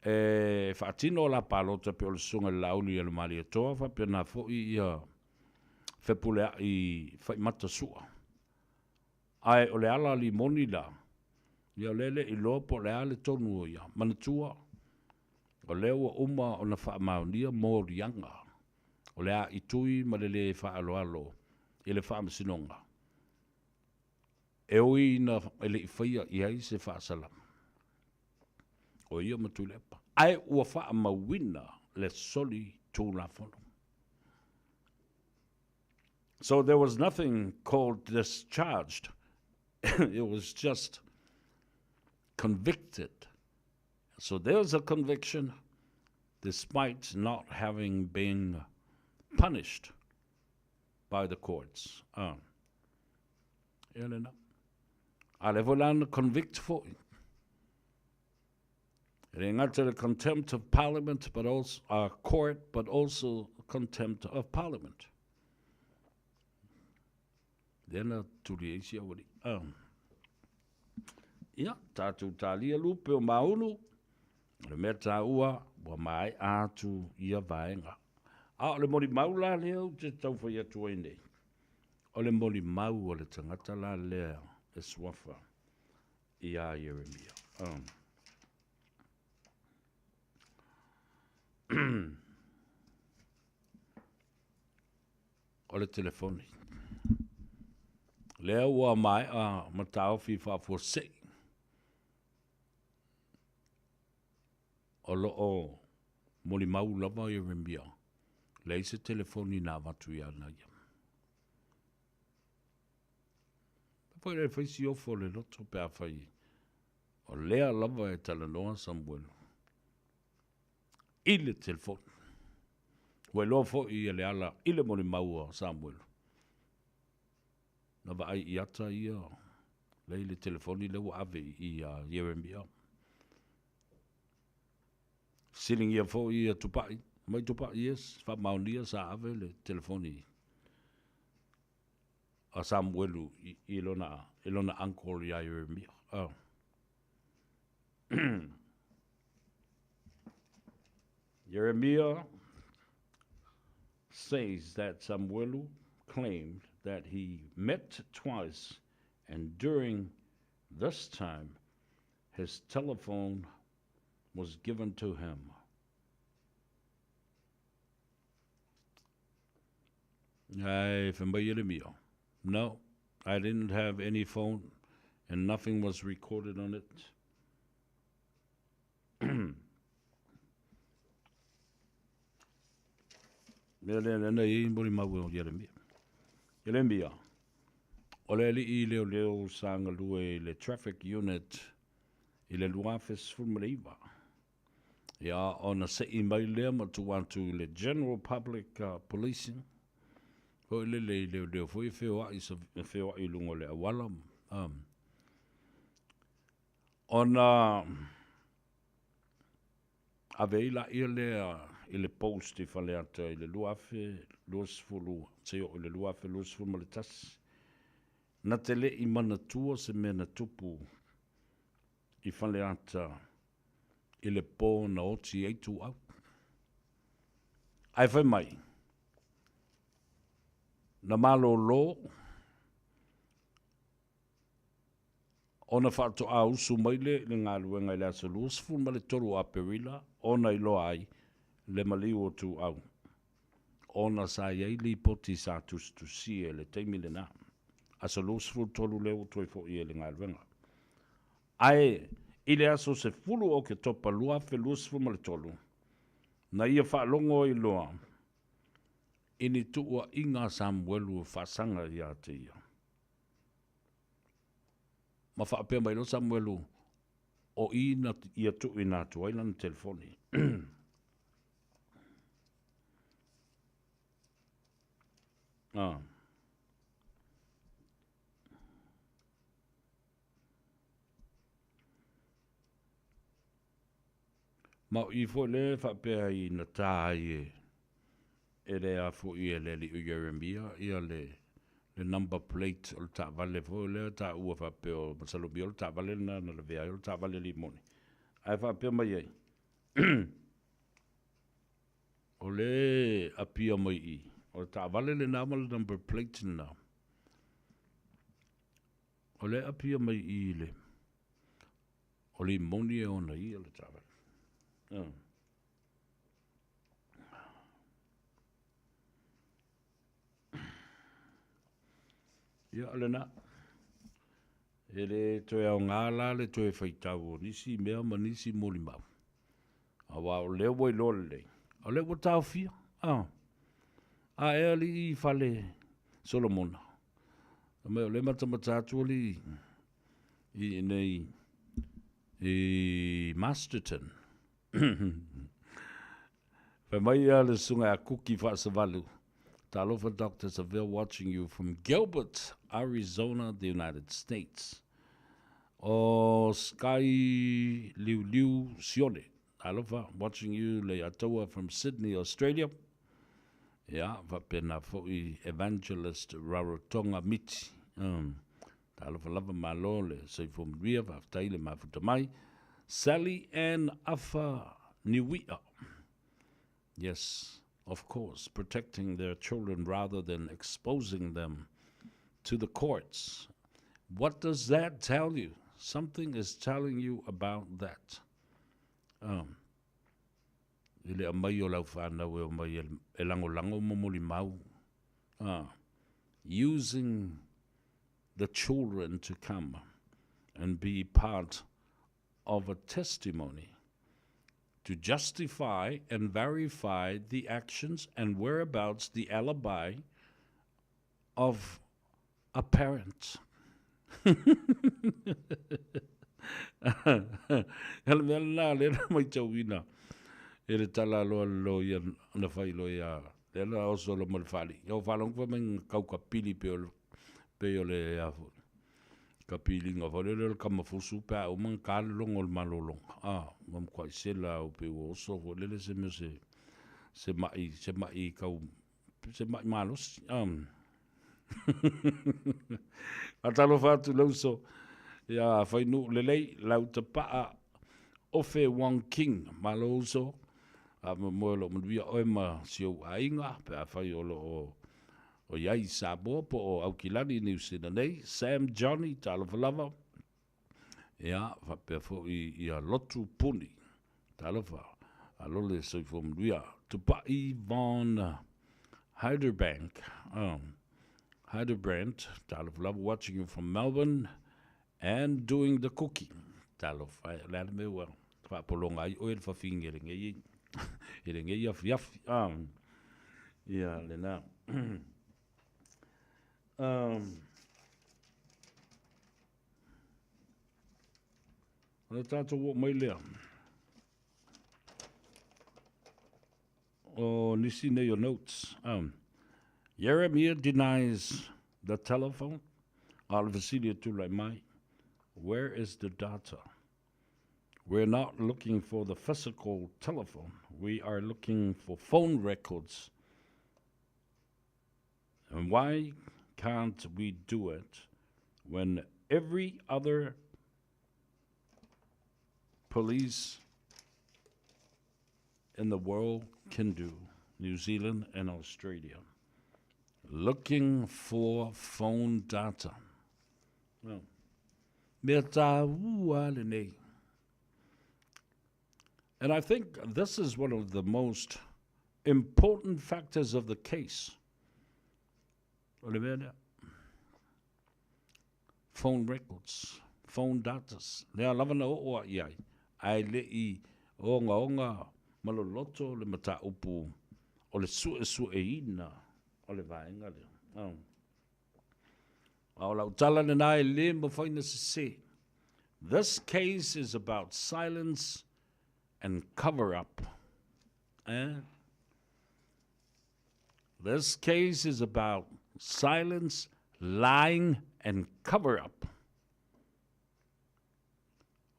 e faatino la palota pe o le susuga i le Laauli a le Malietoa faapena foi ia Fepuleai Faimata Sua. Ae o le ala limoni la, ia o lea e le iloa po o le a le tonu o ia. Manatua, o lea ua uma ona faamaonia moliaga o le aaitui ma le le faaaloalo i le Faamasinoga. E ui ina e le i faia i ai se faasalaga o ia ma Tuilaepa, ae ua faamauina le soli Tulafono. So there was nothing called discharged, it was just convicted. So there's a conviction despite not having been punished by the courts. Ah. Ia lena. A lea foi la na convict foi. E le gata le contempt of parliament, but also, court, but also contempt of parliament. Lea na tuli ai si aualii. Ah. Ia, tātou tālia lupe o Maunu, o le mea tāua, ua maea atu ia vaega. A o le molimau la lea ou te tau fai atu ai nei, o le molimau o le tagata la lea e suafa iā Ieremia. O le telefoni. Lea ua maea ma taofi faafuasei O lo o molimau lava Ieremia, leai se telefoni na avatu ia ia. Pe foi le fai si ofo o le loto pe afai o lea lava e talanoa Samuelu i le telefoni. Ua iloa foi ia Leala i le molimau a Samuelu. Na vaai i ata ia lea i le telefoni lea ua ave i ia Ieremia. Fesiligia foi ia Tupai, mai Tupai, yes, faamaonia sa ave le telefoni a Samuelu i, i lona, i lona uncle iā Ieremia. Oh. Ieremia says that Samuelu claimed that he met twice and during this time his telephone was given to him. Ae fai mai Ieremia, No, I didn't have any phone and nothing was recorded on it. Mea lea lena i molimau o Ieremia. Ieremia, o le alii leoleo sa galue i le Traffic Unit i le 2019. Ia, ona se'i mai lea ma tuu atu i le General Public Policing, foi lele i leoleo foi e feoa'i e feoa'i i luga o le auala. Ona ave ai laia lea i le post i Faleata i le 2020 seia oo i le 2021, na te le i manatua se mea na tupu i Faleata i le po na oti ai Tuuau. Ae fai mai, na malolo ona faatoa usu mai lea i le galuega i le aso 23 o Aperila ona iloa ai le maliu o Tuuau, ona sa i ai lipoti sa tusitusia i le taimi lena. Aso 23 lea ua toe foi ai i le galuega. Ae i le aso 10 o Oketopa 2023, na ia faalogo ai loa i ni tuuaiga a Samuelu e faasaga ia te ia. Ma faapea mai loa Samuelu, o i na ia tuuina atu ai lana telefoni. Ah. Ma o i foi lea e faapea ai na ta ai e, e le a foi e le alii o Ieremia ia le, le number plate o le taavale foi lea taua faapea o masalomia o le taavale lena na lavea ai o le taavale limoni. Ae faapea mai ai, o le apia mai i, o le taavale lena ma le number plate lena. O lea e apia mai i i le, o limoni e ona ia le taavale. Ia, o lena. E le toe aoga la le toe faitau o nisi mea ma nisi molimau. Aua o lea ua iloa lelei, o lea ua taofia. A, a e alii i fale Solomona. Fai mai o lea e matamata atu alii i inei i Masterton. Fai mai ia le susuga ia Kuki Faasavalu, Talofa Doctor Saville watching you from Gilbert, Arizona, the United States. O Sky Liuliu Sione, talofa, watching you Leiataua from Sydney, Australia. Ia, faapena foi Evangelist Rarotonga Miti. Um, talofa lava, malo le soifua manuia, faafetai le mafuta mai. Sally Ann Afa Niuia. Yes, of course, protecting their children rather than exposing them to the courts. What does that tell you? Something is telling you about that. Um, i le aumai o lau whānau e o mai e langolago ma molimau. Using the children to come and be part of a testimony to justify and verify the actions and whereabouts the alibi of a parent. O le mea lena lea na matauina e le tala loa le loia na fai loa ia lea na oso loa ma le faalii. Ia ua faalogo fai mai na kau kapili pei o le pei o le a foi kapiliga foi lele o le kamafusu pe a uma ona ta le logo o le malologa a ua matuai sela au pei ua oso foi lele se mea se se ma'i se ma'i kau se ma'i malosi a. Faatalofa atu le uso ia Fainuu Lelei, Lautapaa, Ofe Wong King, malo uso, faamoemoe o lo o manuia oe ma si ou aiga pe afai o lo o o i ai i Samoa po o Aukilani i Niu Sina nei, Sam Johnny, talofa lava, ia, faapea foi ia Lotu Puni, talofa, malo le soifua manuia. Tupai Von Heiderbank, Heiderbrandt, talofa lava, watching you from Melbourne and doing the cooking. Talofa e, o le a le mea ua faapologa ai oe i le fafine i lenei, i lenei afiafi. Ia, lena. Ona tatou oo mai lea o nisi nei o notes. Jeremiah denies the telephone. A o le fesili e tulai mai, where is the data? We're not looking for the physical telephone. We are looking for phone records. And why can't we do it when every other police in the world can do, New Zealand and Australia, looking for phone data. Well, mea tāua lenei. And I think this is one of the most important factors of the case. O le mea lea. Phone records, phone datas. Lea lava na oo a i ai, ae le i ogaoga ma loloto le mataupu o le suesueina o le vaega lea. Oh. A o lau tala lena e le mafai na sese. This case is about silence and cover up. Eh? This case is about silence, lying and cover up.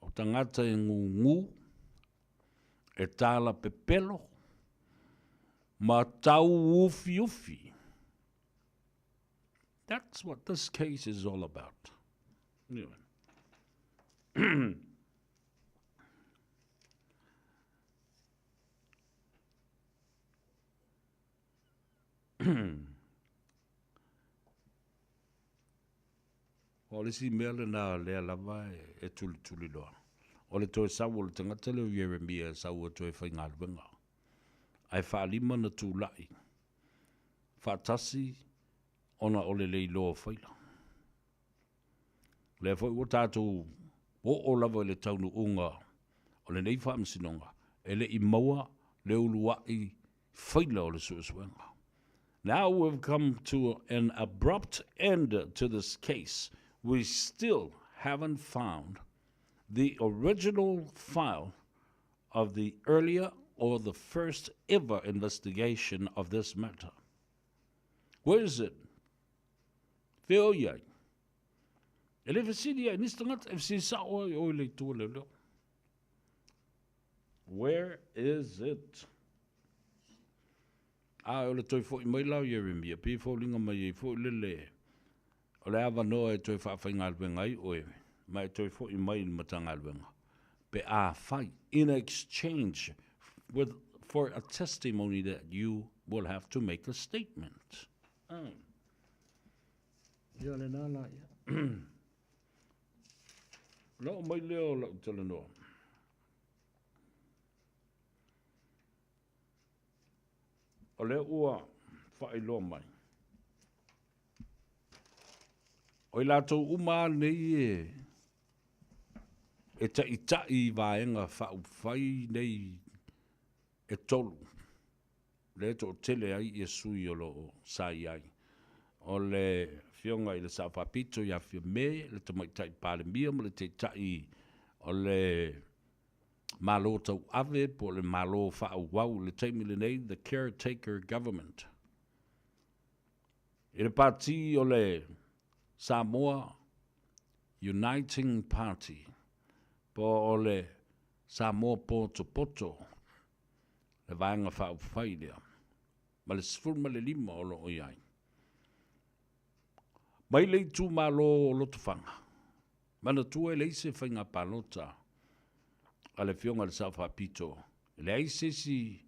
O tagata e ngūngū, e tāla pepelo, ma tauufiufi. That's what this case is all about. Anyway. O le isi mea lena lea lava e tulituliloa, o le toe sau o le tagata lea o Ieremia e sau e toe faigaluega, ae faalima na tulai faatasi ona o le le iloa o faila. O lea foi ua tatou oo lava i le taunuuga o lenei faamasinoga, e le i maua le uluai faila o le suesuega. Now we've come to an abrupt end to this case. We still haven't found the original file of the earlier or the first ever investigation of this matter. Where is it? Fea o i ai? E le fesili ai nisi tagata, e fesili sao ai oe i le itu o leoleo. Where is it? A o le toe foi mai la o Ieremia, pei e foliga mai ai foi le le o le avanoa e toe faafaigaluega ai oe, ma e toe foi mai i le Matagaluega, pe afai, in exchange with for a testimony that you will have to make a statement. Ah. Ia lena la ia. Ona oo mai lea o lau talanoa. O lea ua faailoa mai. O i latou uma lava nei e, e taʻitaʻi i vaega faaupufai nei e tolu, lea e toatele ai ia sui o lo o sa i ai. O le Afioga i le Sao Faapito ia Fiame, le Tamaitai Palemia ma le Taitai o le Malo Tauave po o le Malo Faaauau i le taimi lenei, the Caretaker Government. I le pati o le Samoa Uniting Party po o le Samoa Potopoto, le Vaega Faaupufai lea, ma le 15 o lo o i ai. Mai le itumalo o Lotofaga, manatua e leai se faiga palota a le Afioga i le Sao Faapito, e leai se isi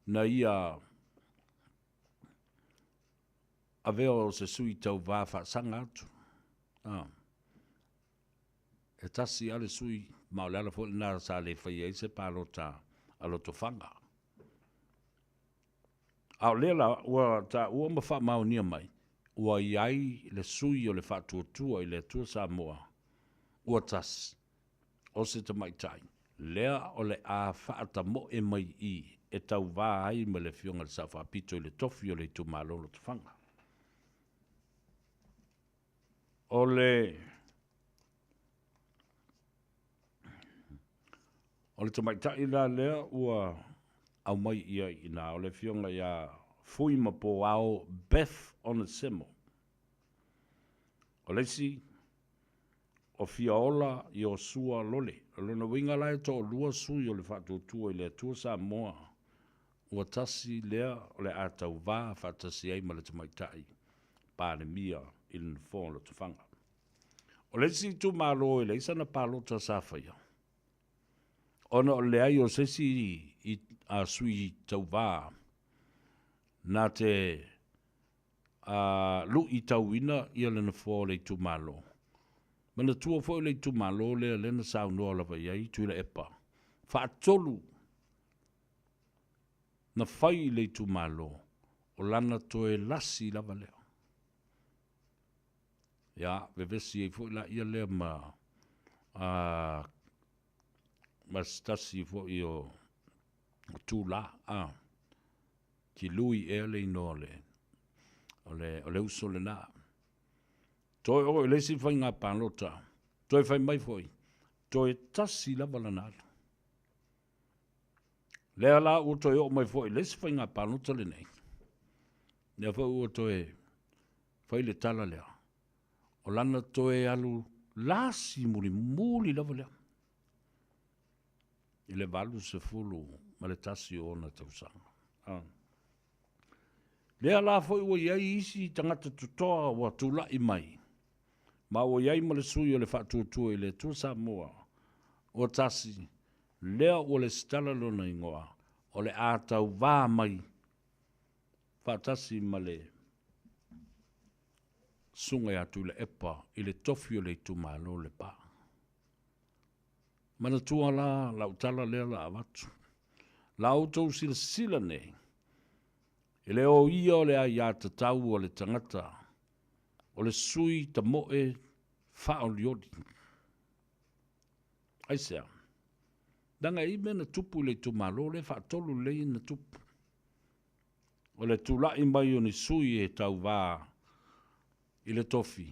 na ia avea o se sui tauva faasaga atu. A. E tasi lava le sui, ma o le ala foi lena sa le faia ai se palota a Lotofaga. A o lea la ua taua ma faamaonia mai, ua i ai le sui o le Faatuatua i le Atua Samoa ua tasi, o se tamaitai, lea o le a faatamoe mai i i e tauva ai ma le Afioga i le Sao Faapito i le tofi o le itumalo Lotofaga. O le O le tamaitai la lea ua aumai ia i ina, o le afioga ia Fuimapoao Beth Onesemo. O le isi, o Fiaola Iosua Lole. O lona uiga la e toalua sui o le Faatuatua i le Atua Samoa, ua tasi lea o le a tauva faatasi ai ma le tamaitai Palemia i le nofoa o Lotofaga. O le isi itumalo e leai sana palota sa faia, ona o le leai o se isi i sui tauva na te luitauina ia le nofoa o le itumalo. Manatua foi o le itumalo lea lea na saunoa lava i ai Tuilaepa, faatolu na fai i le itumalo, o lana toe lasi lava lea. Ia, vevesi ai foi laia lea ma a ma se tasi foi o Tula, a Tilui ea le inoa o le o le o le uso lena. Toe oo i le isi faiga palota, toe fai mai foi, toe tasi lava lana alu. Lea la ua toe oo mai foi i le isi faiga palota lenei, lea foi ua toe fai le tala lea, o lana toe alu lasi mulimuli lava lea i le 81 o ona tausaga. Ah. Lea la foi ua i ai isi tagata totoa ua tulai mai, ma ua i ai ma le sui o le Faatuatua i le Atua Samoa ua tasi, lea ua lesitala lona igoa, o le a tauvā mai faatasi ma le Susuga ia Tuilaepa i le tofi o le itumalo Lepa. Manatua la lau tala lea la avatu. La outou silasila nei, e le o ia o le aiatatau a le tagata, o le sui tamoe faaolioli. Aisea? Leaga e i ai mea na tupu i le itumalo lea e faatolu lelei ona tupu. O le tulai mai o ni sui e tauvā i le tofi,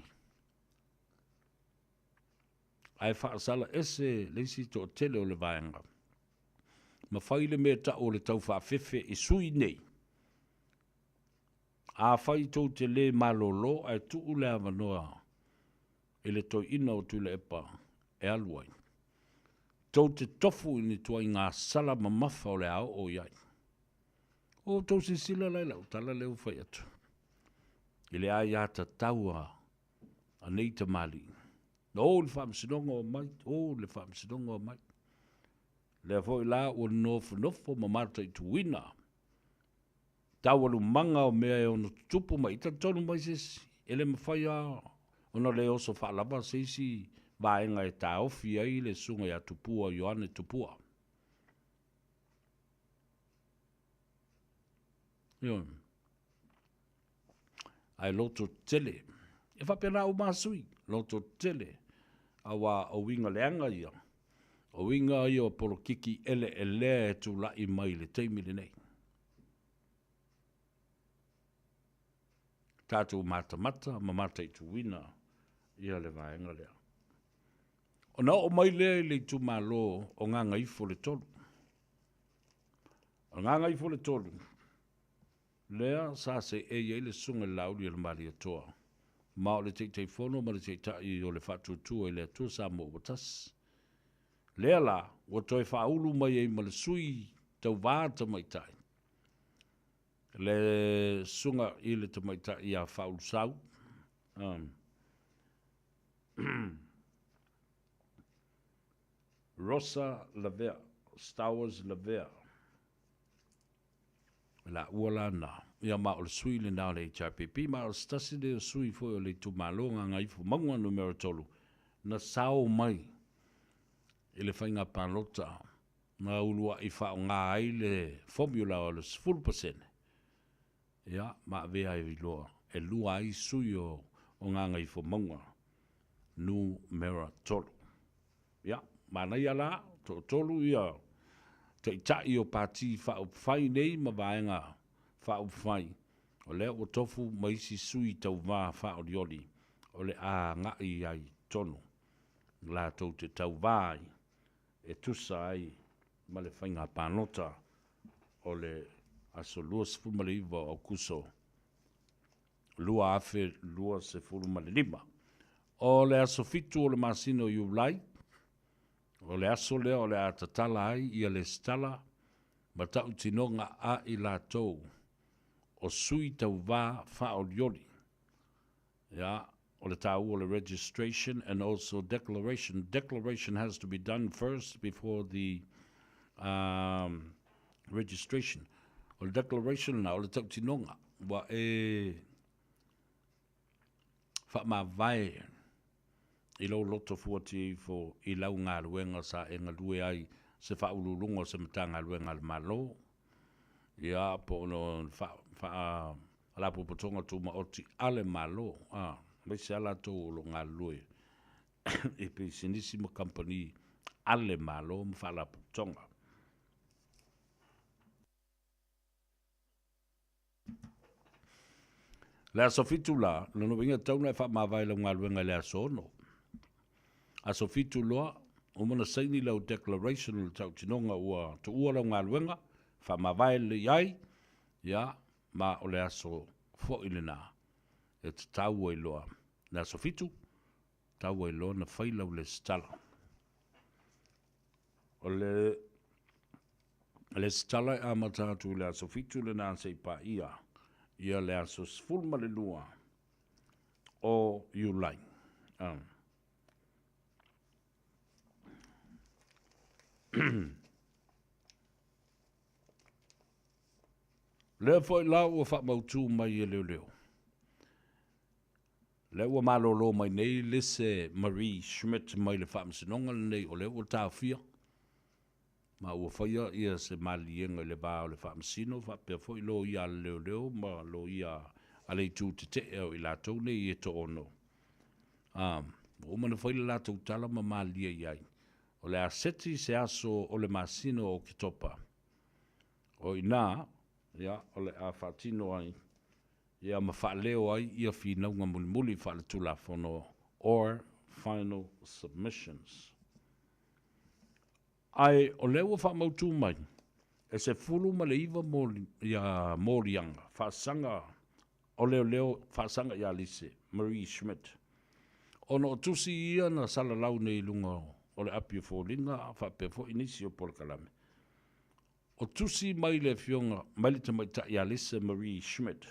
ae faasala ese le isi toatele o le vaega, ma fai le mea tau o le taufaafefe i sui nei. Afai tou te le malolo ae tuu le avanoa i le toeaina o Tuilaepa e alu ai, tou te tofu i ni ituaiga sala mamafa o le a oo i ai. Ua outou silasila la i lau tala lea ua fai atu, i le aiatatau a nei tamalii. Na o i le faamasinoga o omai, o i le faamasinoga o omai. Lea foi la ua nofonofo ma mataituina taualumaga o mea e ono tutupu mai, i talitonu mai se isi, e le mafai lava ona le oso faalava se isi vaega e taofi ai le susuga ia Tupua Ioane Tupua. Ioe. Ae loto tele. E faapena uma lava sui, loto tele, aua o uiga leaga ia, o uiga ia o polokiki eleelea e tulai mai i le taimi lenei. Tatou matamata ma mataituina ia le vaega lea. Ona oo mai lea i le itumalo o Gagaifo le 3. O Gagaifo le 3, lea sa seei ai le Susuga i le Laauli a le Malietoa, ma o le Taitaifono ma le Taitai o le Faatuatua i le Atua Samoa ua Tasi. Lea la, ua toe faaulu mai ai ma le sui tauvā tamaitai, le Susuga i le Tamaitai ia Faaulusau. Rosa Lavea, Stowers Lavea. Laua la na. Ia ma o le sui lena o le HRPP, ma o se tasi lea o sui foi o le itumalo Gagaifomauga Numera 3, na sao mai i le faiga palota na uluai faaaoga ai le formula o le 10%. Ia, ma avea ai loa e lua ai sui o Gagaifomauga Numera 3. Ia, manaia la, toatolu ia taitai o Pati Faaupufai nei ma Vaega Faaupufai, o lea ua tofu ma isi sui tauva faaolioli o le a agai ai tonu latou te tauva ai e tusa ai ma le faiga palota o le aso 29 o Aokuso 2025. O le aso 7 o le masina o Iulai, o le aso lea o le a tatala ai ia lesitala ma tautinoga a i latou o sui tauva faaolioli. Ia, o le taua o le registration and also declaration. Declaration has to be done first before the um, registration. O le declaration lena, o le tautinoga, ua e faamavae i lou loto fuatia ifo i lau galuega sa e galue ai se faauluuluga o se Matagaluega a le Malo, ia, po o le Faalapotopotoga Tumaoti a le Malo, a, aemaise lava latou o lo o galulue i pisinisi ma kamupani a le Malo ma Faalapotopotoga. Le aso 7 la, lona uiga e tatau ona e faamavae i lau galuega i le aso 6. Aso 7 loa, uma ona saini lau declaration o le tautinoga ua tuua lau galuega, faamavae lelei ai, ia, ma o le aso foi lena e tatau ai loa. Le aso 7, tatau ai loa ona fai lau lesitala. O le lesitala e amata atu i le aso 7 lena seia paia ia le aso 12 o Iulai. Lea foi la ua faamautu mai e leoleo. Lea ua malolo mai nei Lise Marie Schmidt mai le Faamasinoga lenei o lea ua taofia ma ua faia ia se maliliega i le va o le Faamasino faapea foi loia a le leoleo ma loia a le itu tetee o i latou nei e toaono. A, ua uma ona fai le latou tala ma malilie i ai, o le a seti se aso o le masina o Oketopa. O i ina, ia, o le a faatino ai ia ma faaleo ai ia finauga mulimuli faaletulafono or final submissions. Ae o lea ua faamautu mai, e 19 ia moliaga faasaga o leoleo faasaga ia Lise Marie Schmidt, ona o tusi ia na salalau nei i luga o le api o foliga faapea foi nisi o polokalame. O tusi mai le Afioga mai le Tamaitai ia Lise Marie Schmidt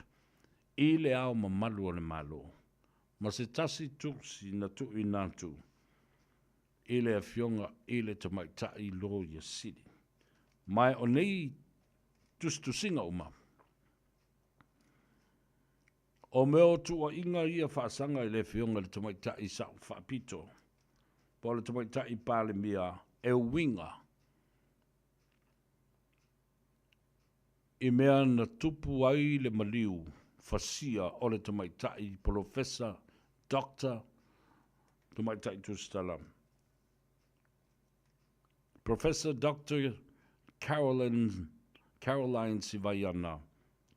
i Le Ao Mamalu o le Malo, ma se tasi tusi na tuuina atu i le Afioga i le Tamaitai Loia Sili. Ma o nei tusitusiga uma, o mea o tuuaiga ia faasaga i le Afioga i le Tamaitai Sao Faapito, po o le Tamaitai Palemia e uiga i mea na tupu ai le maliu fasia o le tamaitai Polofesa Doctor Tamaitai Tusitala Professor Doctor Carolyn Caroline Sivaiana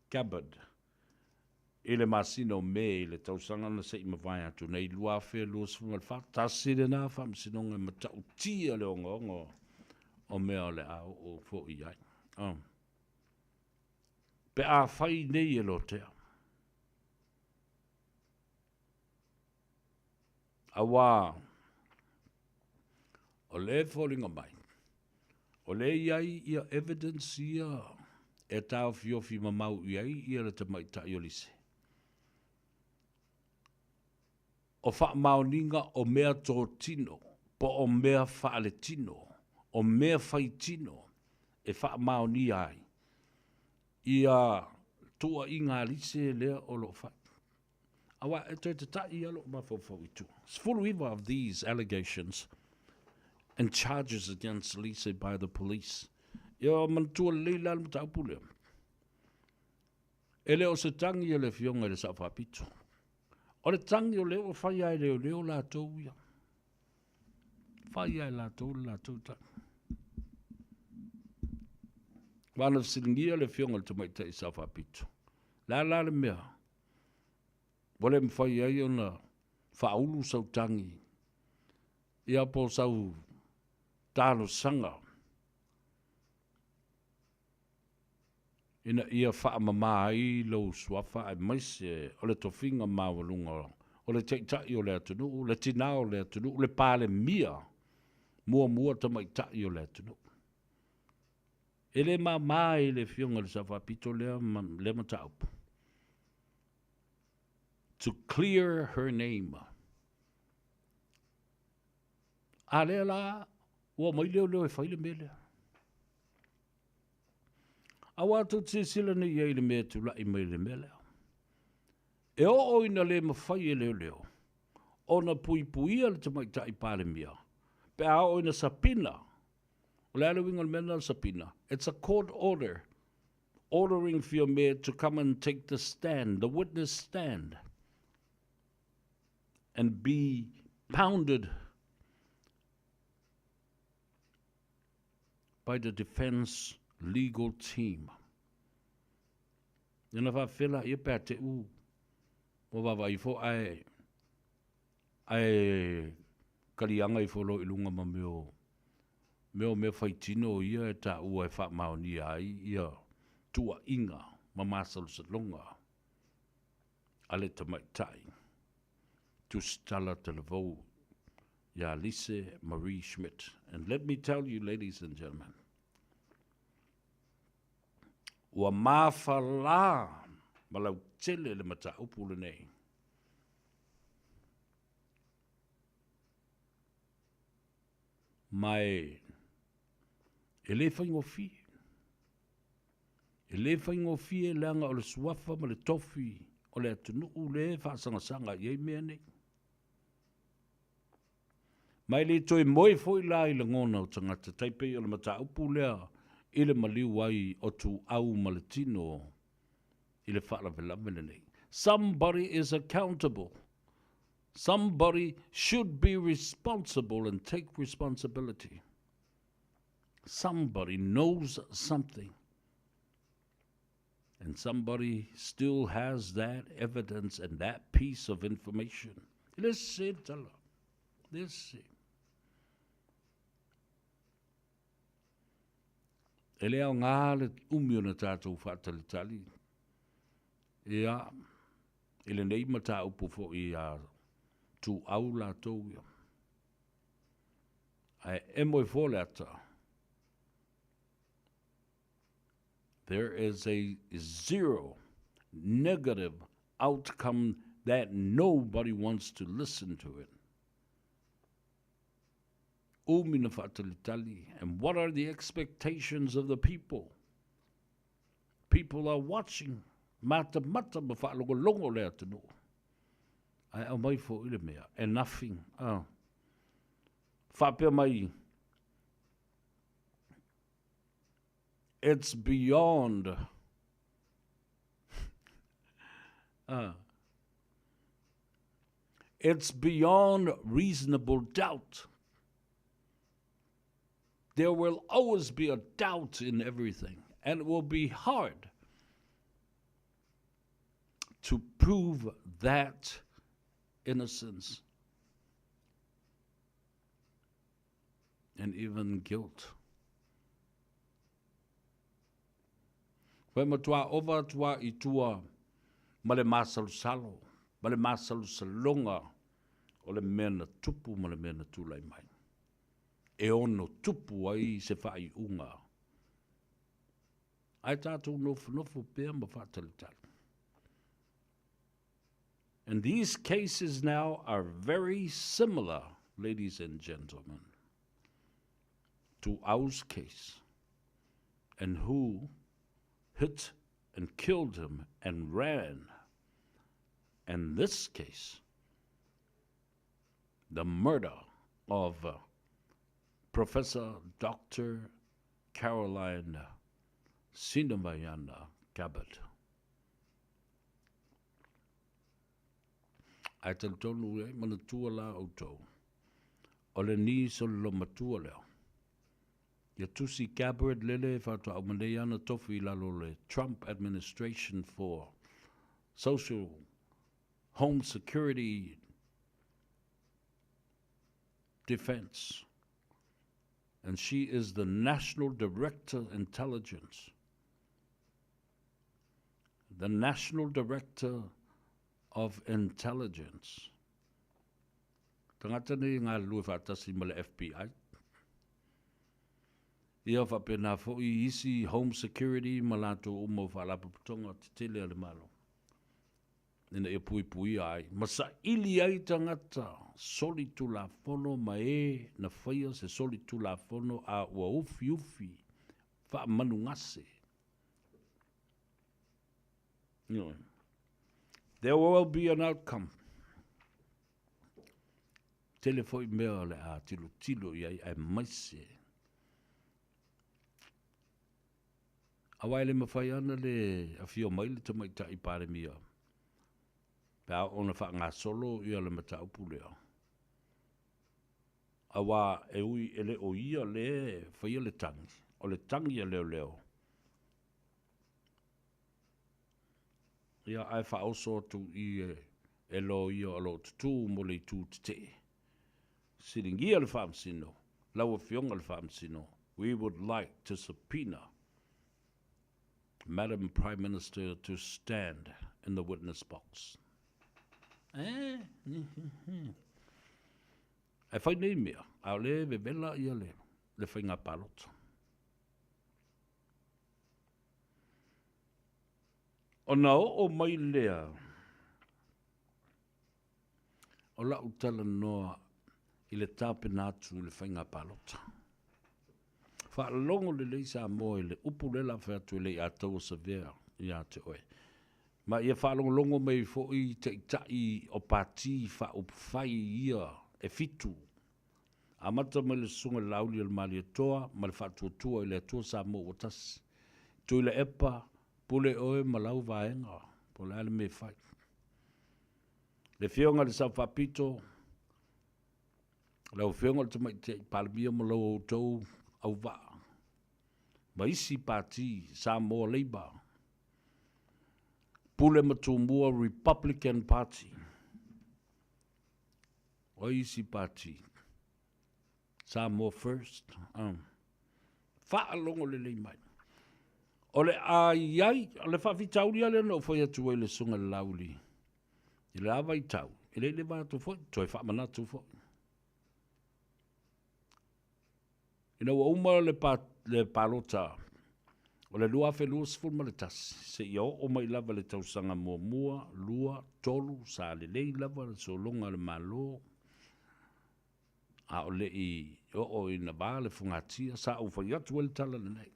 Gabbard i le masina o Me i le tausaga na se i mavae atu nei 2024. Tasi lena faamasinoga e matautia le ogaoga o mea o le a oo foi i ai. Oh. Pe a fai nei e lotea. Auā, o lea e foliga mai, o lea e i ai ia evidence ia e taofiofi mamau i ai ia le tamaitai o Lise. O faamaoniga o mea totino po o mea faaletino, o mea faitino e faamaonia ai ia tuuaiga a Lise lea o lo o fai. Aua e toe tata'i lava lou mafaufau i tua. 19 of these allegations and charges against Lise by the police. Ia manatua lelei la le mataupu lea. E le o se tagi a le Afioga i le Sao Faapito. O le tagi o lea ua fai lava e leoleo latou ia. Fai lava e latou le latou tagi. Aua na fesiligia le Afioga i le Tamaitai Sao Faapito, le a la le mea ua le mafai ai ona faaulu sau tagi ia po o sau talosaga ina ia faamama ai lou suafa aemaise o le tofiga maualuga o le Taitai o le atunuu, le Tina o le atunuu, le Palemia muamua tamaitai o le atunuu. E le mama i le Afioga i le Sao Faapito lea, lea mataupu. To clear her name. A lea la, ua omai leoleo e fai le mea lea. Aua tou te silasila nei i ai i le mea e tulai mai i le mea lea. E oo ina le mafai e leoleo ona puipuia le tamaitai Palemia pe a oo ina sapina. O le a le uiga o le mea lena o le sapina? It's a court order ordering Fiame to come and take the stand, the witness stand and be pounded by the defence legal team. Ia na faafefea laia pe a te u ua vaavaai ifo ae ae kaliaga ifo loa i luga ma mea o mea o mea faitino ia e taua e faamaonia ai ia tuuaiga ma masalosaloga a le tamaitai Tusitala Talavou iā Lise Marie Schmidt. And let me tell you, ladies and gentlemen, ua mafalā ma lautele le mataupu lenei. Ma e, e le faigofie. E le faigofie leaga o le suafa ma le tofi o le atunuu le faasagasaga i ai mea nei. Ma e le toe moe foi la i lagona o tagata, tai pei o le mataupu lea i le maliu ai o Tuau ma le tino i le faalavelave lenei. Somebody is accountable. Somebody should be responsible and take responsibility. Somebody knows something. And somebody still has that evidence and that piece of information. E le sese le tala. E le sese. E le aoga le umi o na tātou whaatalitali. Ia, i lenei mataupu foi a Tuau latou ia. Ae emo ifo le ata. There is a zero negative outcome that nobody wants to listen to it. Umi na faatalitali. And what are the expectations of the people? People are watching. Matamata ma faalogologo le atunuu. Ae aumai foi le mea. And nothing. Ah. Faapea mai, it's beyond ah. It's beyond reasonable doubt. There will always be a doubt in everything, and it will be hard to prove that innocence and even guilt. Koe matua ova atu a i tua ma le masalosalo, ma le masalosaloga o le mea na tupu ma le mea na tulai mai. E ono tupu ai se faaiuga. Ae tatou nofonofo pea ma faatalitali. And these cases now are very similar, ladies and gentlemen, to Au's case and who hit and killed him and ran. In this case, the murder of uh, Professor Dr. Caroline Sinavaiana Gabbard. Ae talitonu ai, manatua la outou, o le ni sololomatua lea. Ia Tulsi Gabbard lele e faatoa nei ana tofi i lalo o le Trump administration for social home security defense. And she is the National Director Intelligence. The National Director of Intelligence. Tagata nei e galulue faatasi ma le FBI. Ia faapena foi isi Home Security ma latou uma o Faalapotopotoga Tetele a le Malo ina ia puipuia ai ma saili ai tagata solitulafono ma e na faia se solitulafono a ua ufiufi faamanugase. Ioe. There will be an outcome. Tele foi mea o le a tilotilo i ai aemaise. Aua e le mafai ana le afio mai le Tamaitai Palemia pe a oo ona faagasolo ia le mataupu lea. Aua e ui e le o ia le faia le tagi, o le tagi a leoleo. Ia, ae faaoso atu i e loia o lo o tutū mo le itu tetee. Siligia le Faamasino, lau Afioga le Faamasino, we would like to subpoena Madam Prime Minister to stand in the witness box. Eh, Ae fai nei mea, a o lea e vevela ia le, le faiga palota. Ona oo mai lea o lau talanoa i le tapena atu i le faiga palota. Faalogo lelei Samoa i le upu lea o le a fai atu e le i ataua Savea ia te oe. Ma ia faalogologo mai foi taitai o Pati Faaupufai ia e fitu. Amata mai le Susuga i le Laauli o le Malietoa ma le Faatuatua i le Atua Samoa ua Tasi. Tuilaepa, pule oe ma lau vaega, po o le a le mea e fai. Le Afioga i le Sao Faapito, lau Afioga i le Tamaitai Palemia ma lo outou auvaa, ma isi Pati Samoa Labour, Pule ma Tumua Republican Party, O ai isi pati? Samoa First? Um. Faalogo lelei mai. O le a i ai, o le faafitauli lea na ou fai atu ai le susuga i le Laauli i le la vaitau, e le i leva atu foi, toe faamanatu foi. Ina ua uma le, pa, le palota o le 2021, seia oo mai lava le tausaga muamua, lua, tolu, sa lelei lava le sologa a le Malo, a o le i oo ina va le fugatia, sa ou fai atu ai le tala lenei.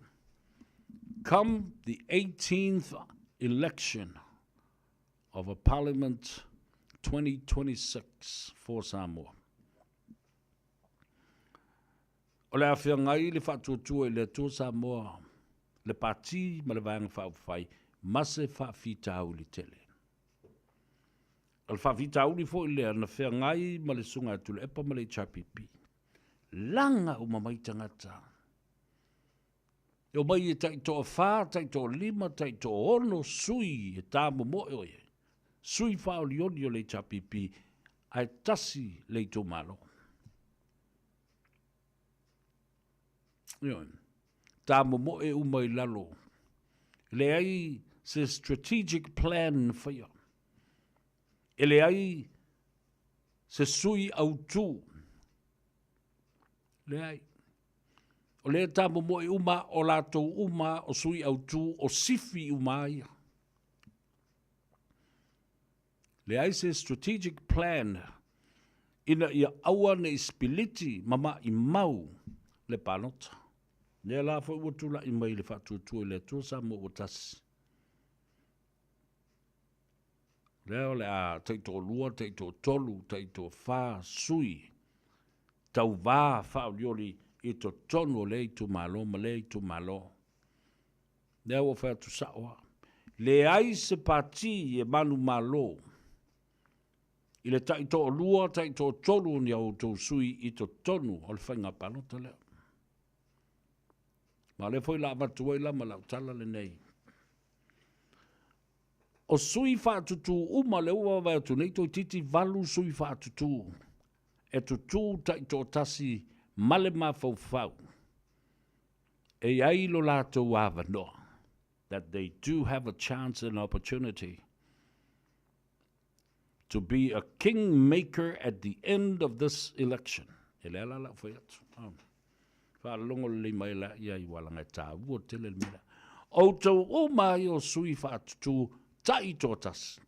Come the 18th election of a Parliament 2026 for Samoa. O le a feagai le Faatuatua i le Atua Samoa, le Pati ma le Vaega Faaupufai ma se faafitauli tele. O le faafitauli foi lea na feagai ma le Susuga ia Tuilaepa ma le HRPP. Laga uma mai tagata. E omai e taitoafa, taitoalima, taitoaono sui e tamomoe o i ai. Sui faaolioli o le HRPP ae tasi le itumalo. Ioe. Tamomoe uma i lalo. E leai se strategic plan na faia. E leai se sui autū. Leai. O lea e tamomoe uma o latou uma o sui autū o sifi uma ia. Leai se strategic plan ina ia aua ne i sipiliti ma maimau le palota. Lea la foi ua tulai mai le faatuatua i le Atua Samoa ua tasi. Lea o le a taitoalua, taitoatolu, taitoafa sui tauvā faaolioli i totonu o lea itumalo ma lea itumalo. Lea ua fai atu sao lava, leai se pati e manumalo i le taitoalua, taitoatolu o ni a outou sui i totonu o le faiga palota lea. Ma o lea foi la avatu ai la ma lau tala lenei. O sui faatutū uma lea ua vaavaai atu nei toeitiiti valu sui faatutū e tutū taitoatasi ma le mafaufau e i ai lo latou avanoa, that they do have a chance and opportunity to be a king maker at the end of this election. E lea la lau fai atu. Oh. Faalogo lelei mai la ia i walaga e tāua tele le mea. Outou uma ai o sui faatutū taitoatasi.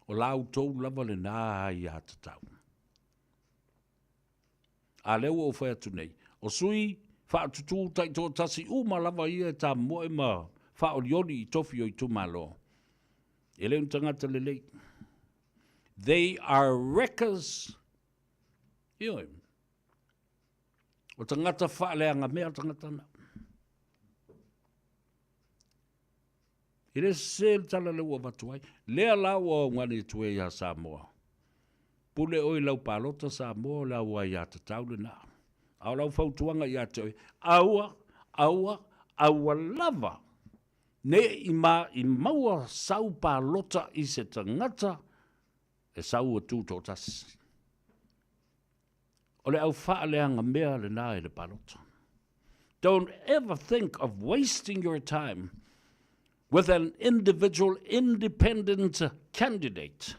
O la outou lava lenā aiatatau. A lea ua ou fai atu nei, o sui faatutū taitoatasi uma lava ia e tamoe ma faaolioli i tofi o itumalo, e le o ni tagata lelei. They are wreckers. Ioe. O tagata faaleagamea tagata na. E le sese le tala lea ua avatu ai. Lea la ua augani atu ai ia Samoa. Pule oe i lau palota Samoa o le au aiatatau lena. A o lau fautuaga ia te oe, aua, aua, aua lava ne i ma i maua sau palota i se tagata e sau ua tutoatasi. O le au faaleagamea lena i le palota. Don't ever think of wasting your time with an individual independent candidate.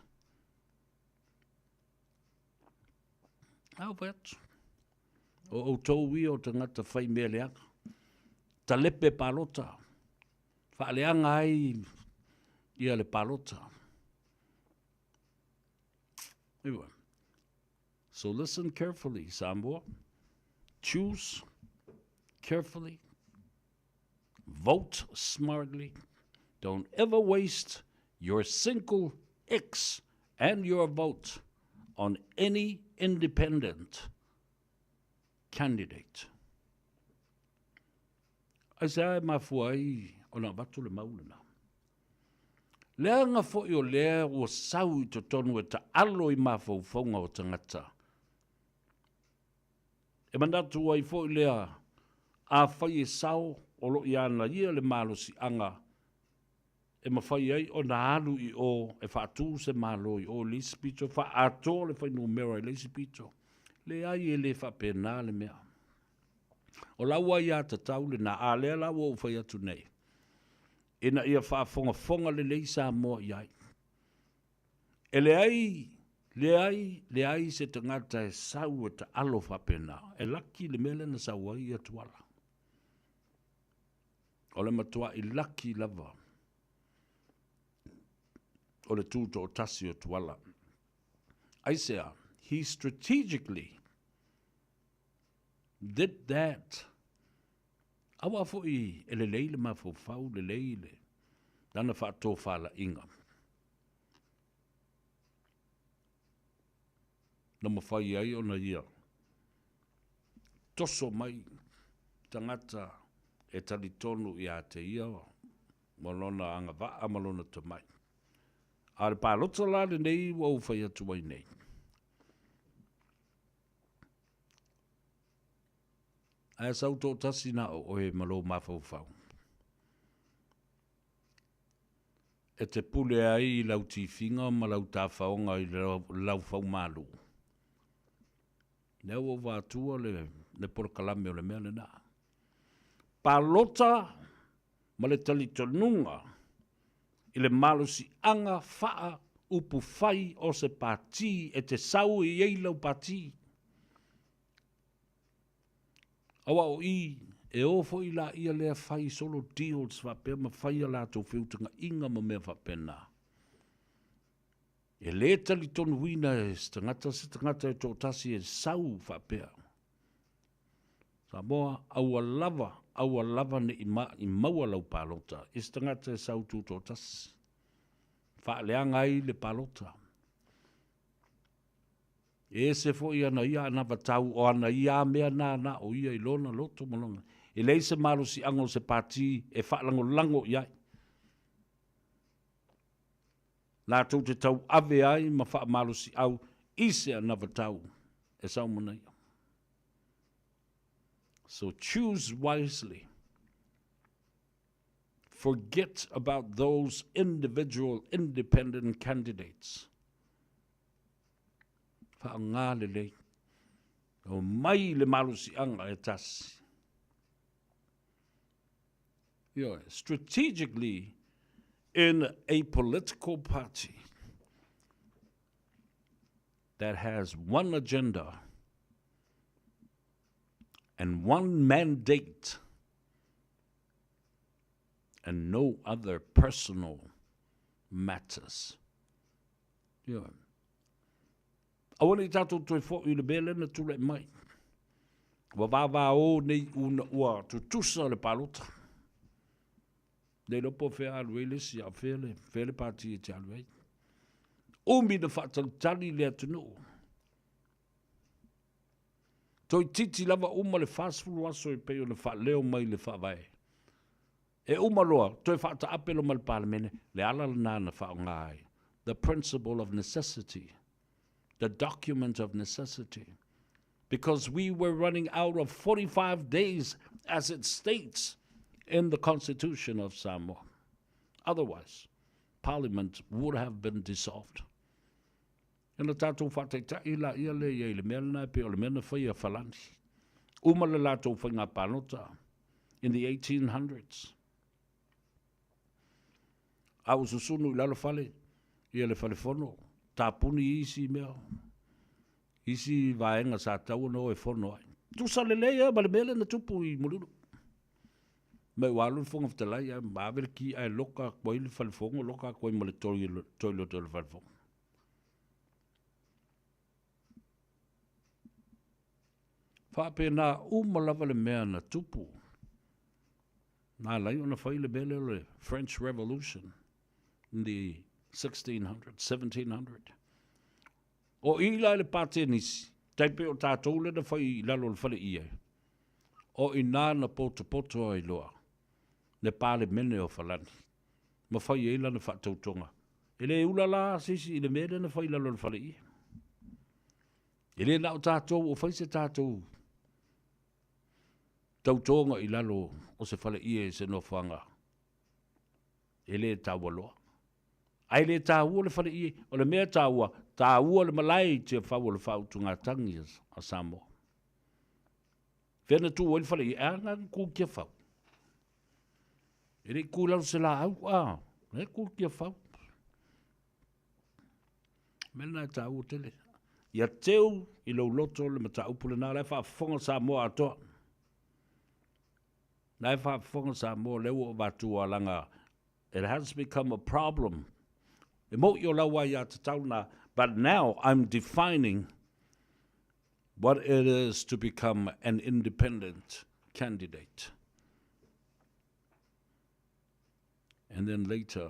Au fai atu. O outou ia o tagata fai mea leaga. Talepe palota. Faaleaga ai ia le palota. Anyway. So listen carefully, Samoa. Choose carefully. Vote smartly. Don't ever waste your single X and your vote on any independent candidate. Aisea e mafua ai ona avatu le mau lena? Leaga foi o lea ua sau i totonu e taalo i mafaufauga o tagata. E manatu ai foi lea, afai e sao o lo o ia ia le malosiaga e mafai ai ona alu i o e faatu se Malo i o i le isi pito, faaatoa le fuainumera i le isi pito. Leai e le faapena le mea. O lau aiatatau lena, a lea la ua ou fai atu nei, ina ia faafogafoga lelei Samoa i ai. E leai, leai, leai se tagata e sau e taalo faapena. E laki le mea lea na sau ai ia Tuala. O le matuai laki lava o le tutoatasi o Tuala. Aisea, he strategically did that. Aua foi e lelei le mafaufau, lelei le lana faatofalaiga. Na mafai ai ona ia toso mai tagata e talitonu ia te ia ma lona agavaa ma lona tomai. A o le palota la lenei ua ou fai atu ai nei. Ae sau toatasi na o oe ma lou mafaufau. E te pule ai i lau tifiga ma lau tafaoga i lau faumalu. Lea ua ou vatua le, le polokalame o le mea lena. Palota ma le talitonuga i le malosiaga faa upufai o se pati e te sau e i ai lau pati. Aua o i, e o foi laia lea fai solo deals faapea ma fai a latou feutagaiga ma mea faapena. E lē talitonuina e se tagata se tagata e toatasi e sau faapea. Samoa, aua lava, aua lava ne i maua lau palota i se tagata e sau tutoatasi. Faaleaga ai le palota. E ese foi ana ia anavatau o ana ia mea na na o ia i lona loto ma lona. E leai se malosiaga o se pati e faalagolago i ai. Latou te tauave ai ma faamalosiau i se anavatau e sau manaia. So choose wisely. Forget about those individual independent candidates. Faaaoga lelei. O mai le malosiaga e tasi. Ioe, strategically in a political party that has one agenda and one mandate and no other personal matters. Ioe. Aua ne i tātou toe foʻi i le mea lea na tulai mai. Ua vāvāō nei una ua tutusa le palota. Le iloa po o fea alu ai le isi, a o fea le, fea le pati e te alu ai. Umi na faatalitali le atunuu. Toeitiiti lava uma le 40 aso e pei ona faaleo mai le Faavae. E uma loa, toe faataape loa ma le Palemene, le ala lena na faaaoga ai, the principle of necessity, the document of necessity, because we were running out of 45 days as it states in the Constitution of Samoa. Otherwise, Parliament would have been dissolved. Ona tatou faataitai laia lea i ai i le mea lena e pei o le mea na fai a Falani. Uma le latou faiga palota in the 1800s. A ua susunu i lalo fale ia le fale fono, tapuni isi mea, isi vaega sa tatau ona o e fono ai. Tusa lelei lava ma le mea lea na tupu i Muliulu. Mai ua alu le Fofoga Fetalai ae ave le ki ae loka atu ai le fale fono, loka atu ai ma le toilet o le fale fono. Faapena uma lava le mea na tupu. Na ala ai ona fai le mea lea o le French Revolution in the 1600, 1700. O i la i le Patenisi, tai pei o tatou lea na fai i lalo o le fale ie, o i nā na potopoto ai loa le Palemene o Falani ma fai ai lana faatautoga. E le ula la se isi i le mea lea na fai i lalo o le fale ie. E le na o tatou o fai se tatou tautoga i lalo o se fale ie i se nofoaga e le taua loa. Ae le taua le fale ie, o le mea taua, taua le malae i Tiafau o le faautugatagi a Samoa. Fea na tu ai le fale ie, a na tu i Tiafau. E le i tu i lalo o se laau, a, e tu i Tiafau. Mea lena e taua tele. Ia teu i lou loto le mataupu lena, la e faafofoga Samoa atoa. La e faafofoga Samoa, lea ua ou avatua leaga it has become a problem. E moʻi o lau aiatatau lena, but now I'm defining what it is to become an independent candidate. And then later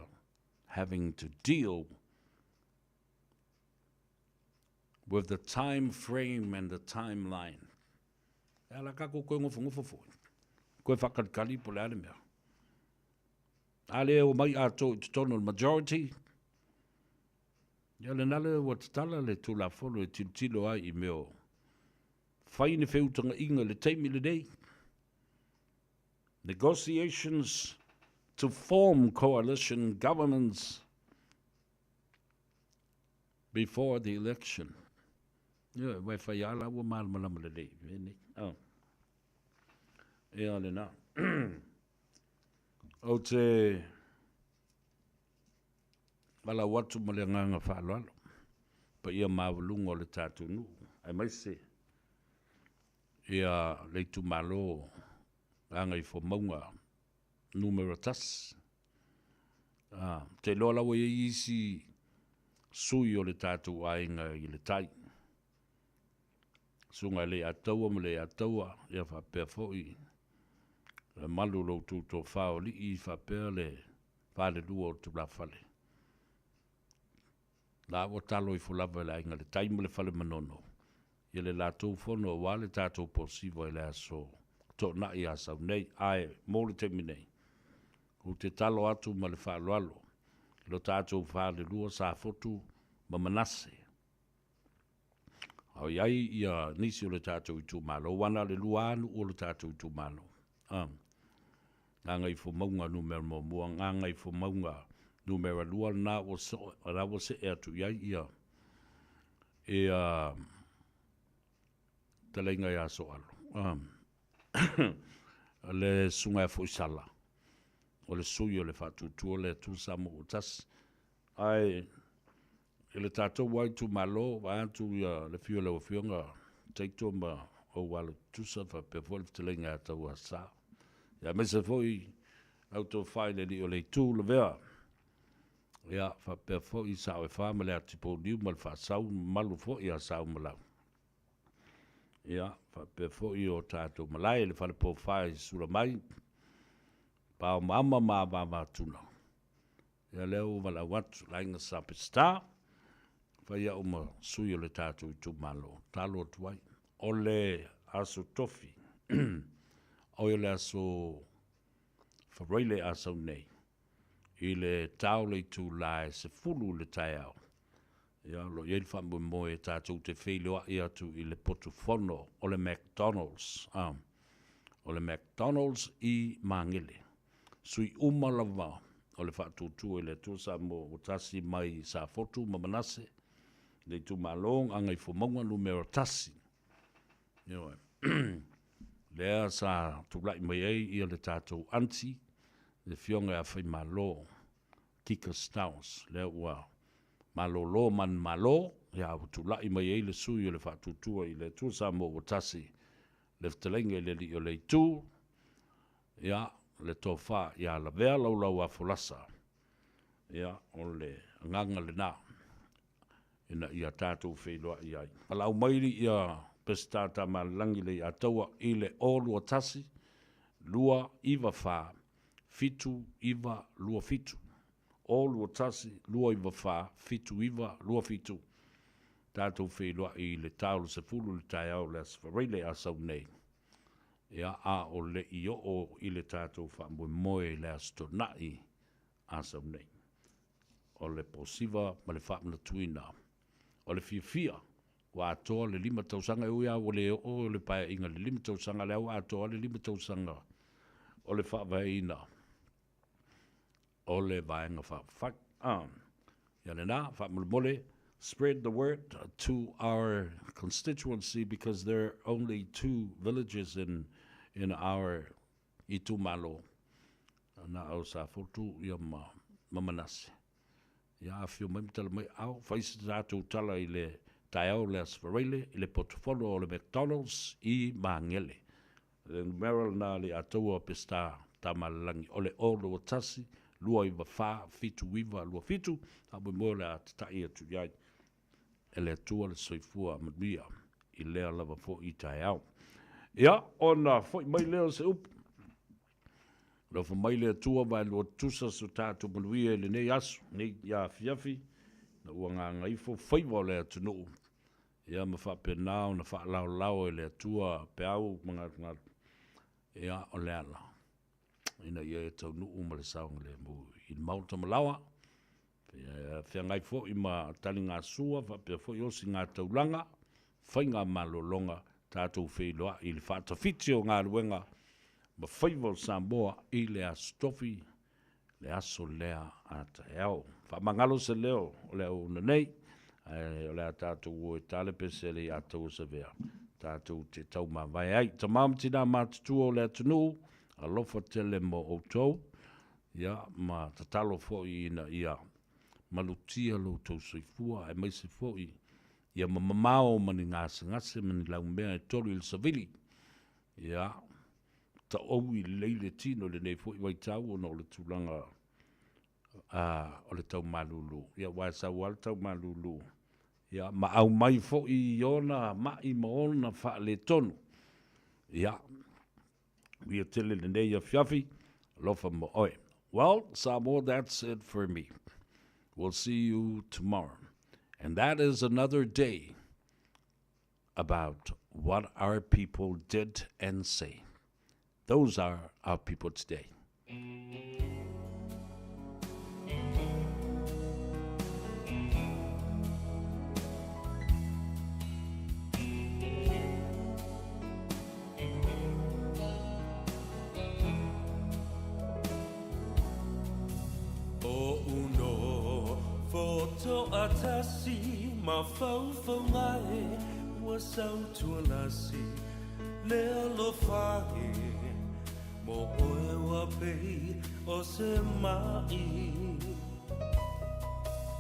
having to deal with the time frame and the timeline. E ala kako koe ngofongofo foi. Koe whakalikali po le ale mea. A le o mai ato i totonu o le majority, ia le nale ua tatala le Tulafono e tilotilo ai i mea o fai ni feutagaiga i le taimi lenei. Negotiations to form coalition governments before the election. Ia, wai whai a la ua malamalama lelei i mea nei. Oh. Ia lena. Ou te valaau atu ma le agaga faaaloalo, paia maualuga o le tatou nuu, aemaise ia le itumalo Gagaifomauga numera 1. Ou te iloa la ua i ai isi sui o le tatou aiga i le tai. Susuga i Leiataua ma Leiataua, ia faapea foi le mamalu o lo outou tofa o alii faapea le falelua o tulafale. La ua talo ifo lava i le aiga i le tai ma le fale manono ia le latou fono aua le tatou posiva i le aso Toonai Asau nei. Ae mo le taimi nei, ou te talo atu ma le faaaloalo i lo tatou falelua Safotu ma Manase. A o i ai ia nisi o le tatou itumalo, aua na o le lua lava nuu o le tatou itumalo. A. Gagaifomauga numera muamua, Gagaifomauga numera lua, lena ua so, la ua see atu i ai ia ia talaiga ia Soalo. A. le susuga ia Foisala, o le sui o le Faatuatua le Atua Samoa ua tasi. Ae i le tatou lava itumalo, vaeatu ia le afio o lau Afioga Taito ma ou alo tutusa faapea foi le fetalaiga ia Tauasa, ia aemaise foi lau tofa i le alii o le Itu Lavea, ia faapea foi Sao e Fa ma le Atipouniu ma le Faasau ma mamalu foi ia Saumalau. Ia faapea foi o tatou malae i le Falepofa i Sulamai, Paomaama ma Avavatuna. Ia lea ua valaau atu le aiga Sa Peseta, fai au ma sui o le tatou itumalo, talo atu ai. O le aso tofi, oi o le aso Faraile Asau nei, i le tao le itula e 10 i le taeao, ia o lo o i ai le faamoemoe tatou te feiloai atu i le potu fono o le McDonald's, o le McDonald's i Magele. Sui uma lava o le faatuatua i le Atua Samoa ua tasi mai Safotu ma Manase, le itumalo Gagaifomauga numera 1. Ioe. Lea sa tulai mai ai ia le tatou aunty, le afioga ia Faimalo Kika Styles, lea ua malolo manumalo, ia ua tulai mai ai le sui o le faatuatua i le Atua Samoa ua tasi, le fetalaiga i le Alii o le Itu, Ia, le tofa ia lavea laulau a folasa, ia, o le agaga lena ina ia tatou feiloai ai. Valaau mai ia Peseta Tamaalelagi Leiataua i le 021 294 7927. 021 294 7927. Tatou feiloai i le ta o le 10 i le taeao o le Aso Faraile a sau nei. Ia, a o le i oo i le tatou faamoemoe i le Aso Toonai a sau nei, o le posiva ma le faamanatuina o le fiafia ua atoa le 5 tausaga, e ui lava ua le oo le paeaiga i le 5 tausaga, lea ua atoa le 5 tausaga o le faavaeina o le Vaega Faaupufai. Ah, ia lena, faamolemole, spread the word to our constituency because there are only two villages in, in our itumalo, na o Safotu ia ma, ma Manase. Ia afio mai ma tala mai, ao, fai se tatou tala i le taeao le Aso Faraile i le potufono o le McDonald's i Magele. Le numera lena a le Ataua Peseta Tamaalelagi o le 021 294 7927, faamoemoe o le a tatai atu i ai e le Atua le soifua manuia i lea lava foi taeao. Ia, ona foi mai lea o se upu. Alofa mai le Atua vaelua tutusa so tatou manuia i lenei aso, nei afiafi, ina ua gagaifo faiva o le atunuu, ia ma faapena ona faalaolao e le Atua peau ma galugalu, ia o le ala, ina ia e taunuu ma le saogalemu i le Maota Malaoa, feagai foi ma taligasua faapea foi osigataulaga, faigamalologa, tatou feiloai i le faatafiti o galuega ma faiva o Samoa i le Aso Tofi, le aso lea a taeao. Faamagalo se leo o le auauna nei, ae o le a tatou o e tale pese le ia taua savea, tatou te taumavae ai. Tama ma tina matutua o le atunuu, alofa tele mo outou, ia ma tatalo foi ina ia malutia lo outou soifua, aemaise foi ia mamamao ma ni gasegase ma ni laumea e tolu i le savili. Ia, taoui lelei le tino i lenei foi vaitau ona o le tulaga. o le taumalūlū. Ia, aua e sau lava le taumalūlū, ia, ma aumai foi i ona ma'i ma ona faaletonu. Ia, uia tele lenei afiafi, alofa mo oe. Well, Samoa, that's it for me. We'll see you tomorrow. And that is another day about what our people did and say. Those are our people today. O uno fotoatasi mafaufauga e ua sautualasi le alofa e mo oe ua pei o se ma'i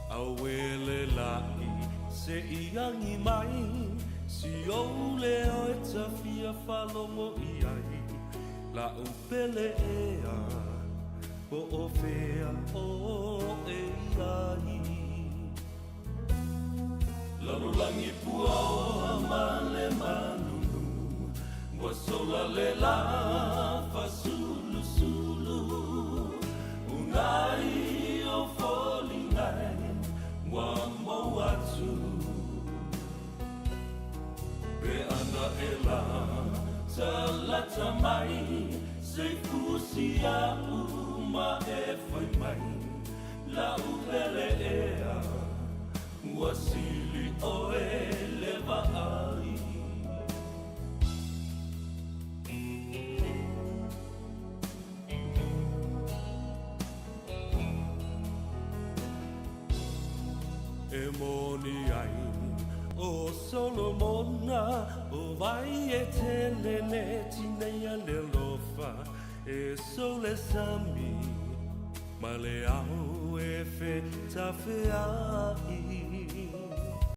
Auele la'i se i agi mai Si ou leo e tafia faalogo i ai La'u pele ea Po o fea oe i ai Lalolagi puaoa ma le manunu Ua sola le la fasulusulu Unai o foliga e ua mou atu Pe ana e la talata mai Sei fusi a'u ma e fai mai La'u pele ea Ua sili ʻoe le vaai. E moni ai ʻo Solomona, ʻO wai e tele le tineia le alofa e sou le sami ma le ao e fetafeaʻi.